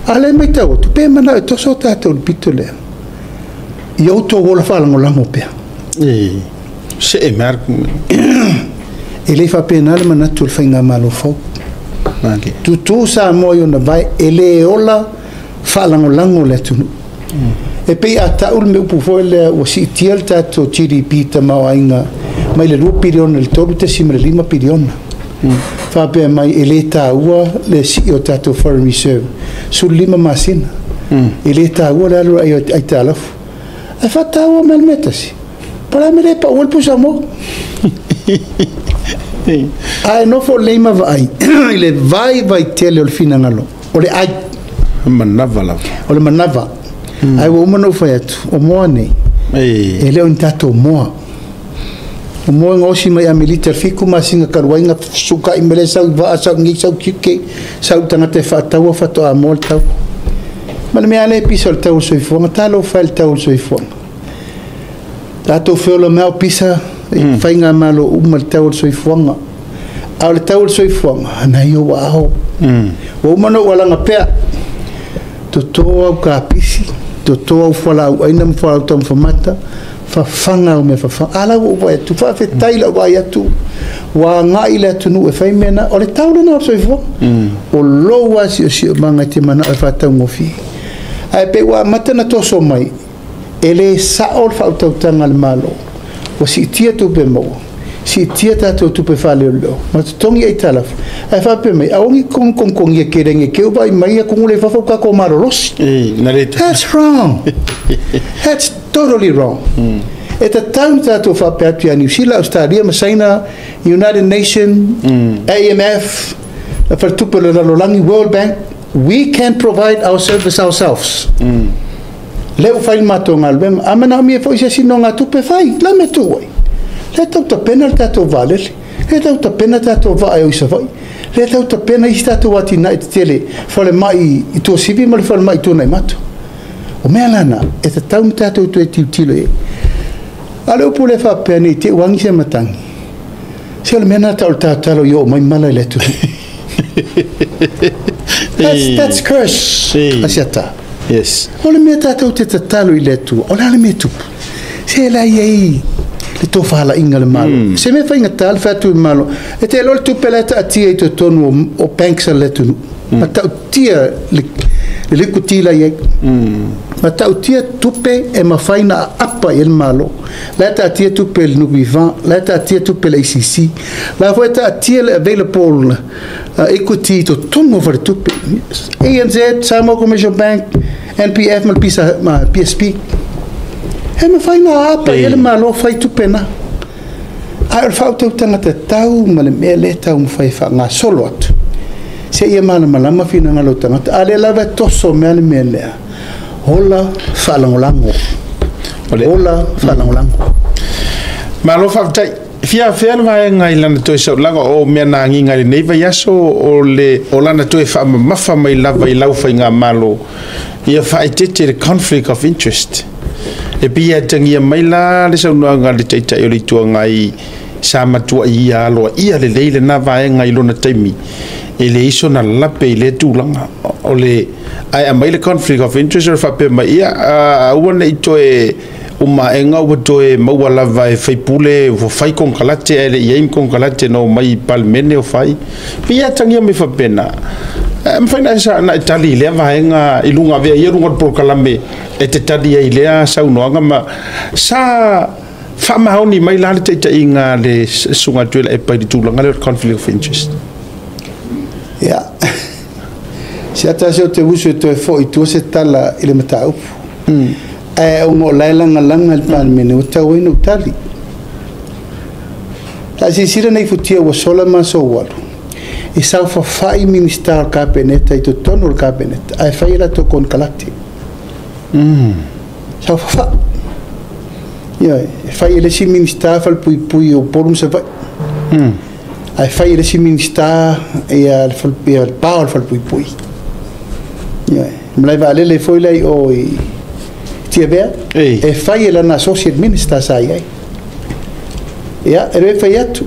A o lea e matau atu, pe manao e toso tatou i le pito lea, ia outou ola faalagolago pea. Ei, see mai E le faapena le manatu o le faigamalo fou. Tutū Samoa i ona vae, e le ola faalagolago le atunuu. E pei a tau le mea upu foi lea ua siitia le tatou GDP tamaoaiga mai le 2 piliona i le 3.5 piliona. Faapea mai e le taua le sii o tatou foreign reserve 15 masina. E le taua le alu ai aitalafu. Ae faataua mai le mea tasi. Po o le a le mea lea e pau ai le pusa moa? Ae nofo lelei ma vaai i le vaivai tele o le finagalo, o le ai. Manava lava. O le manava. Ae ua uma ona ou fai atu, o moa nei, e le o ni tatou moa. O moa e gaosi mai Amerika i le 7 masina talu ai na fesuka'i mai lea sau i vaa, sau i nei, sau i UK, sau i le tagata e faataua faatoa moa le tau. Ma Ma le mea le pisa o le tau o le soifuaga, talofa e le tau o le soifuaga. Tatou feola mai o pisa i faigamalo uma le tau o le soifuaga. A o le tau o le soifuaga, na ia ua ao. Ua uma ona ou alaga pea, toto au kapisi, toto au fualaau aina ma fualaau taumafamata, fafaga au mea fafaga. A la ua ou vaai atu, faafetai lau vaai atu, ua agai le atunuu e fai mea na, o le tau lena o le soifuaga. O lou lava siosiomaga e te manao e faataugofie. Ae pei ua amata na toso mai, e le sao le faautautaga a le Malo. Ua siitia tupe maua, siitia tatou tupe faaleoleo, ma totogi aitalafu. Ae faapea mai, aua ne i kogikogigia tele ne i te i ua vaai mai atunuu la i fafo ua tatou malolosi. That's wrong. That's totally wrong. E tatau ona tatou faapea atu ia Niu Sila, Australia ma Saina, United Nation, AMF, Faletupe o le Lalolagi, World Bank, we can provide our service ourselves. Lea ua fai le matou galuega. A manaomia foi se isi nogatupe, fai, la mea tuu ai. Lea tau tapena le tatou vaalele, lea tau tapena tatou vaa e o i Savaii, lea tau tapena isi tatou atinae tetele, falemai i Tuasivi ma le falemai i Tuanaimato. O mea la na, e tatau ona tatou toe tilotilo i ai. A o le upu lea faapea ne i te i ua agi se matagi, se o le mea lena tau o le tatalo i oo mai mala i le atunuu. That's curse, Asiata. Yes. O le mea tatou te tatalo i le Atua, o le a le mea e tupu? Se la i ai le tofalaiga a le Malo. Se mea faigata le fai atu i le Malo, e te iloa le tupe la e taatia i totonu o banks a le atunuu. Ma tautia le liquidity la i ai. Ma tautia tupe e mafai ona aapa i ai le Malo. La e taatia tupe i le NPF, la e taatia tupe i le ACC, la foi e taatia le available equity i totonu o faletupe. ANZ, Samoa Commercial Bank, NPF ma le ma PSP. E mafai ona aapa i ai le Malo fai tupe na. Ae o le faautautaga tatau ma le mea lea e taumafai e faagasolo atu, seia malamalama finagalo o tagata. A lea lava e toso mea le mea lea, ola faalagolago, ola faalagolago. Malo faafetai. Fia afea le vaega i lana toe saulaga o mea na agiga i lenei vaiaso o le o lana toe faamamafa mai lava i lau faigamalo ia faaeteete le conflict of interest. E pei e atagia mai la le saunoaga a le Taitai o le Itu Agai sa matuai ia aloaia lelei lena vaega i lona taimi, e leai sona lape i lea tulaga. O le ae aumai le conflict of interest o le faapea mai, ia aua ne i toe umaega ua toe maua lava e faipule ua fai konekarate ae le i ai ni konekarate na omai i Palemene o fai. Pei e atagia mai faapena, e mafai ona e tali i lea vaega i luga, avea ia luga o le polokalame e te tali ai i lea saunoaga ma sa faamaoni mai la le taitaiga a le Susuga Tuilaepa i le tulaga lea o le conflict of interest. Ia, se atasi o te uso e toe foi i tua se tala i le mataupu. Ae ona o la e lagalaga i le Palemene, ua tatau ai ona ou tali. Sa silasila nei futia ua sola ma aso ua alu, e saofafai Minisita o le Kapeneta i totonu o le Kapeneta ae fai a latou konekarate. Saofafai. Ioe, e fai e le isi Minisita falepuipui o Upolu ma Savaii. Ae fai e le isi Minisita ia le pa o le falepuipui. Ioe, malae vaalele foi la i o i Tiavea, e fai e lana associate minister sa i ai. Ia, e le fai atu.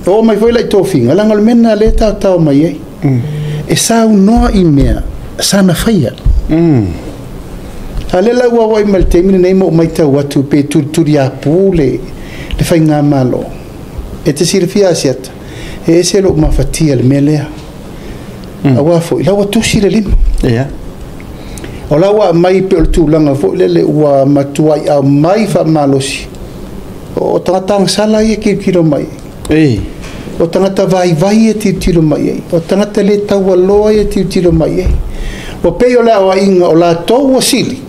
Oo mai foi la i tofiga, leaga o le mea lena lea e taotao mai ai. E saunoa i mea sa na faia. A lea la ua auai mai le taimi lenei ma ou matau atu pe tulituliapu le faigamalo. E te silafia Asiata, e ese lou mafatia i le mea lea. Aua foi, la ua tusi le lima. O la ua aumai pei o le tulaga foi lele ua matuai aumai faamalosi. O tagata agasala ia e tilotilo mai ai. O tagata vaivai ia e tilotilo mai ai. O tagata le taualoa ia e tilotilo mai ai. Ua pei o le aoaiga o latou ua sili,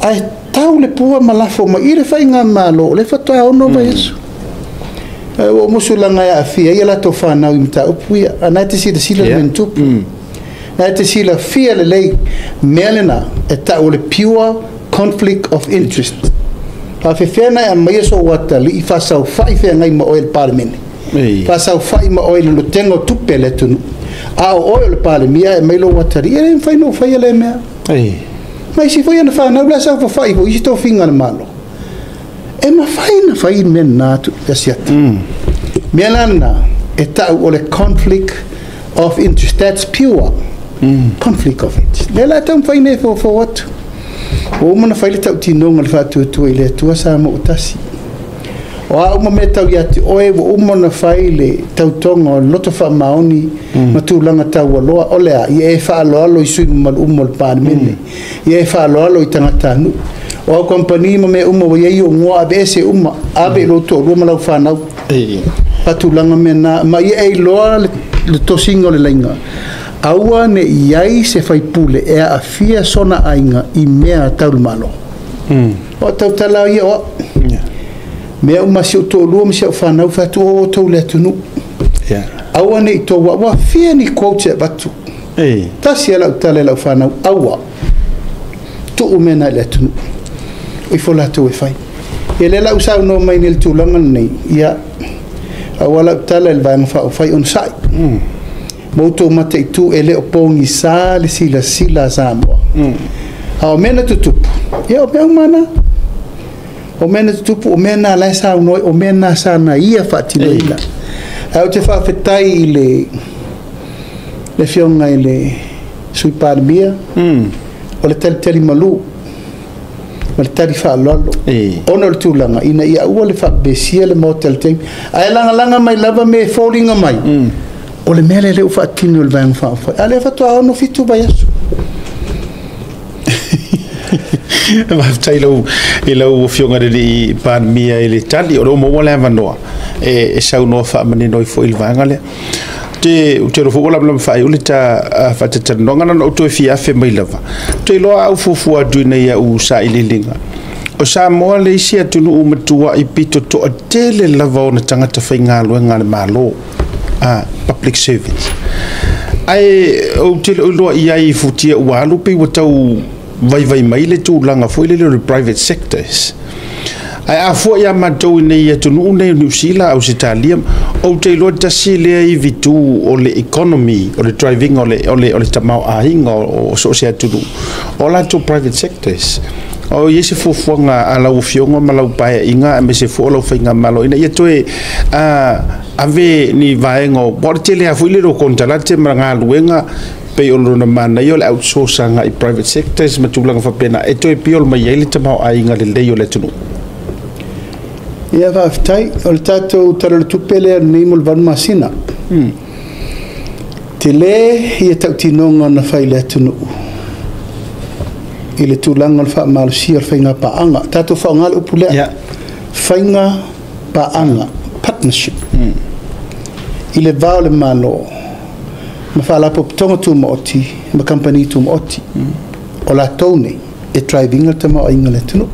ae tau le pua ma lafo mai i le faigamalo o lea faatoa 6 vaiaso. Ae ua ou musu leaga e aafia ai a latou fanau i mataupu ia. A na e te silasila le mea na tupu. Na e te silafia lelei mea lena e tau o le pure conflict of interest. Faafefea na e aumaia sou atalii faasaofai feagai ma oe i le Palemene, faasaofai ma oe i le lotega o tupe a le atunuu, a o oe o le Palemia ae aumai lou atalii, e le mafai ona ou faia lea mea. Ma isi foi ana whanau la saofafai foi isi tofiga a le Malo. E mafai na fai mea na atu Asiata. Mea la lena e tau o le conflict of interest. That's pure conflict of interest. Lea la e taumafai nei e foufou atu. Ua uma ona fai le tautinoga o le faatuatua i le Atua Samoa ua tasi. O a uma mea tau ia te oe, ua uma ona fai le tautoga o le loto faamaoni ma tulaga taualoa, o le a? Ia e faaaloalo i sui mamalu uma o le Palemene. Ia e faaaloalo i tagatanuu. O au kamupani ma mea uma ua i ai ou igoa, aveese uma, ave i lou toalua ma lau fanau. Faatulaga mea na, ma ia e iloa le tosiga o le laina. Aua ne i i ai se faipule e aafia sona aiga i mea tau le Malo. O tautala ia o au. Mea uma si ou toalua ma si au fanau, fai atu o outou le atunuu. Aua ne i tou ua fia ni quotes e avatu. Tasi a lau tala i lau fanau, aua. Tuu mea na i le atunuu. O ifo latou e fai. Ia lea la ua saunoa mai nei i le tulaga lenei, ia, aua lau tala i le Vaega Faaupufai onosai. Ma outou mataitu e le o pogisa le silasila a Samoa. A o mea na tutupu, ia o mea uma na. O mea na tutupu, o mea na la e saunoa, o mea na sa na ia faatinoina. Ae ou te faafetai i le afioga i le Sui Palemia, o le talitali malu ma le tali faaaloalo, ona o le tulaga ina ia aua le faapepesia le Maota i le taimi, ae lagalaga mai lava me e foliga mai, o le mea lea lea ua faatino e le Vaega Faaupufai, a o lea faatoa 6-7 vaiaso. Faafetai i lau Afioga i le Alii Palemia i le tali, o lea ua maua le avanoa e saunoa faamanino ai foi i le vaega lea. Ou te iloa foi ua lamalama faaiu le ta faatatalanoaga, na ona ou toe fia afe mai lava. Ou te iloa au fuafua atu ina ia ou sailiiliga, o Samoa le isi atunuu matuai pito toatele lava ona tagata faigaluega a le Malo, public servants. Ae ou te le o iloa i ai i futia ua alu pei ua tau vaivai mai le tulaga foi lele o le private sectors. Ae a fua ia matou i nei atunuu nei o Niu Sila, Ausetalia, ou te iloa tasi lea ivitu o le economy, o le driving o le tamaoaiga o so o se atunuu, o latou private sectors. O i ai se fuafuaga a lau Afioga ma lau paeaiga aemaise foi o lau faigamalo ina ia toe ave ni vaega o, po o le tele lava foi lele o konekarate ma galuega pei o lona manaia o le outsource agai i private sectors ma tulaga faapena e toe piol mai ai le tamaoaiga lelei o le atunuu. Ia, faafetai. O le tatou Tala o le Tupe lea lenei mo le 8 masina. Tele ia tautinoga na fai i le atunuu i le tulaga o le faamalosia o le faiga paaga. Tatou faaaoga le upu lea. Faiga paaga, partnership. I le va o le Malo ma faalapotopotoga tumaoti ma kamupani tumaoti. O latou nei e drive ina le tamaoaiga o le atunuu.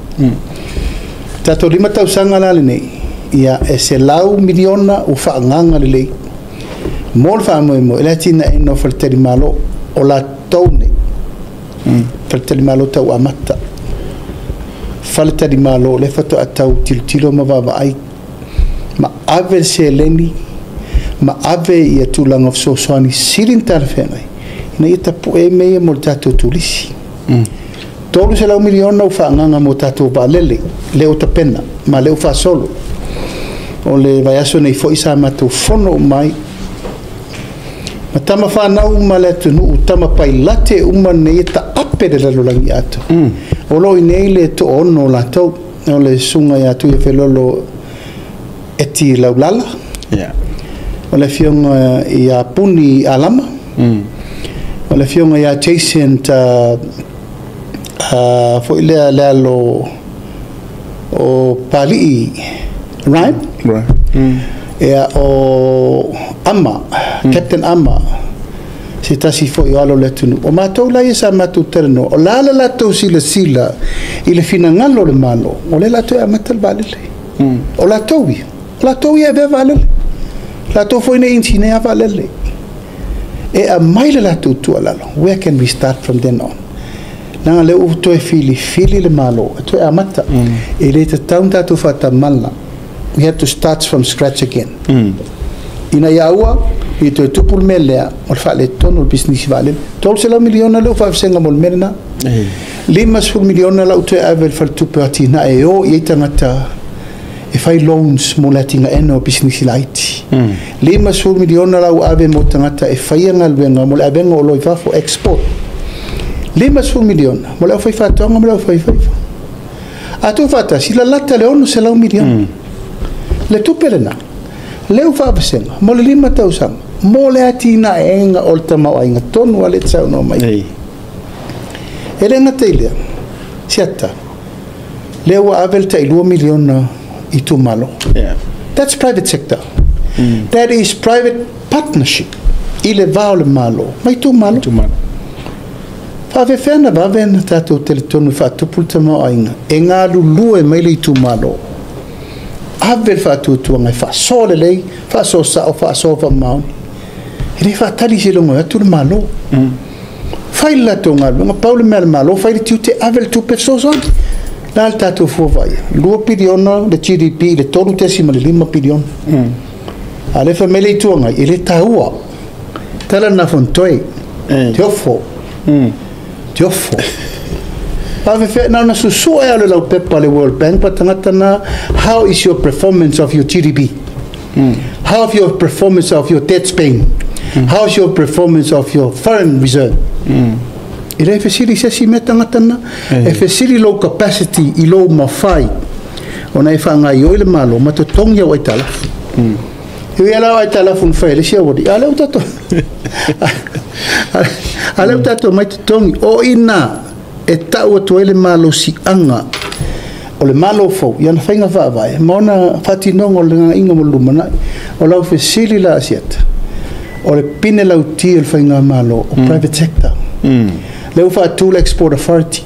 Tatou 5 tausaga la lenei, ia e 100 miliona ua faaagaaga lelei mo le faamoemoe i le atinaeina o faletalimalo o latou nei. Faletalimalo tau amata. Faletalimalo o lea faatoa tau tilotilo ma vaavaai ma ave le seleni ma ave ia tulaga o fesoasoani sili ona talafeagai ina ia tapue ai mea ia mo le tatou turisi. 300 miliona ua faaagaaga mo tatou vaalele, lea ua tapena ma lea ua faasolo. O le vaiaso nei foi sa matou fono uma ai ma tama fanau uma le atunuu, tama pailate uma nei e taape le lalolagi atoa. O lo o i nei le toaono o latou, o le susuga ia Tuiafelolo Eti Laulala, o le afioga ia Puni Alama, o le afioga ia Jason foi lea le alo o Palii Ryan, ia o Ama, Captain Ama, se tasi foi o alo o le atunuu. O matou la ia sa matou talanoa, o la le latou silasila i le finagalo o le Malo, o lea latou e amata le vaalele. O latou ia, o latou ia e avea vaalele. Latou foi nei inisinia vaalele. E aumai le latou tuualalo, where can we start from then on? Leaga lea ua toe filifili le Malo e toe amata. E le tatau ona tatou faatamala. We have to start from scratch again. Ina ia aua I toe tupu le mea lea o le faaletonu o le pisinisi vaalele. $300 miliona lea ua faavasega mo le mea lena. $50 miliona la ua toe ave i le faletupe o atinae e o i ai tagata e fai loans mo le atinaeina o pisinisi laiti. $50 miliona la ua ave mo tagata e faia galuega mo le avega o oloa i fafo, export. $50 miliona mo le aufaifaatoaga ma le aufaifaiva. A tuufaatasi, lalata le $600 miliona. Le tupe lena, lea ua faavasega mo le 5 tausaga mo le atinaeina o le tamaoaiga tonu lava lea e te saunoa mai ai. E le gata i lea, Siata, lea ua ave le tai $2 miliona i itumalo. That's private sector. That is private partnership i le va o le Malo ma itumalo. Faafefea na vave na tatou talitonu e faatupu le tamaoaiga e galulue mai le itumalo. Ave le faatuatuaga e faasoa lelei, faasoa sao, faasoa faamaoni. E le faatali seiloga e atu le Malo. Fai le latou galuega, pau le mea a le Malo, fai le tiute, ave le tupe fesoasoani. La le tatou fua vaaia, 2 piliona le GDP i le 3.5 piliona. A o lea e fai mai le Itu Agai, e le taua. Tala lena Fonotoe, te ofo, te ofo. Faafefea, na ona susue lava o le laupepa a le World Bank pa tagata na, how is your performance of your GDP? How is your performance of your debt spending? How is your performance of your foreign reserve? E le fesili i se isi mea tagata na, e fesili lou capacity i lou mafai ona e faagaoioi le Malo ma totogi au aitalafu. E ui lava la o aitalafu na fai e le isi aualii, a o lea ua tatou a lea ua tatou omai totogi. O i ina e tau atu ai le malosiaga o le Malo fou i ana faiga faavae ma ona faatinoga o le gagaiga mo le lumanai. O lau fesili la a Siata, o le pine lauti o le faigamalo o private sector. Lea ua faatu le Export Authority.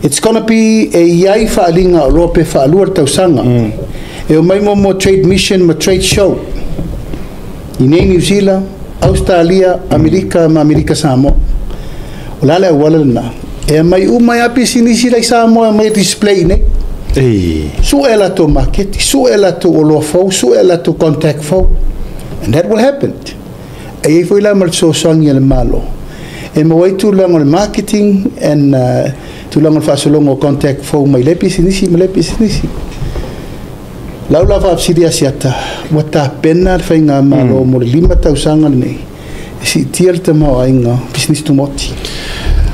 It's gonna be e i ai faaaliga o loa pe faalua le tausaga. E omai muamua trade mission ma trade show i nei Niu Sila, Ausetalia, Amerika ma Amerika Samoa. O le a le auala lena? E aumai uma ai lava pisinisi la i Samoa e aumai e display i nei. Sue a latou maketi, sue a latou oloa fou, sue a latou contact fou. And that will happen. E i ai foi la ma le fesoasoani a le Malo e maua ai tulaga o le marketing and tulaga o le faasologa o contact fou mai lea pisinisi ma lea pisinisi. Lau la faafesili ia Siata, ua tapena le faigamalo mo le 5 tausaga lenei e siitia le tamaoaiga pisinisi tumaoti?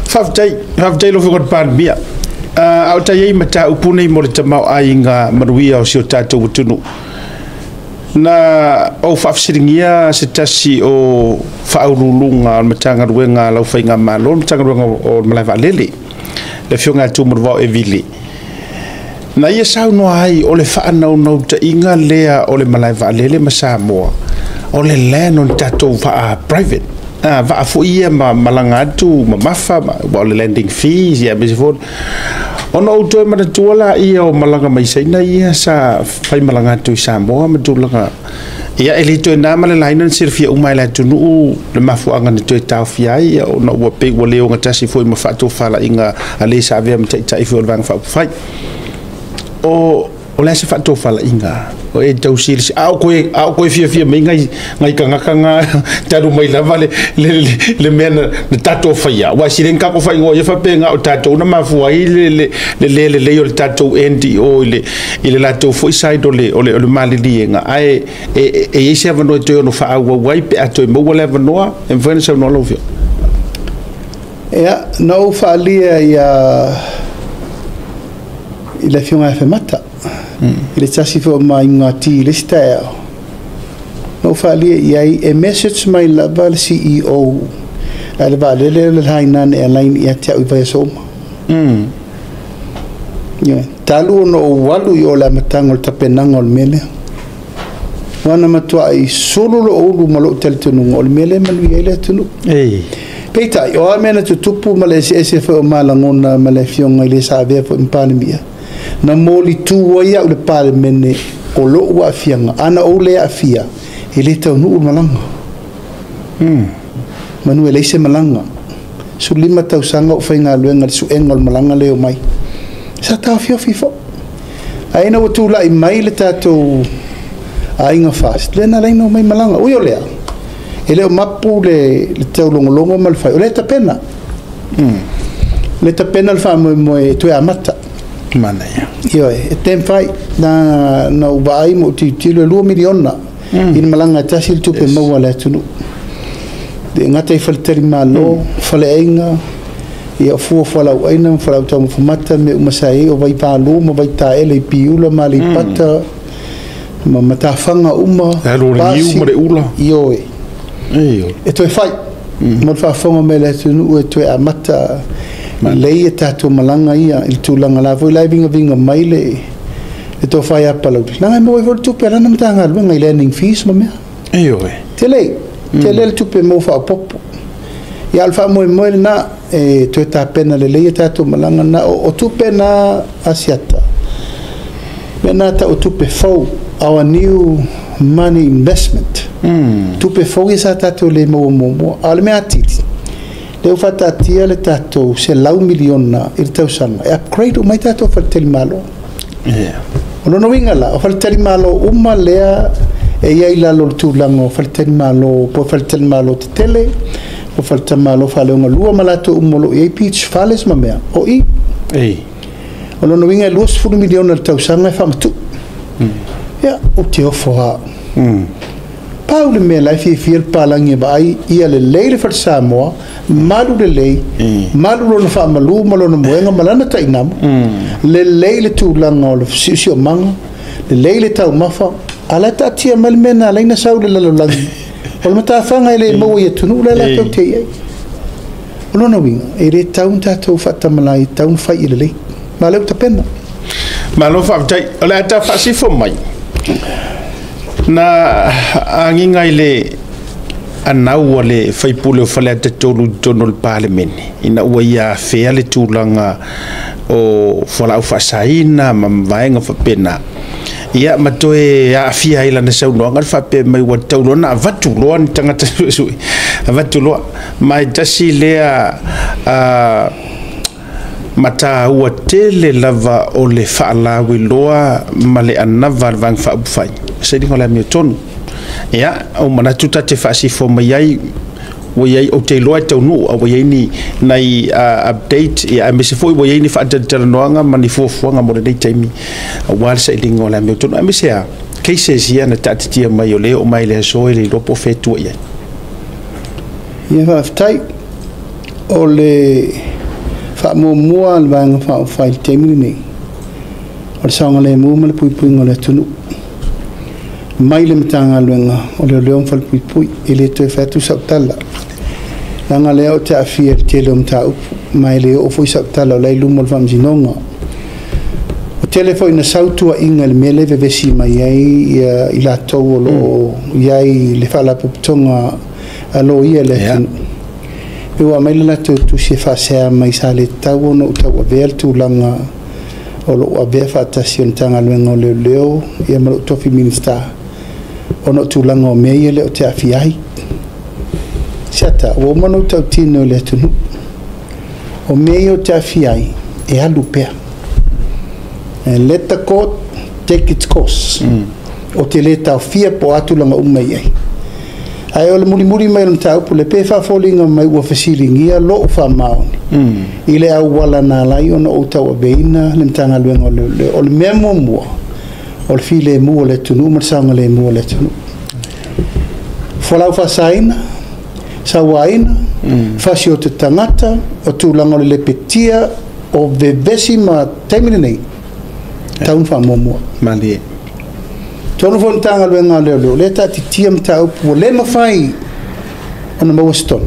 Faafetai, faafetai lau Afioga i le Palemia. A o ta i ai mataupu nei mo le tamaoaiga manuia o si o tatou atunuu. Na ou faafesiligia se tasi o faauluuluga o le Matagaluega a lau Faigamalo, le Matagaluega o le Malae Vaalele, le Afioga ia Tumanuvao Evili, na ia saunoa ai o le faanaunautaiga lea o le Malae Vaalele ma Samoa, o le land o ni tatou vaa private, vaa foi ia ma malaga atu mamafa, aua o le landing fees, ia aemaise foi. Ona ou toe manatua laia o malaga mai Saina ia sa fai malaga atu i Samoa ma tulaga, ia e le toe na ma le laina na silafia uma e le atunuu le mafuaaga na toe taofia ai, ia ona ua pei ua le ogatasi foi ma faatofalaiga a le sa avea ma taitai foi o le Vaega Faaupufai. O O le a se faatofalaiga o e tausi le a o koe a o koe fiafia mai ngai ngai tagata nga talu mai lava le le le, le mea na, na tatou faia aua e sili ai na tatou faaigoa ia faapea na o tatou na mafua ai le le le le lelei o le tatou end i o i le i le latou foi side o le o le o le maliliega ae e e i ai se avanoa e toe ono faaauau ai pe a toe maua le avanoa e mafai ona saunoa lau Afioga. Ia, na ou faaalia ia i le Afioga ia Femata, i le tasi foi o maiga ti i le isi taeao, na ou faaalia i ai, e message mai lava le CEO a le vaalele o le Hainan Airline ia te au i vaiaso uma. Ioe, talu ona ou alu i o i le amataga o le tapenaga o le mea lea. Aua na matuai sulu lou ulu ma lou talitonuga o le mea lea e manuia ai le atunuu. Peitai, o a mea na tutupu ma le eseese foi o ma lagona ma le Afioga i le sa avea foi ma Palemia, na molitu ai au i le Palemene o lou aafiaga, a na ou le aafia, e le taunuu le malaga. Manu e leai se malaga. 15 tausaga ou faigaluega i le suega o le malaga lea e omai. Sa taofiofi foi. Ae ina ua tulai mai le tatou Aiga FAST lea na ala ai ona omai malaga. Ui o lea, e le o mapu le taulogologo ma le fai, o lea e tapena. O lea e tapena le faamoemoe e toe amata. Manaia. Ioe, e taumafai. Na ou vaai ma ou tilotilo e $2 miliona i le malaga e tasi le tupe maua a le atunuu. E gata i faletalimalo, faleaiga, ia o fua o fualaauaina ma fualaau taumafa mata, mea uma sa i ai, o vaivalu ma vaitaele i Piula ma Aleipata, ma matafaga uma, Le alu o le niu ma le ula. Ioe. E toe fai mo le faafofoga mai a le atunuu e toe amata lelei a tatou malaga ia i le tulaga la foi la e vigaviga mai le tofa ia Palauli. Leaga e maua ai foi le tupe a lana Matagaluega i landing fees ma mea. Ioe. Tele, tele le tupe maua faaopoopo. Ia, o le faamoemoe lena e toe tapena lelei a tatou malaga na. O tupe na Asiata, mea na tau o tupe fou, our new money investment. Tupe fou ia sa tatou le maua muamua. A o le mea atili, lea ua faataatia le tatou $100 miliona i le tausaga e upgrade uma ai tatou faletalimalo. O lona uiga la, o faletalimalo uma lea e i ai i lalo o le tulaga o faletalimalo, po o faletalimalo tetele, po o faletalimalo faaleogalua ma latou uma o lo o i ai beach fales ma mea, o i. O lona uiga e $20 miliona i le tausaga e faamatuu. Ia, ou te ofo lava. Pau le mea la e fiafia le papalagi e vaai ia lelei le fale Samoa, malu lelei, malu lona faamalu ma lona moega ma lana tainamu, lelei le tulaga o le siosiomaga, lelei le taumafa, a o la e taatia mai le mea na ala ai ona sau le lalolagi. O le matafaga e le maua i atunuu la e latou te i ai. O lona uiga, e le tatau ona tatou faatamalai, e tatau ona fai ia lelei. Ma o lea ua tapena. Malo faafetai. O le a ta faasifo mai na agiga i le anau a le faipule o Faleata 3 i totonu o le Palemene ina ua ia afea le tulaga o fualaau faasaina ma vaega faapena. Ia, ma toe aafia ai lana saunoaga le faapea mai ua tatau loa ona avatu loa ni tagata suesue, avatu loa. Ma e tasi lea mataua tele lava o le faalauiloa ma le anava a le Vaega Faaupufai, sailiga o le amiotonu. Ia, ou manatu ta te faasifo mai ai, ua i ai, ou te iloa e taunuu, a ua i ai ni nai update, ia, aemaise foi ua i ai ni faatalatalanoaga ma ni fuafuaga mo lenei taimi aua le sailiga o le amiotonu, aemaise a cases ia na taatitia mai o lea e oo mai le aso e le iloa po o fea e tua i ai. Ia, faafetai. O le faamuamua a le Vaega Faaupufai i le taimi lenei, o le saogalemu ma le puipuiga o le atunuu. Mai le Matagaluega o Leoleo ma Falepuipui, e le toe fai atu sau tala. Leaga lea ou te aafia i le tele o mataupu, ma e le oo foi sau tala o la e i luma o le Faamasinoga. O tele foi na sau tuuaiga i le mea lea e vevesi mai ai i latou o lo o i ai le faalapotopotoga a loia i le atunuu. Pe ua aumai le latou tusi e faasea mai sa le tatau ona ou tauavea le tulaga o lou avea faatasi o le Matagaluega o Leoleo ia ma lou tofi Minisita ona o tulaga o mea ia lea ou te aafia ai. Siata, ua uma ona ou tautino i le atunuu. O mea ia ou te aafia ai, e alu pea. And let the court take its course. Ou te le taofia po o a tulaga uma i ai. Ae o le mulimuli mai o le mataupu le pe faafoliga mai ua fesiligia lou faamaoni i le auala na ala ai ona ou tauaveina le Matagaluega o Leoleo. O le mea muamua, o le filemu o le atunuu ma le saogalemu o le atunuu. Fualaau faasaina, sauaina, fasiota tagata, o tulaga o le lepetia, o vevesi ma taimi lenei, tatau ona faamuamua. Malie. Tonu foi le Matagaluega o Leoleo, lea e taatitia mataupu ua le mafai ona maua se tonu.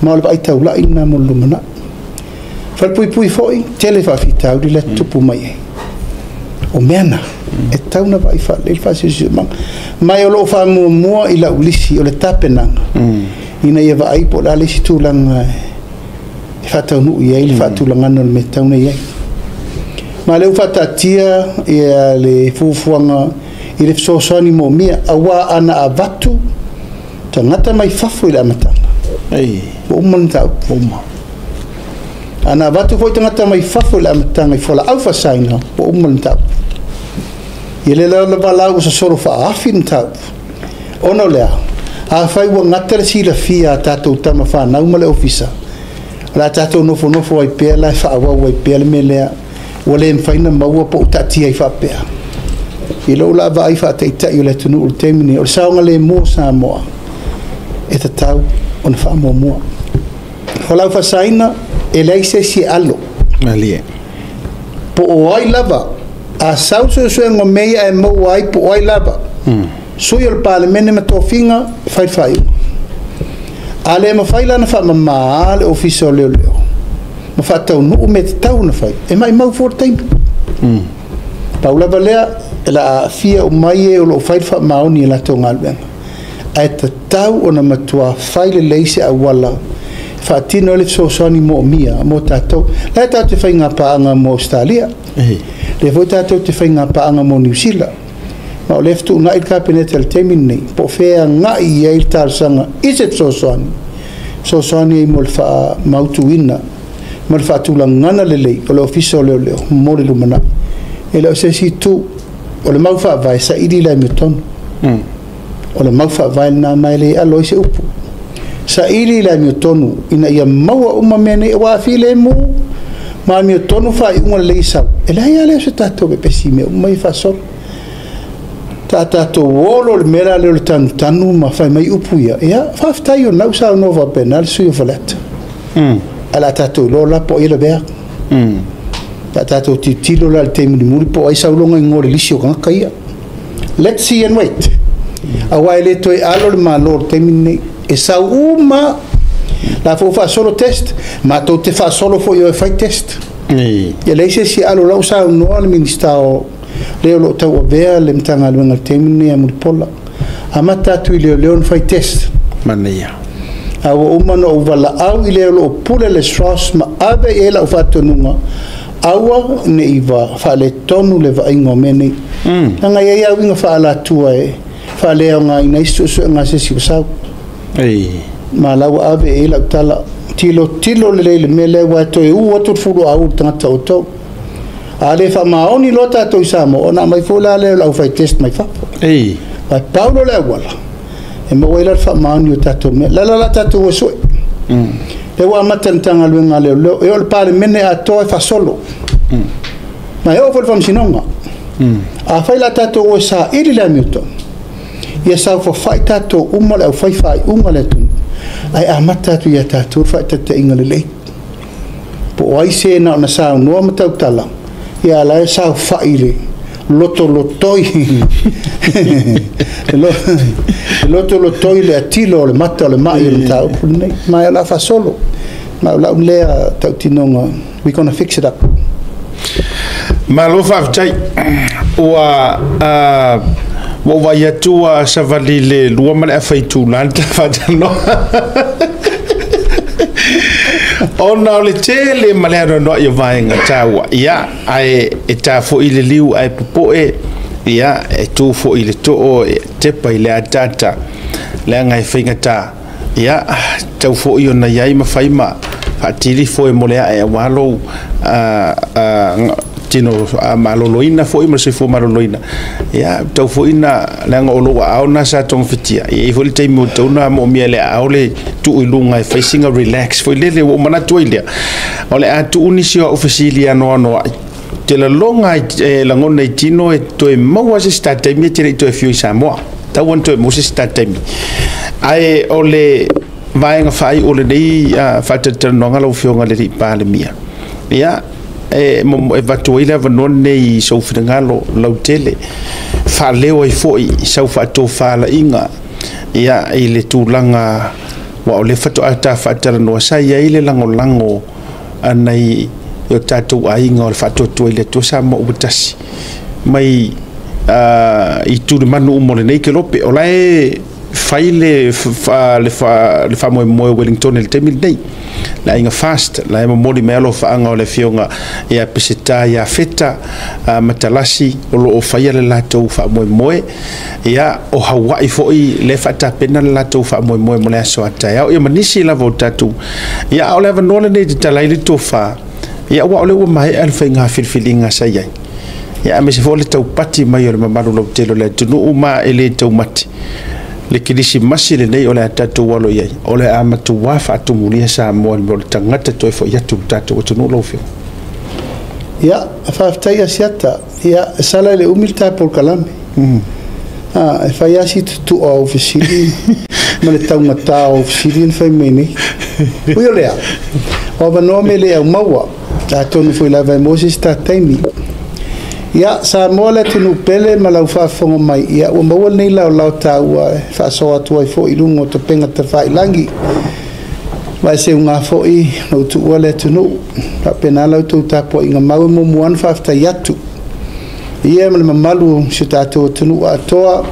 Ma o le vaai taulai lena mo le lumanai. Falepuipui foi, tele faafitauli lea tutupu mai ai. O mea na, e tatau ona vaai faalelei le faasiosisiomaga. Ma o lo o faamuamua i lau lisi o le tapenaga, ina ia vaai po o le a le isi tulaga e faataunuu i ai le faatulagaga o le mea e tatau ona i ai. Ma lea ua faataatia ia le fuafuaga i le fesoasoani moomia, aua ana avatu tagata mai fafo i le amataga, ua uma le mataupu. Uma. Ana avatu foi tagata mai fafo i le amataga i fualaau faasaina, ua uma le mataupu. Ia le lava lau ua sosolo faaafi le mataupu. Ona o lea, afai ua gata le silafia a tatou tama fanau ma le ofisa, o le a tatou nofonofo ai pea la e faaauau ai pea le mea lea, ua le mafai ona maua po o taatia ai faapea. I lou la vaai faataitai o le atunuu i le taimi lenei, o le saogalemu o Samoa e tatau ona faamuamua. O lau faasaina, e leai se isi e alo. Malie. Po o ai lava, a sau le suesuega o mea ia ae maua ai po o ai lava, sui o le Palemene ma tofiga, fai le faaiuga. A le mafai la ona faamama le Ofisa o Leoleo ma faataunuu mea tatau ona fai, e maumau fua le taimi. Pau lava lea, e la aafia uma ai e o lo o fai le faamaoni i latou galuega. Ae tatau ona matua fai lelei se auala faatino ai le fesoasoani moomia mo tatou. La e tatou te faiga paaga mo Australia. Lea foi tatou te faiga paaga mo Niu Sila. Ma o lea fetuunai le Kapeneta i le taimi lenei, po o fea e agai i ai le talosaga i se fesoasoani, fesoasoani ai mo le faamautuina ma le faatulagaga lelei o le Ofisa o Leoleo mo le lumanai. E le o se isi itu, o le mau faavae saili le amiotonu. O le mau faavae lena ma e le alo ai se upu. Saili le amiotonu ina ia maua uma mea nei, aua a filemu ma amiotonu faaiuga lelei sau, e leai lava lea o se tatou pepesi i mea uma ia faasolo. Ta tatou olo le mea la lea o le tanutanu ma fai mai upu ia, ia faafetai o nau saunoa faapena le sui o Faleata. Ae o le a tatou iloa la po o ai lavea. La tatou tilotilo la i le taimi mulimuli po o ai sauloga i le lisi o tagata ia. Let's see and wait. Aua e le toe alo le Malo i le taimi lenei. E sau uma la foi faasolo test, matou te faasolo foi o e fai test. Ia leai se isi alo lau saunoa le Minista o lea o lo o tauavea le Matagaluega i le taimi lenei a Mulipola. Amata atu i leoleo ona fai test. Manaia. A ua uma ona ou valaau i le o lo o pule le SROS ma ave i ai lau faatonuga, aua ne i faaletonu le vaaiga o mea nei. Leaga e i ai auiga faaalatua e faaleaogaina ai se suesuega a se isi ua sau. Ma la ua ave i ai lau tala, tilotilo lelei i le mea lea ua e toe u atu le fuluau i le tagata o outou. A le faamaoni loa tatou i Samoa, ona aumai foi la lea o le aufai test mai fafo. Ae pau loa le auala, e maua ai la le faamaoni o tatou mea. La la la tatou o e sue. Lea ua amata le Matagaluega a Leoleo, e oo i le Palemene atoa e faasolo. Ma e oo foi i le Faamasinoga. Afai la tatou o e saili le amiotonu, ia saofafai tatou uma le aufai faaiuga a le atunuu, ae amata atu ia tatou le faataitaiga lelei. Po o ai se na ona saunoa ma tautala, ia la e saofai le lotolotoi le lotolotoi le atilo o le mata o le mai o le mataupu lenei. Ma o le a faasolo. Ma o lau lea tautinoga, we gonna fix it up. Malo faafetai. Ua ua ou vaai atu ua savali le 2:30 itula le faatalanoa. Ona o le tele ma le anoanoai o vaega taua, ia, ae e ta foi le liu ae popoe, ia, e tu foi le too e tepa i le ataata, leaga e faigata, ia, tau foi ona i ai ma fai ma faatili foe mo le ae aua lou tino maloloina foi ma le soifua maloloina, ia, tau foi na leaga o lou aao na sa togafitia, e i ai foi le taimi ua tatau ona moomia e le aao le tuu i luga e fai sina relax foi lele ua ou manatu ai lea, o le a tuu nisi o au fesili anoanoai te laloga e lagona i tino e toe maua se isi ta taimi e te le i toe afio i Samoa. Tau ona toe maua se isi ta taimi. Ae o le vaega faaiu o lenei faatalatalanoaga lau Afioga i le Alii Palemia, ia, e avatu ai le avanoa lenei i sou finagalo lautele, faaleo ai foi sau faatofalaiga, ia, i le tulaga aua o lea faatoa ta faatalanoa, sa i ai le lagolago a nai o tatou aiga o le Faatuatua i le Atua Samoa ua tasi mai i tulimanu uma o lenei kelope. O la e fai le faamoemoe o Wellington i le taimi lenei, le aiga Fast, la e momoli mai alofaaga o le afioga ia Peseta ia Feta Matalasi o lo o faia le latou faamoemoe. Ia, o Hawaii foi lea e faatapena le latou faamoemoe mo le aso a taeao, ia ma nisi lava o tatou. Ia, a o le avanoa lenei e tatala ai le tofa, ia, aua o lea ua maea le faiga filifiliga sa i ai. Ia aemaise foi o le taupati mai o le mamalu lautele o le atunuu ma e le taumate le kerisimasi lenei o le a tatou alo i ai, o le a matuā faatumulia Samoa i le mea o le tagata toe foi atu i le tatou atunuu lau Afioga. Ia, faafetai Asiata. Ia, e sala i le umi le ta polokalame. E fai lava si tutua o fesili ma le taugata o fesili na fai mai nei. Ui o lea, o avanoa me le au maua, atonu foi lava e maua se isi ta taimi. Ia, Samoa le atunuu pele ma lau faafofoga mai, ia ua maua lenei laolao taua e faasoa atu ai foi i luga o topega tafailagi. Ma e seuga foi na ou tuua le atunuu. Faapena la outou tapuaiga mau e muamua ona faafetai atu. Ia ma le mamalu o si o tatou atunuu atoa,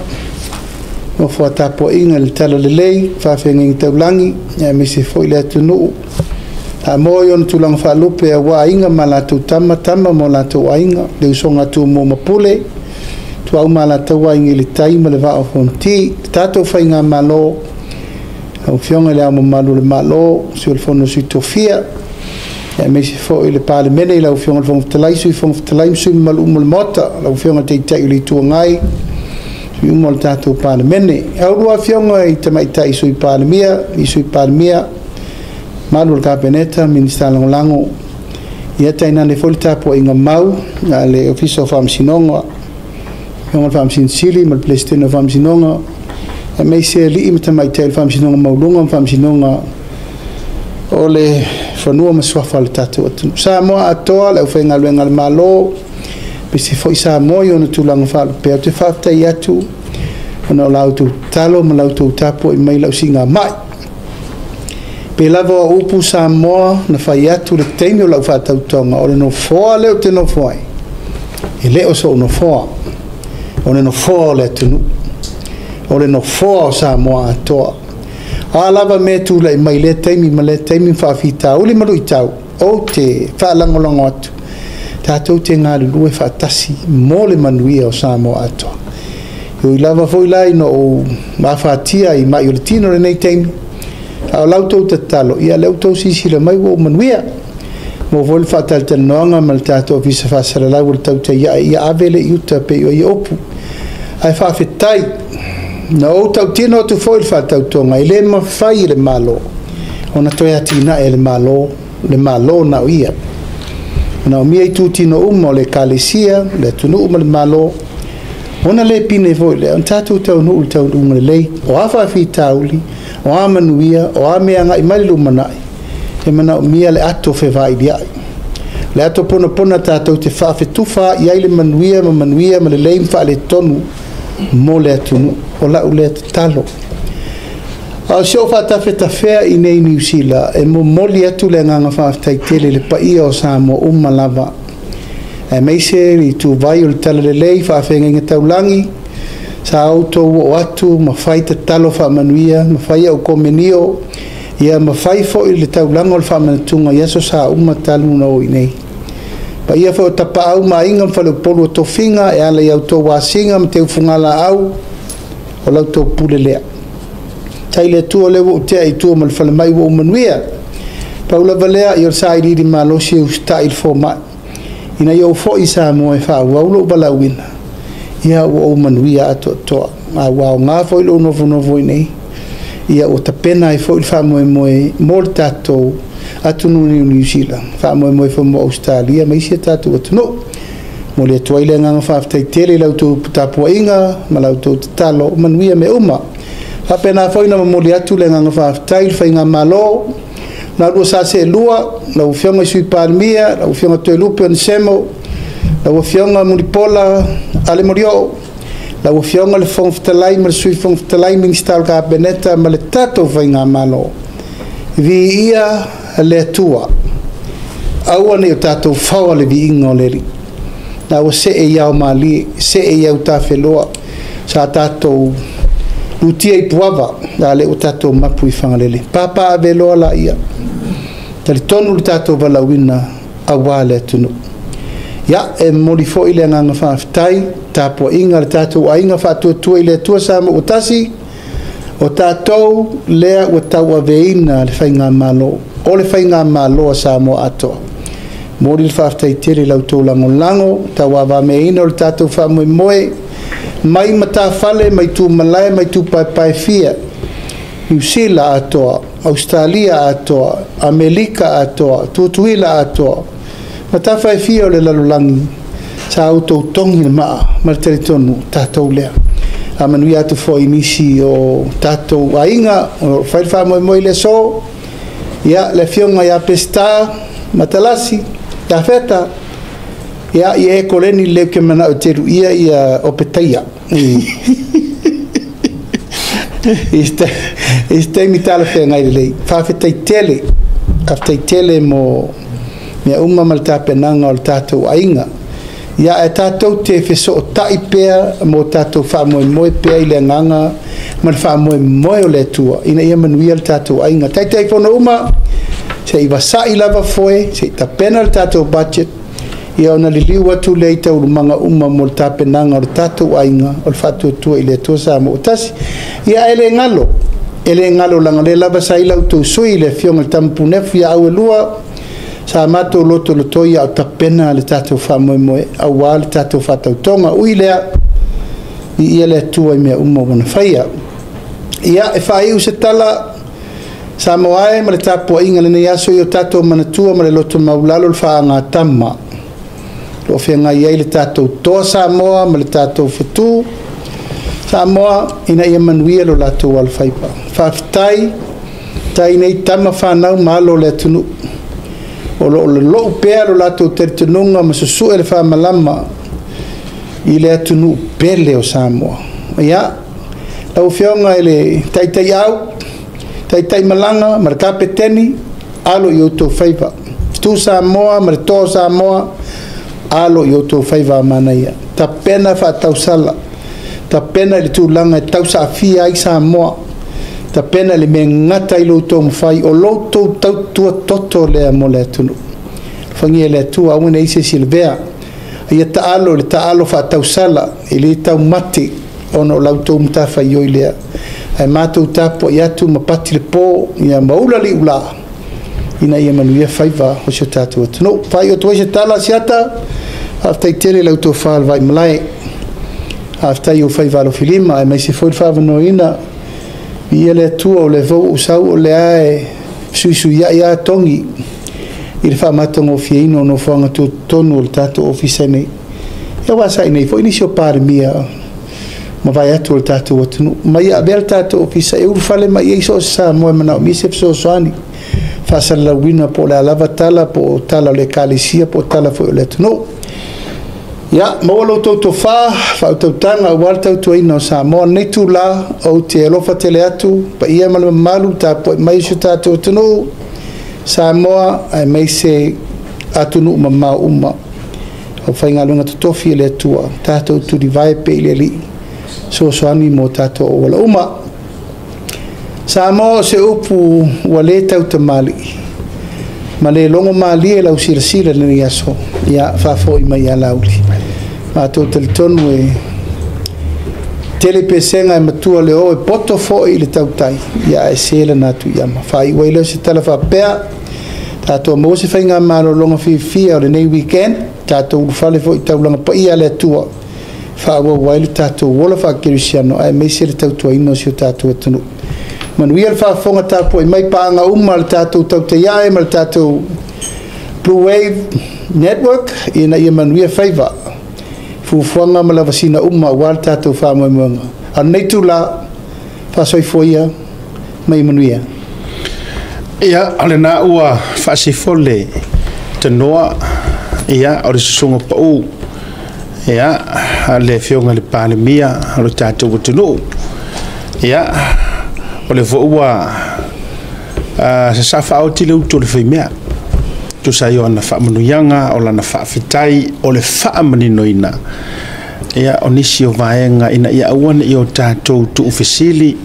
nofo a tapuaiga i le talalelei, faafeagaiga taulagi, aemaise foi le atunuu. Samoa i ona tulaga faalupe aua aiga ma latou tama, tama ma o latou aiga, le usoga a Tumua ma Pule, Ituau ma Alataua, Aiga i le Tai ma le Vaa o Fonoti. Le tatou faigamalo, lau Afioga i Le Ao Mamalu o le Malo, Sui o le Fono a Sui Tofia, aemaise foi le Palemene i lau Afioga i le Fofoga Fetalai, Sui Fofoga Fetalai ma sui usufono mamalu uma o le Maota, lau Afioga i le Taitai o le Itu Agai, sui uma o le tatou Palemene. A oulua Afioga i Tamaitai Sui Palemia, i Sui Palemia, mamalu o le Kapeneta, Minisita Lagolago, ia tainane foi le tapuaiga mau a le Ofisa o Faamasinoga, Afioga i le Faamasino Sili ma le Peresetene o Faamasinoga, aemaise alii ma tamaitai o le Faamasinoga Maualuga ma Faamasinoga o le Fanua ma Suafa o le tatou atunuu. Samoa atoa, le aufaigaluega a le Malo, aemaise foi Samoa i ona tulaga faalupea, ou te faafetai atu ona o la outou tatalo ma la outou tapuai mai i lau siigamai. Pei lava o upu Samoa na fai atu i le taimi o lau faatautoga, o le nofoa lea ou te nofo ai, e le o sou nofoa, o le nofoa o le atunuu, o le nofoa o Samoa atoa. O a lava mea e tulai mai i lea taimi ma lea taimi ma faafitauli ma luitau, ou te faalagolago atu, tatou te galulue faatasi mo le manuia o Samoa atoa. E ui lava foi la ina ou mafatia i mai o le tino i lenei taimi, a o la outou tatalo, ia lea ua outou silasila mai ua ou manuia. Maua foi le faatalatalanoaga ma le tatou Ofisa Faasalalau o le tautai ae ia ave le i uta pei o ia upu. Ae faafetai, na ou tautino atu foi i le faatautoga, e le mafai e le Malo ona toe atinae e le Malo, le Malo na o ia. Manaomia itutino uma o le Ekalesia, le atunuu ma le Malo, ona le pine foi lea, ona tatou taunuu i le taunuuga lelei, o a faafitauli, o a manuia, o a mea agai mai le lumanai, e manaomia le ato fevailiai. Le ato ponapona tatou te faafetufa i ai le manuia ma manuia ma lelei ma faaletonu mo le atunuu. O lau lea tatalo. A o si ou faatafetafea i nei Niu Sila, e momoli atu le agaga faafetai tele i le paia o Samoa uma lava, aemaise le ituvai o le talalelei faafeagaiga taulagi, sa outou oo atu ma fai tatalo faamanuia, ma fai au komenio, ia ma fai foi le taulaga o le faamanatuga i aso sa uma talu ona o i nei. Paia foi o Tapaau ma Aiga ma Faleupolu o Tofiga e ala i a outou asiga ma teufugalaau, o la outou pule lea. Tai le Atua o lea ua ou tea i tua ma le falemai ua ou manuia. Pau lava lea, ia o le sailiili malosi e usitai i le fomai. Ina ia ou foi i Samoa e faaauau lou valaauina, ia ua ou manuia atoatoa. A ua aoga foi lou nofonofo i inei, ia ua tapena ai foi le faamoemoe mo le tatou atunuu i Niu Sila, faamoemoe foi mo Ausetalia ma isi a tatou atunuu. Momoli atu ai le agaga faafetai tele i la outou tapuaiga ma la outou tatalo, manuia mea uma. Faapena foi ona momoli atu le agaga faafetai i le faigamalo na lua sa seelua, lau Afioga i Sui Palemia, lau Afioga Toelupe Onesemo, lau Afioga Mulipola Alemolioo, lau Afioga le Fofoga Fetalai ma le Sui Fofoga Fetalai, Minisita o le Kapeneta ma le tatou faigamalo. Viia le Atua, aua ne i o tatou faoa le viiga o le Alii. Na ua see i ao malie, see i autafeloa, sa tatou lutia i Puava, a lea ua tatou mapu i Fagalele. Papa aveloa laia, talitonu le tatou valaauina aua le atunuu. Ia, e momoli foi le agaga faafetai, tapuaiga a le tatou aiga faatuatua i le Atua Samoa ua tasi, o tatou lea ua tauaveina le faigamalo, o le faigamalo a Samoa atoa. Momoli le faafetai tele i la outou lagolago tauavameaina o le tatou faamoemoe mai matafale mai tumalae mai tupaepae fia, Niu Sila atoa, Ausetalia atoa, Amelika atoa, Tutuila atoa, matafa e fia o le lalolagi, sa outou togi le maa ma le talitonu tatou lea. Amanuia atu foi i nisi o tatou aiga o lo o fai le faamoemoe i le aso. Ia, le afioga ia Peseta Matalasi, ia Feta, ia, ia e koleni lelei ou te manao e te luia ia Opetaia i se taimi talafeagai lelei. Faafetai tele, faafetai tele mo mea uma ma le tapenaga o le tatou aiga. Ia, ae tatou te fesootai pea mo tatou faamoemoe pea i le agaga ma le faamoemoe o le Atua ina ia manuia le tatou aiga. Taitaifono uma, se i vasai lava foe, se i tapena le tatou budget, ia ona liliu atu lea i taualumaga uma mo le tapenaga o le tatou aiga o le faatuatua i le Atua Samoa ua tasi. Ia, ae le galo, e le galo leaga o lea lava sa i la outou sui usufono le Afioga i le Tama Punefu ia Auelua, sa matou lotolotoi a o tapena le tatou faamoemoe aua le tatou faatautoga. Ui lea, viia le Atua i mea uma ua na faia. Ia, e faaiu se tala, Samoa e ma le tapuaiga i lenei aso i o tatou manatua ma le loto maualalo le faagatama o lo o feagai ai le tatou toa Samoa ma le tatou fetu Samoa ina ia manuia lo latou alofaiva. Faafetai, faafetai nei tama fanau ma alo o le atunuu o lo o lolou pea lo latou talitonuga ma susue le faamalama i le atunuu pele o Samoa. Ia, lau Afioga i le Taitaiau, Taitaimalaga ma le Kapeteni, alo i outou faiva. Tu Samoa ma le toa o Samoa, alo i outou faiva a manaia. Tapena faatausala, tapena i le tulaga e tausaafia ai Samoa, tapena i le mea e gata ai lo outou mafai, o lo outou tautua toto lea mo le atunuu. Alofagia e le Atua, aua ne i se isi e lavea. Ia taalo i le taalo faatausala, e le taumate ona o la outou matafaioi lea. Ae matou tapuai atu ma pati le po, ia ma ula liula, ina ia manuia faiva o si o tatou atunuu. Faaiu atu ai se tala, Asiata, faafetai tele i la outou falevaimalae. Faafetai i ou faiva alofilima, aemaise foi le faavanoaina. Viia le Atua o lea foi ua ou sau o lea e fesuisuiai lava togi i le faamatagofieina o nofoaga tutotonu o le tatou ofisa nei. Ia aua sa i inei foi nisi o Palemia ma vae atu o le tatou atunuu. Ma ia avea le tatou ofisa e ulufale mai ai so o se Samoa e manaomia se fesoasoani faasalalauina po o le a lava tala, po o tala o le Ekalesia, po o tala foi o le atunuu. Ia, maua lo outou tofa, faautautaga aua le tautuaina o Samoa. Lenei itula, ou te alofa tele atu, paia ma le mamalu, tapuai mai si o tatou atunuu, Samoa, aemaise atunuu mamao uma. Aufaigaluega totofi e le Atua, tatou tulivae pea i le Alii, fesoasoani mo tatou auala uma. Samoa o se upu ua le tautamalii ma le logo malie lau silasila i lenei aso, ia faafoi mai ia Laauli. Matou talitonu e tele pesega e matua le o e poto foi i le tautai, ia ae se lana atu i ama. Faaiu ai lea o se tala faapea, tatou maua se faigamalologa fiafia o lenei weekend, tatou ulufale foi i taulaga paia a le Atua, faaauau ai le tatou ola faakerisiano aemaise le tautuaina o si o tatou atunuu. Manuia le faafofoga tapuai mai paaga uma le tatou Tautaiae ma le tatou Blue Wave Network ina ia manuia faiva, fuafuaga ma lavasina uma aua le tatou faamoemoega. A o lenei itula, faasoifua ia ma ia manuia. Ia, o lena ua faasifo le tanoa, ia, o le susuga pau, ia, a le Afioga i le Palemia o le tatou atunuu. Ia, o le foi ua sasaa faaoti le utu o le faimea, tusa ai o ana faamanuiaga, o lana faafetai, o le faamaninoina, ia, o nisi o vaega ina ia aua ne i o tatou tuufesili,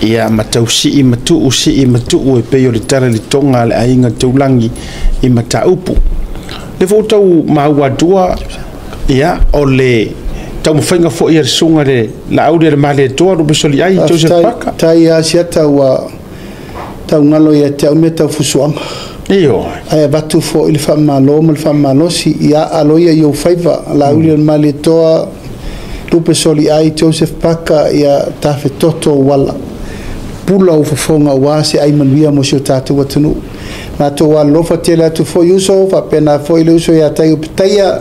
ia, ma tausii ma tuu sii ma tuu e pei o le tala i le toga a le aiga taulagi i mataupu. Le foi ua tau maua atua, ia, o le taumafaiga foi a le susuga i le Laauli a le Malietoa Lupesoliai Joseph Parker. Faafetai lava Asiata ua taugalo ia te au mea tau fusuaga. Ioe. Ae avatu fo'i le faamalo ma le faamalosi ia aloia i ou faiva Laauli o le Malietoa, Lupe Soliai, Joseph Paka, ia tafetoto ou ala pula ou fofoga auā se ai manuia mo si o tatou atunuu. Matou alolofa tele atu foi uso, faapena foi le uso ia Tai Opetaia,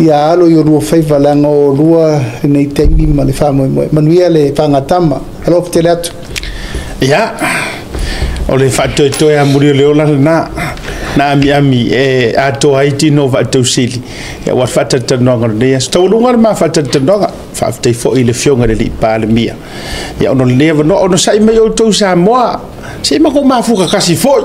ia alo i olua faiva leaga o olua lenei taimi ma le faamoemoe. Manuia le fagatama, alofa tele atu. Ia, o le faatoetoe amuli o le ola lena na amiami e atoa ai tino o vaatausili ia ua faatalatalanoaga o lenei aso. Taualuga le ma faatalatalanoaga, faafetai foi i le Afioga i le Alii Palemia. Ia ona o lenei avanoa, ono sa'i mai outou Samoa, se i matou mafuta kasi foi.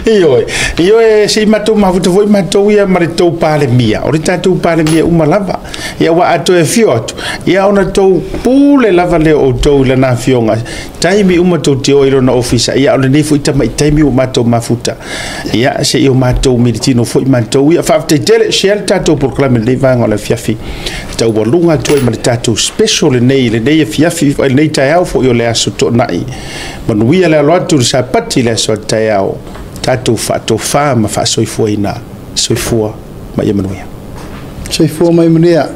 Ioe, ioe, se i matou mafuta foi matou ia ma le tou Palemia, o le tatou Palemia uma lava. Ia ua a toe afio atu, ia ona tou pule lava lea o outou i lana afioga. Taimi uma tou te o i lona ofisa, ia o lenei foi tamai taimi ua matou mafuta. Ia se i o matou militino foi matou ia. Faafetai tele, share le tatou polokalame lenei vaega o le afiafi. Taualuga atu ai ma le tatou special lenei, lenei afiafi, lenei taeao foi o le aso Toonai. Manuia le alo atu le Sapati le aso a taeao. Tatou faatofa ma faasoifuaina. Soifua ma ia manuia. Soifua ma ia manuia.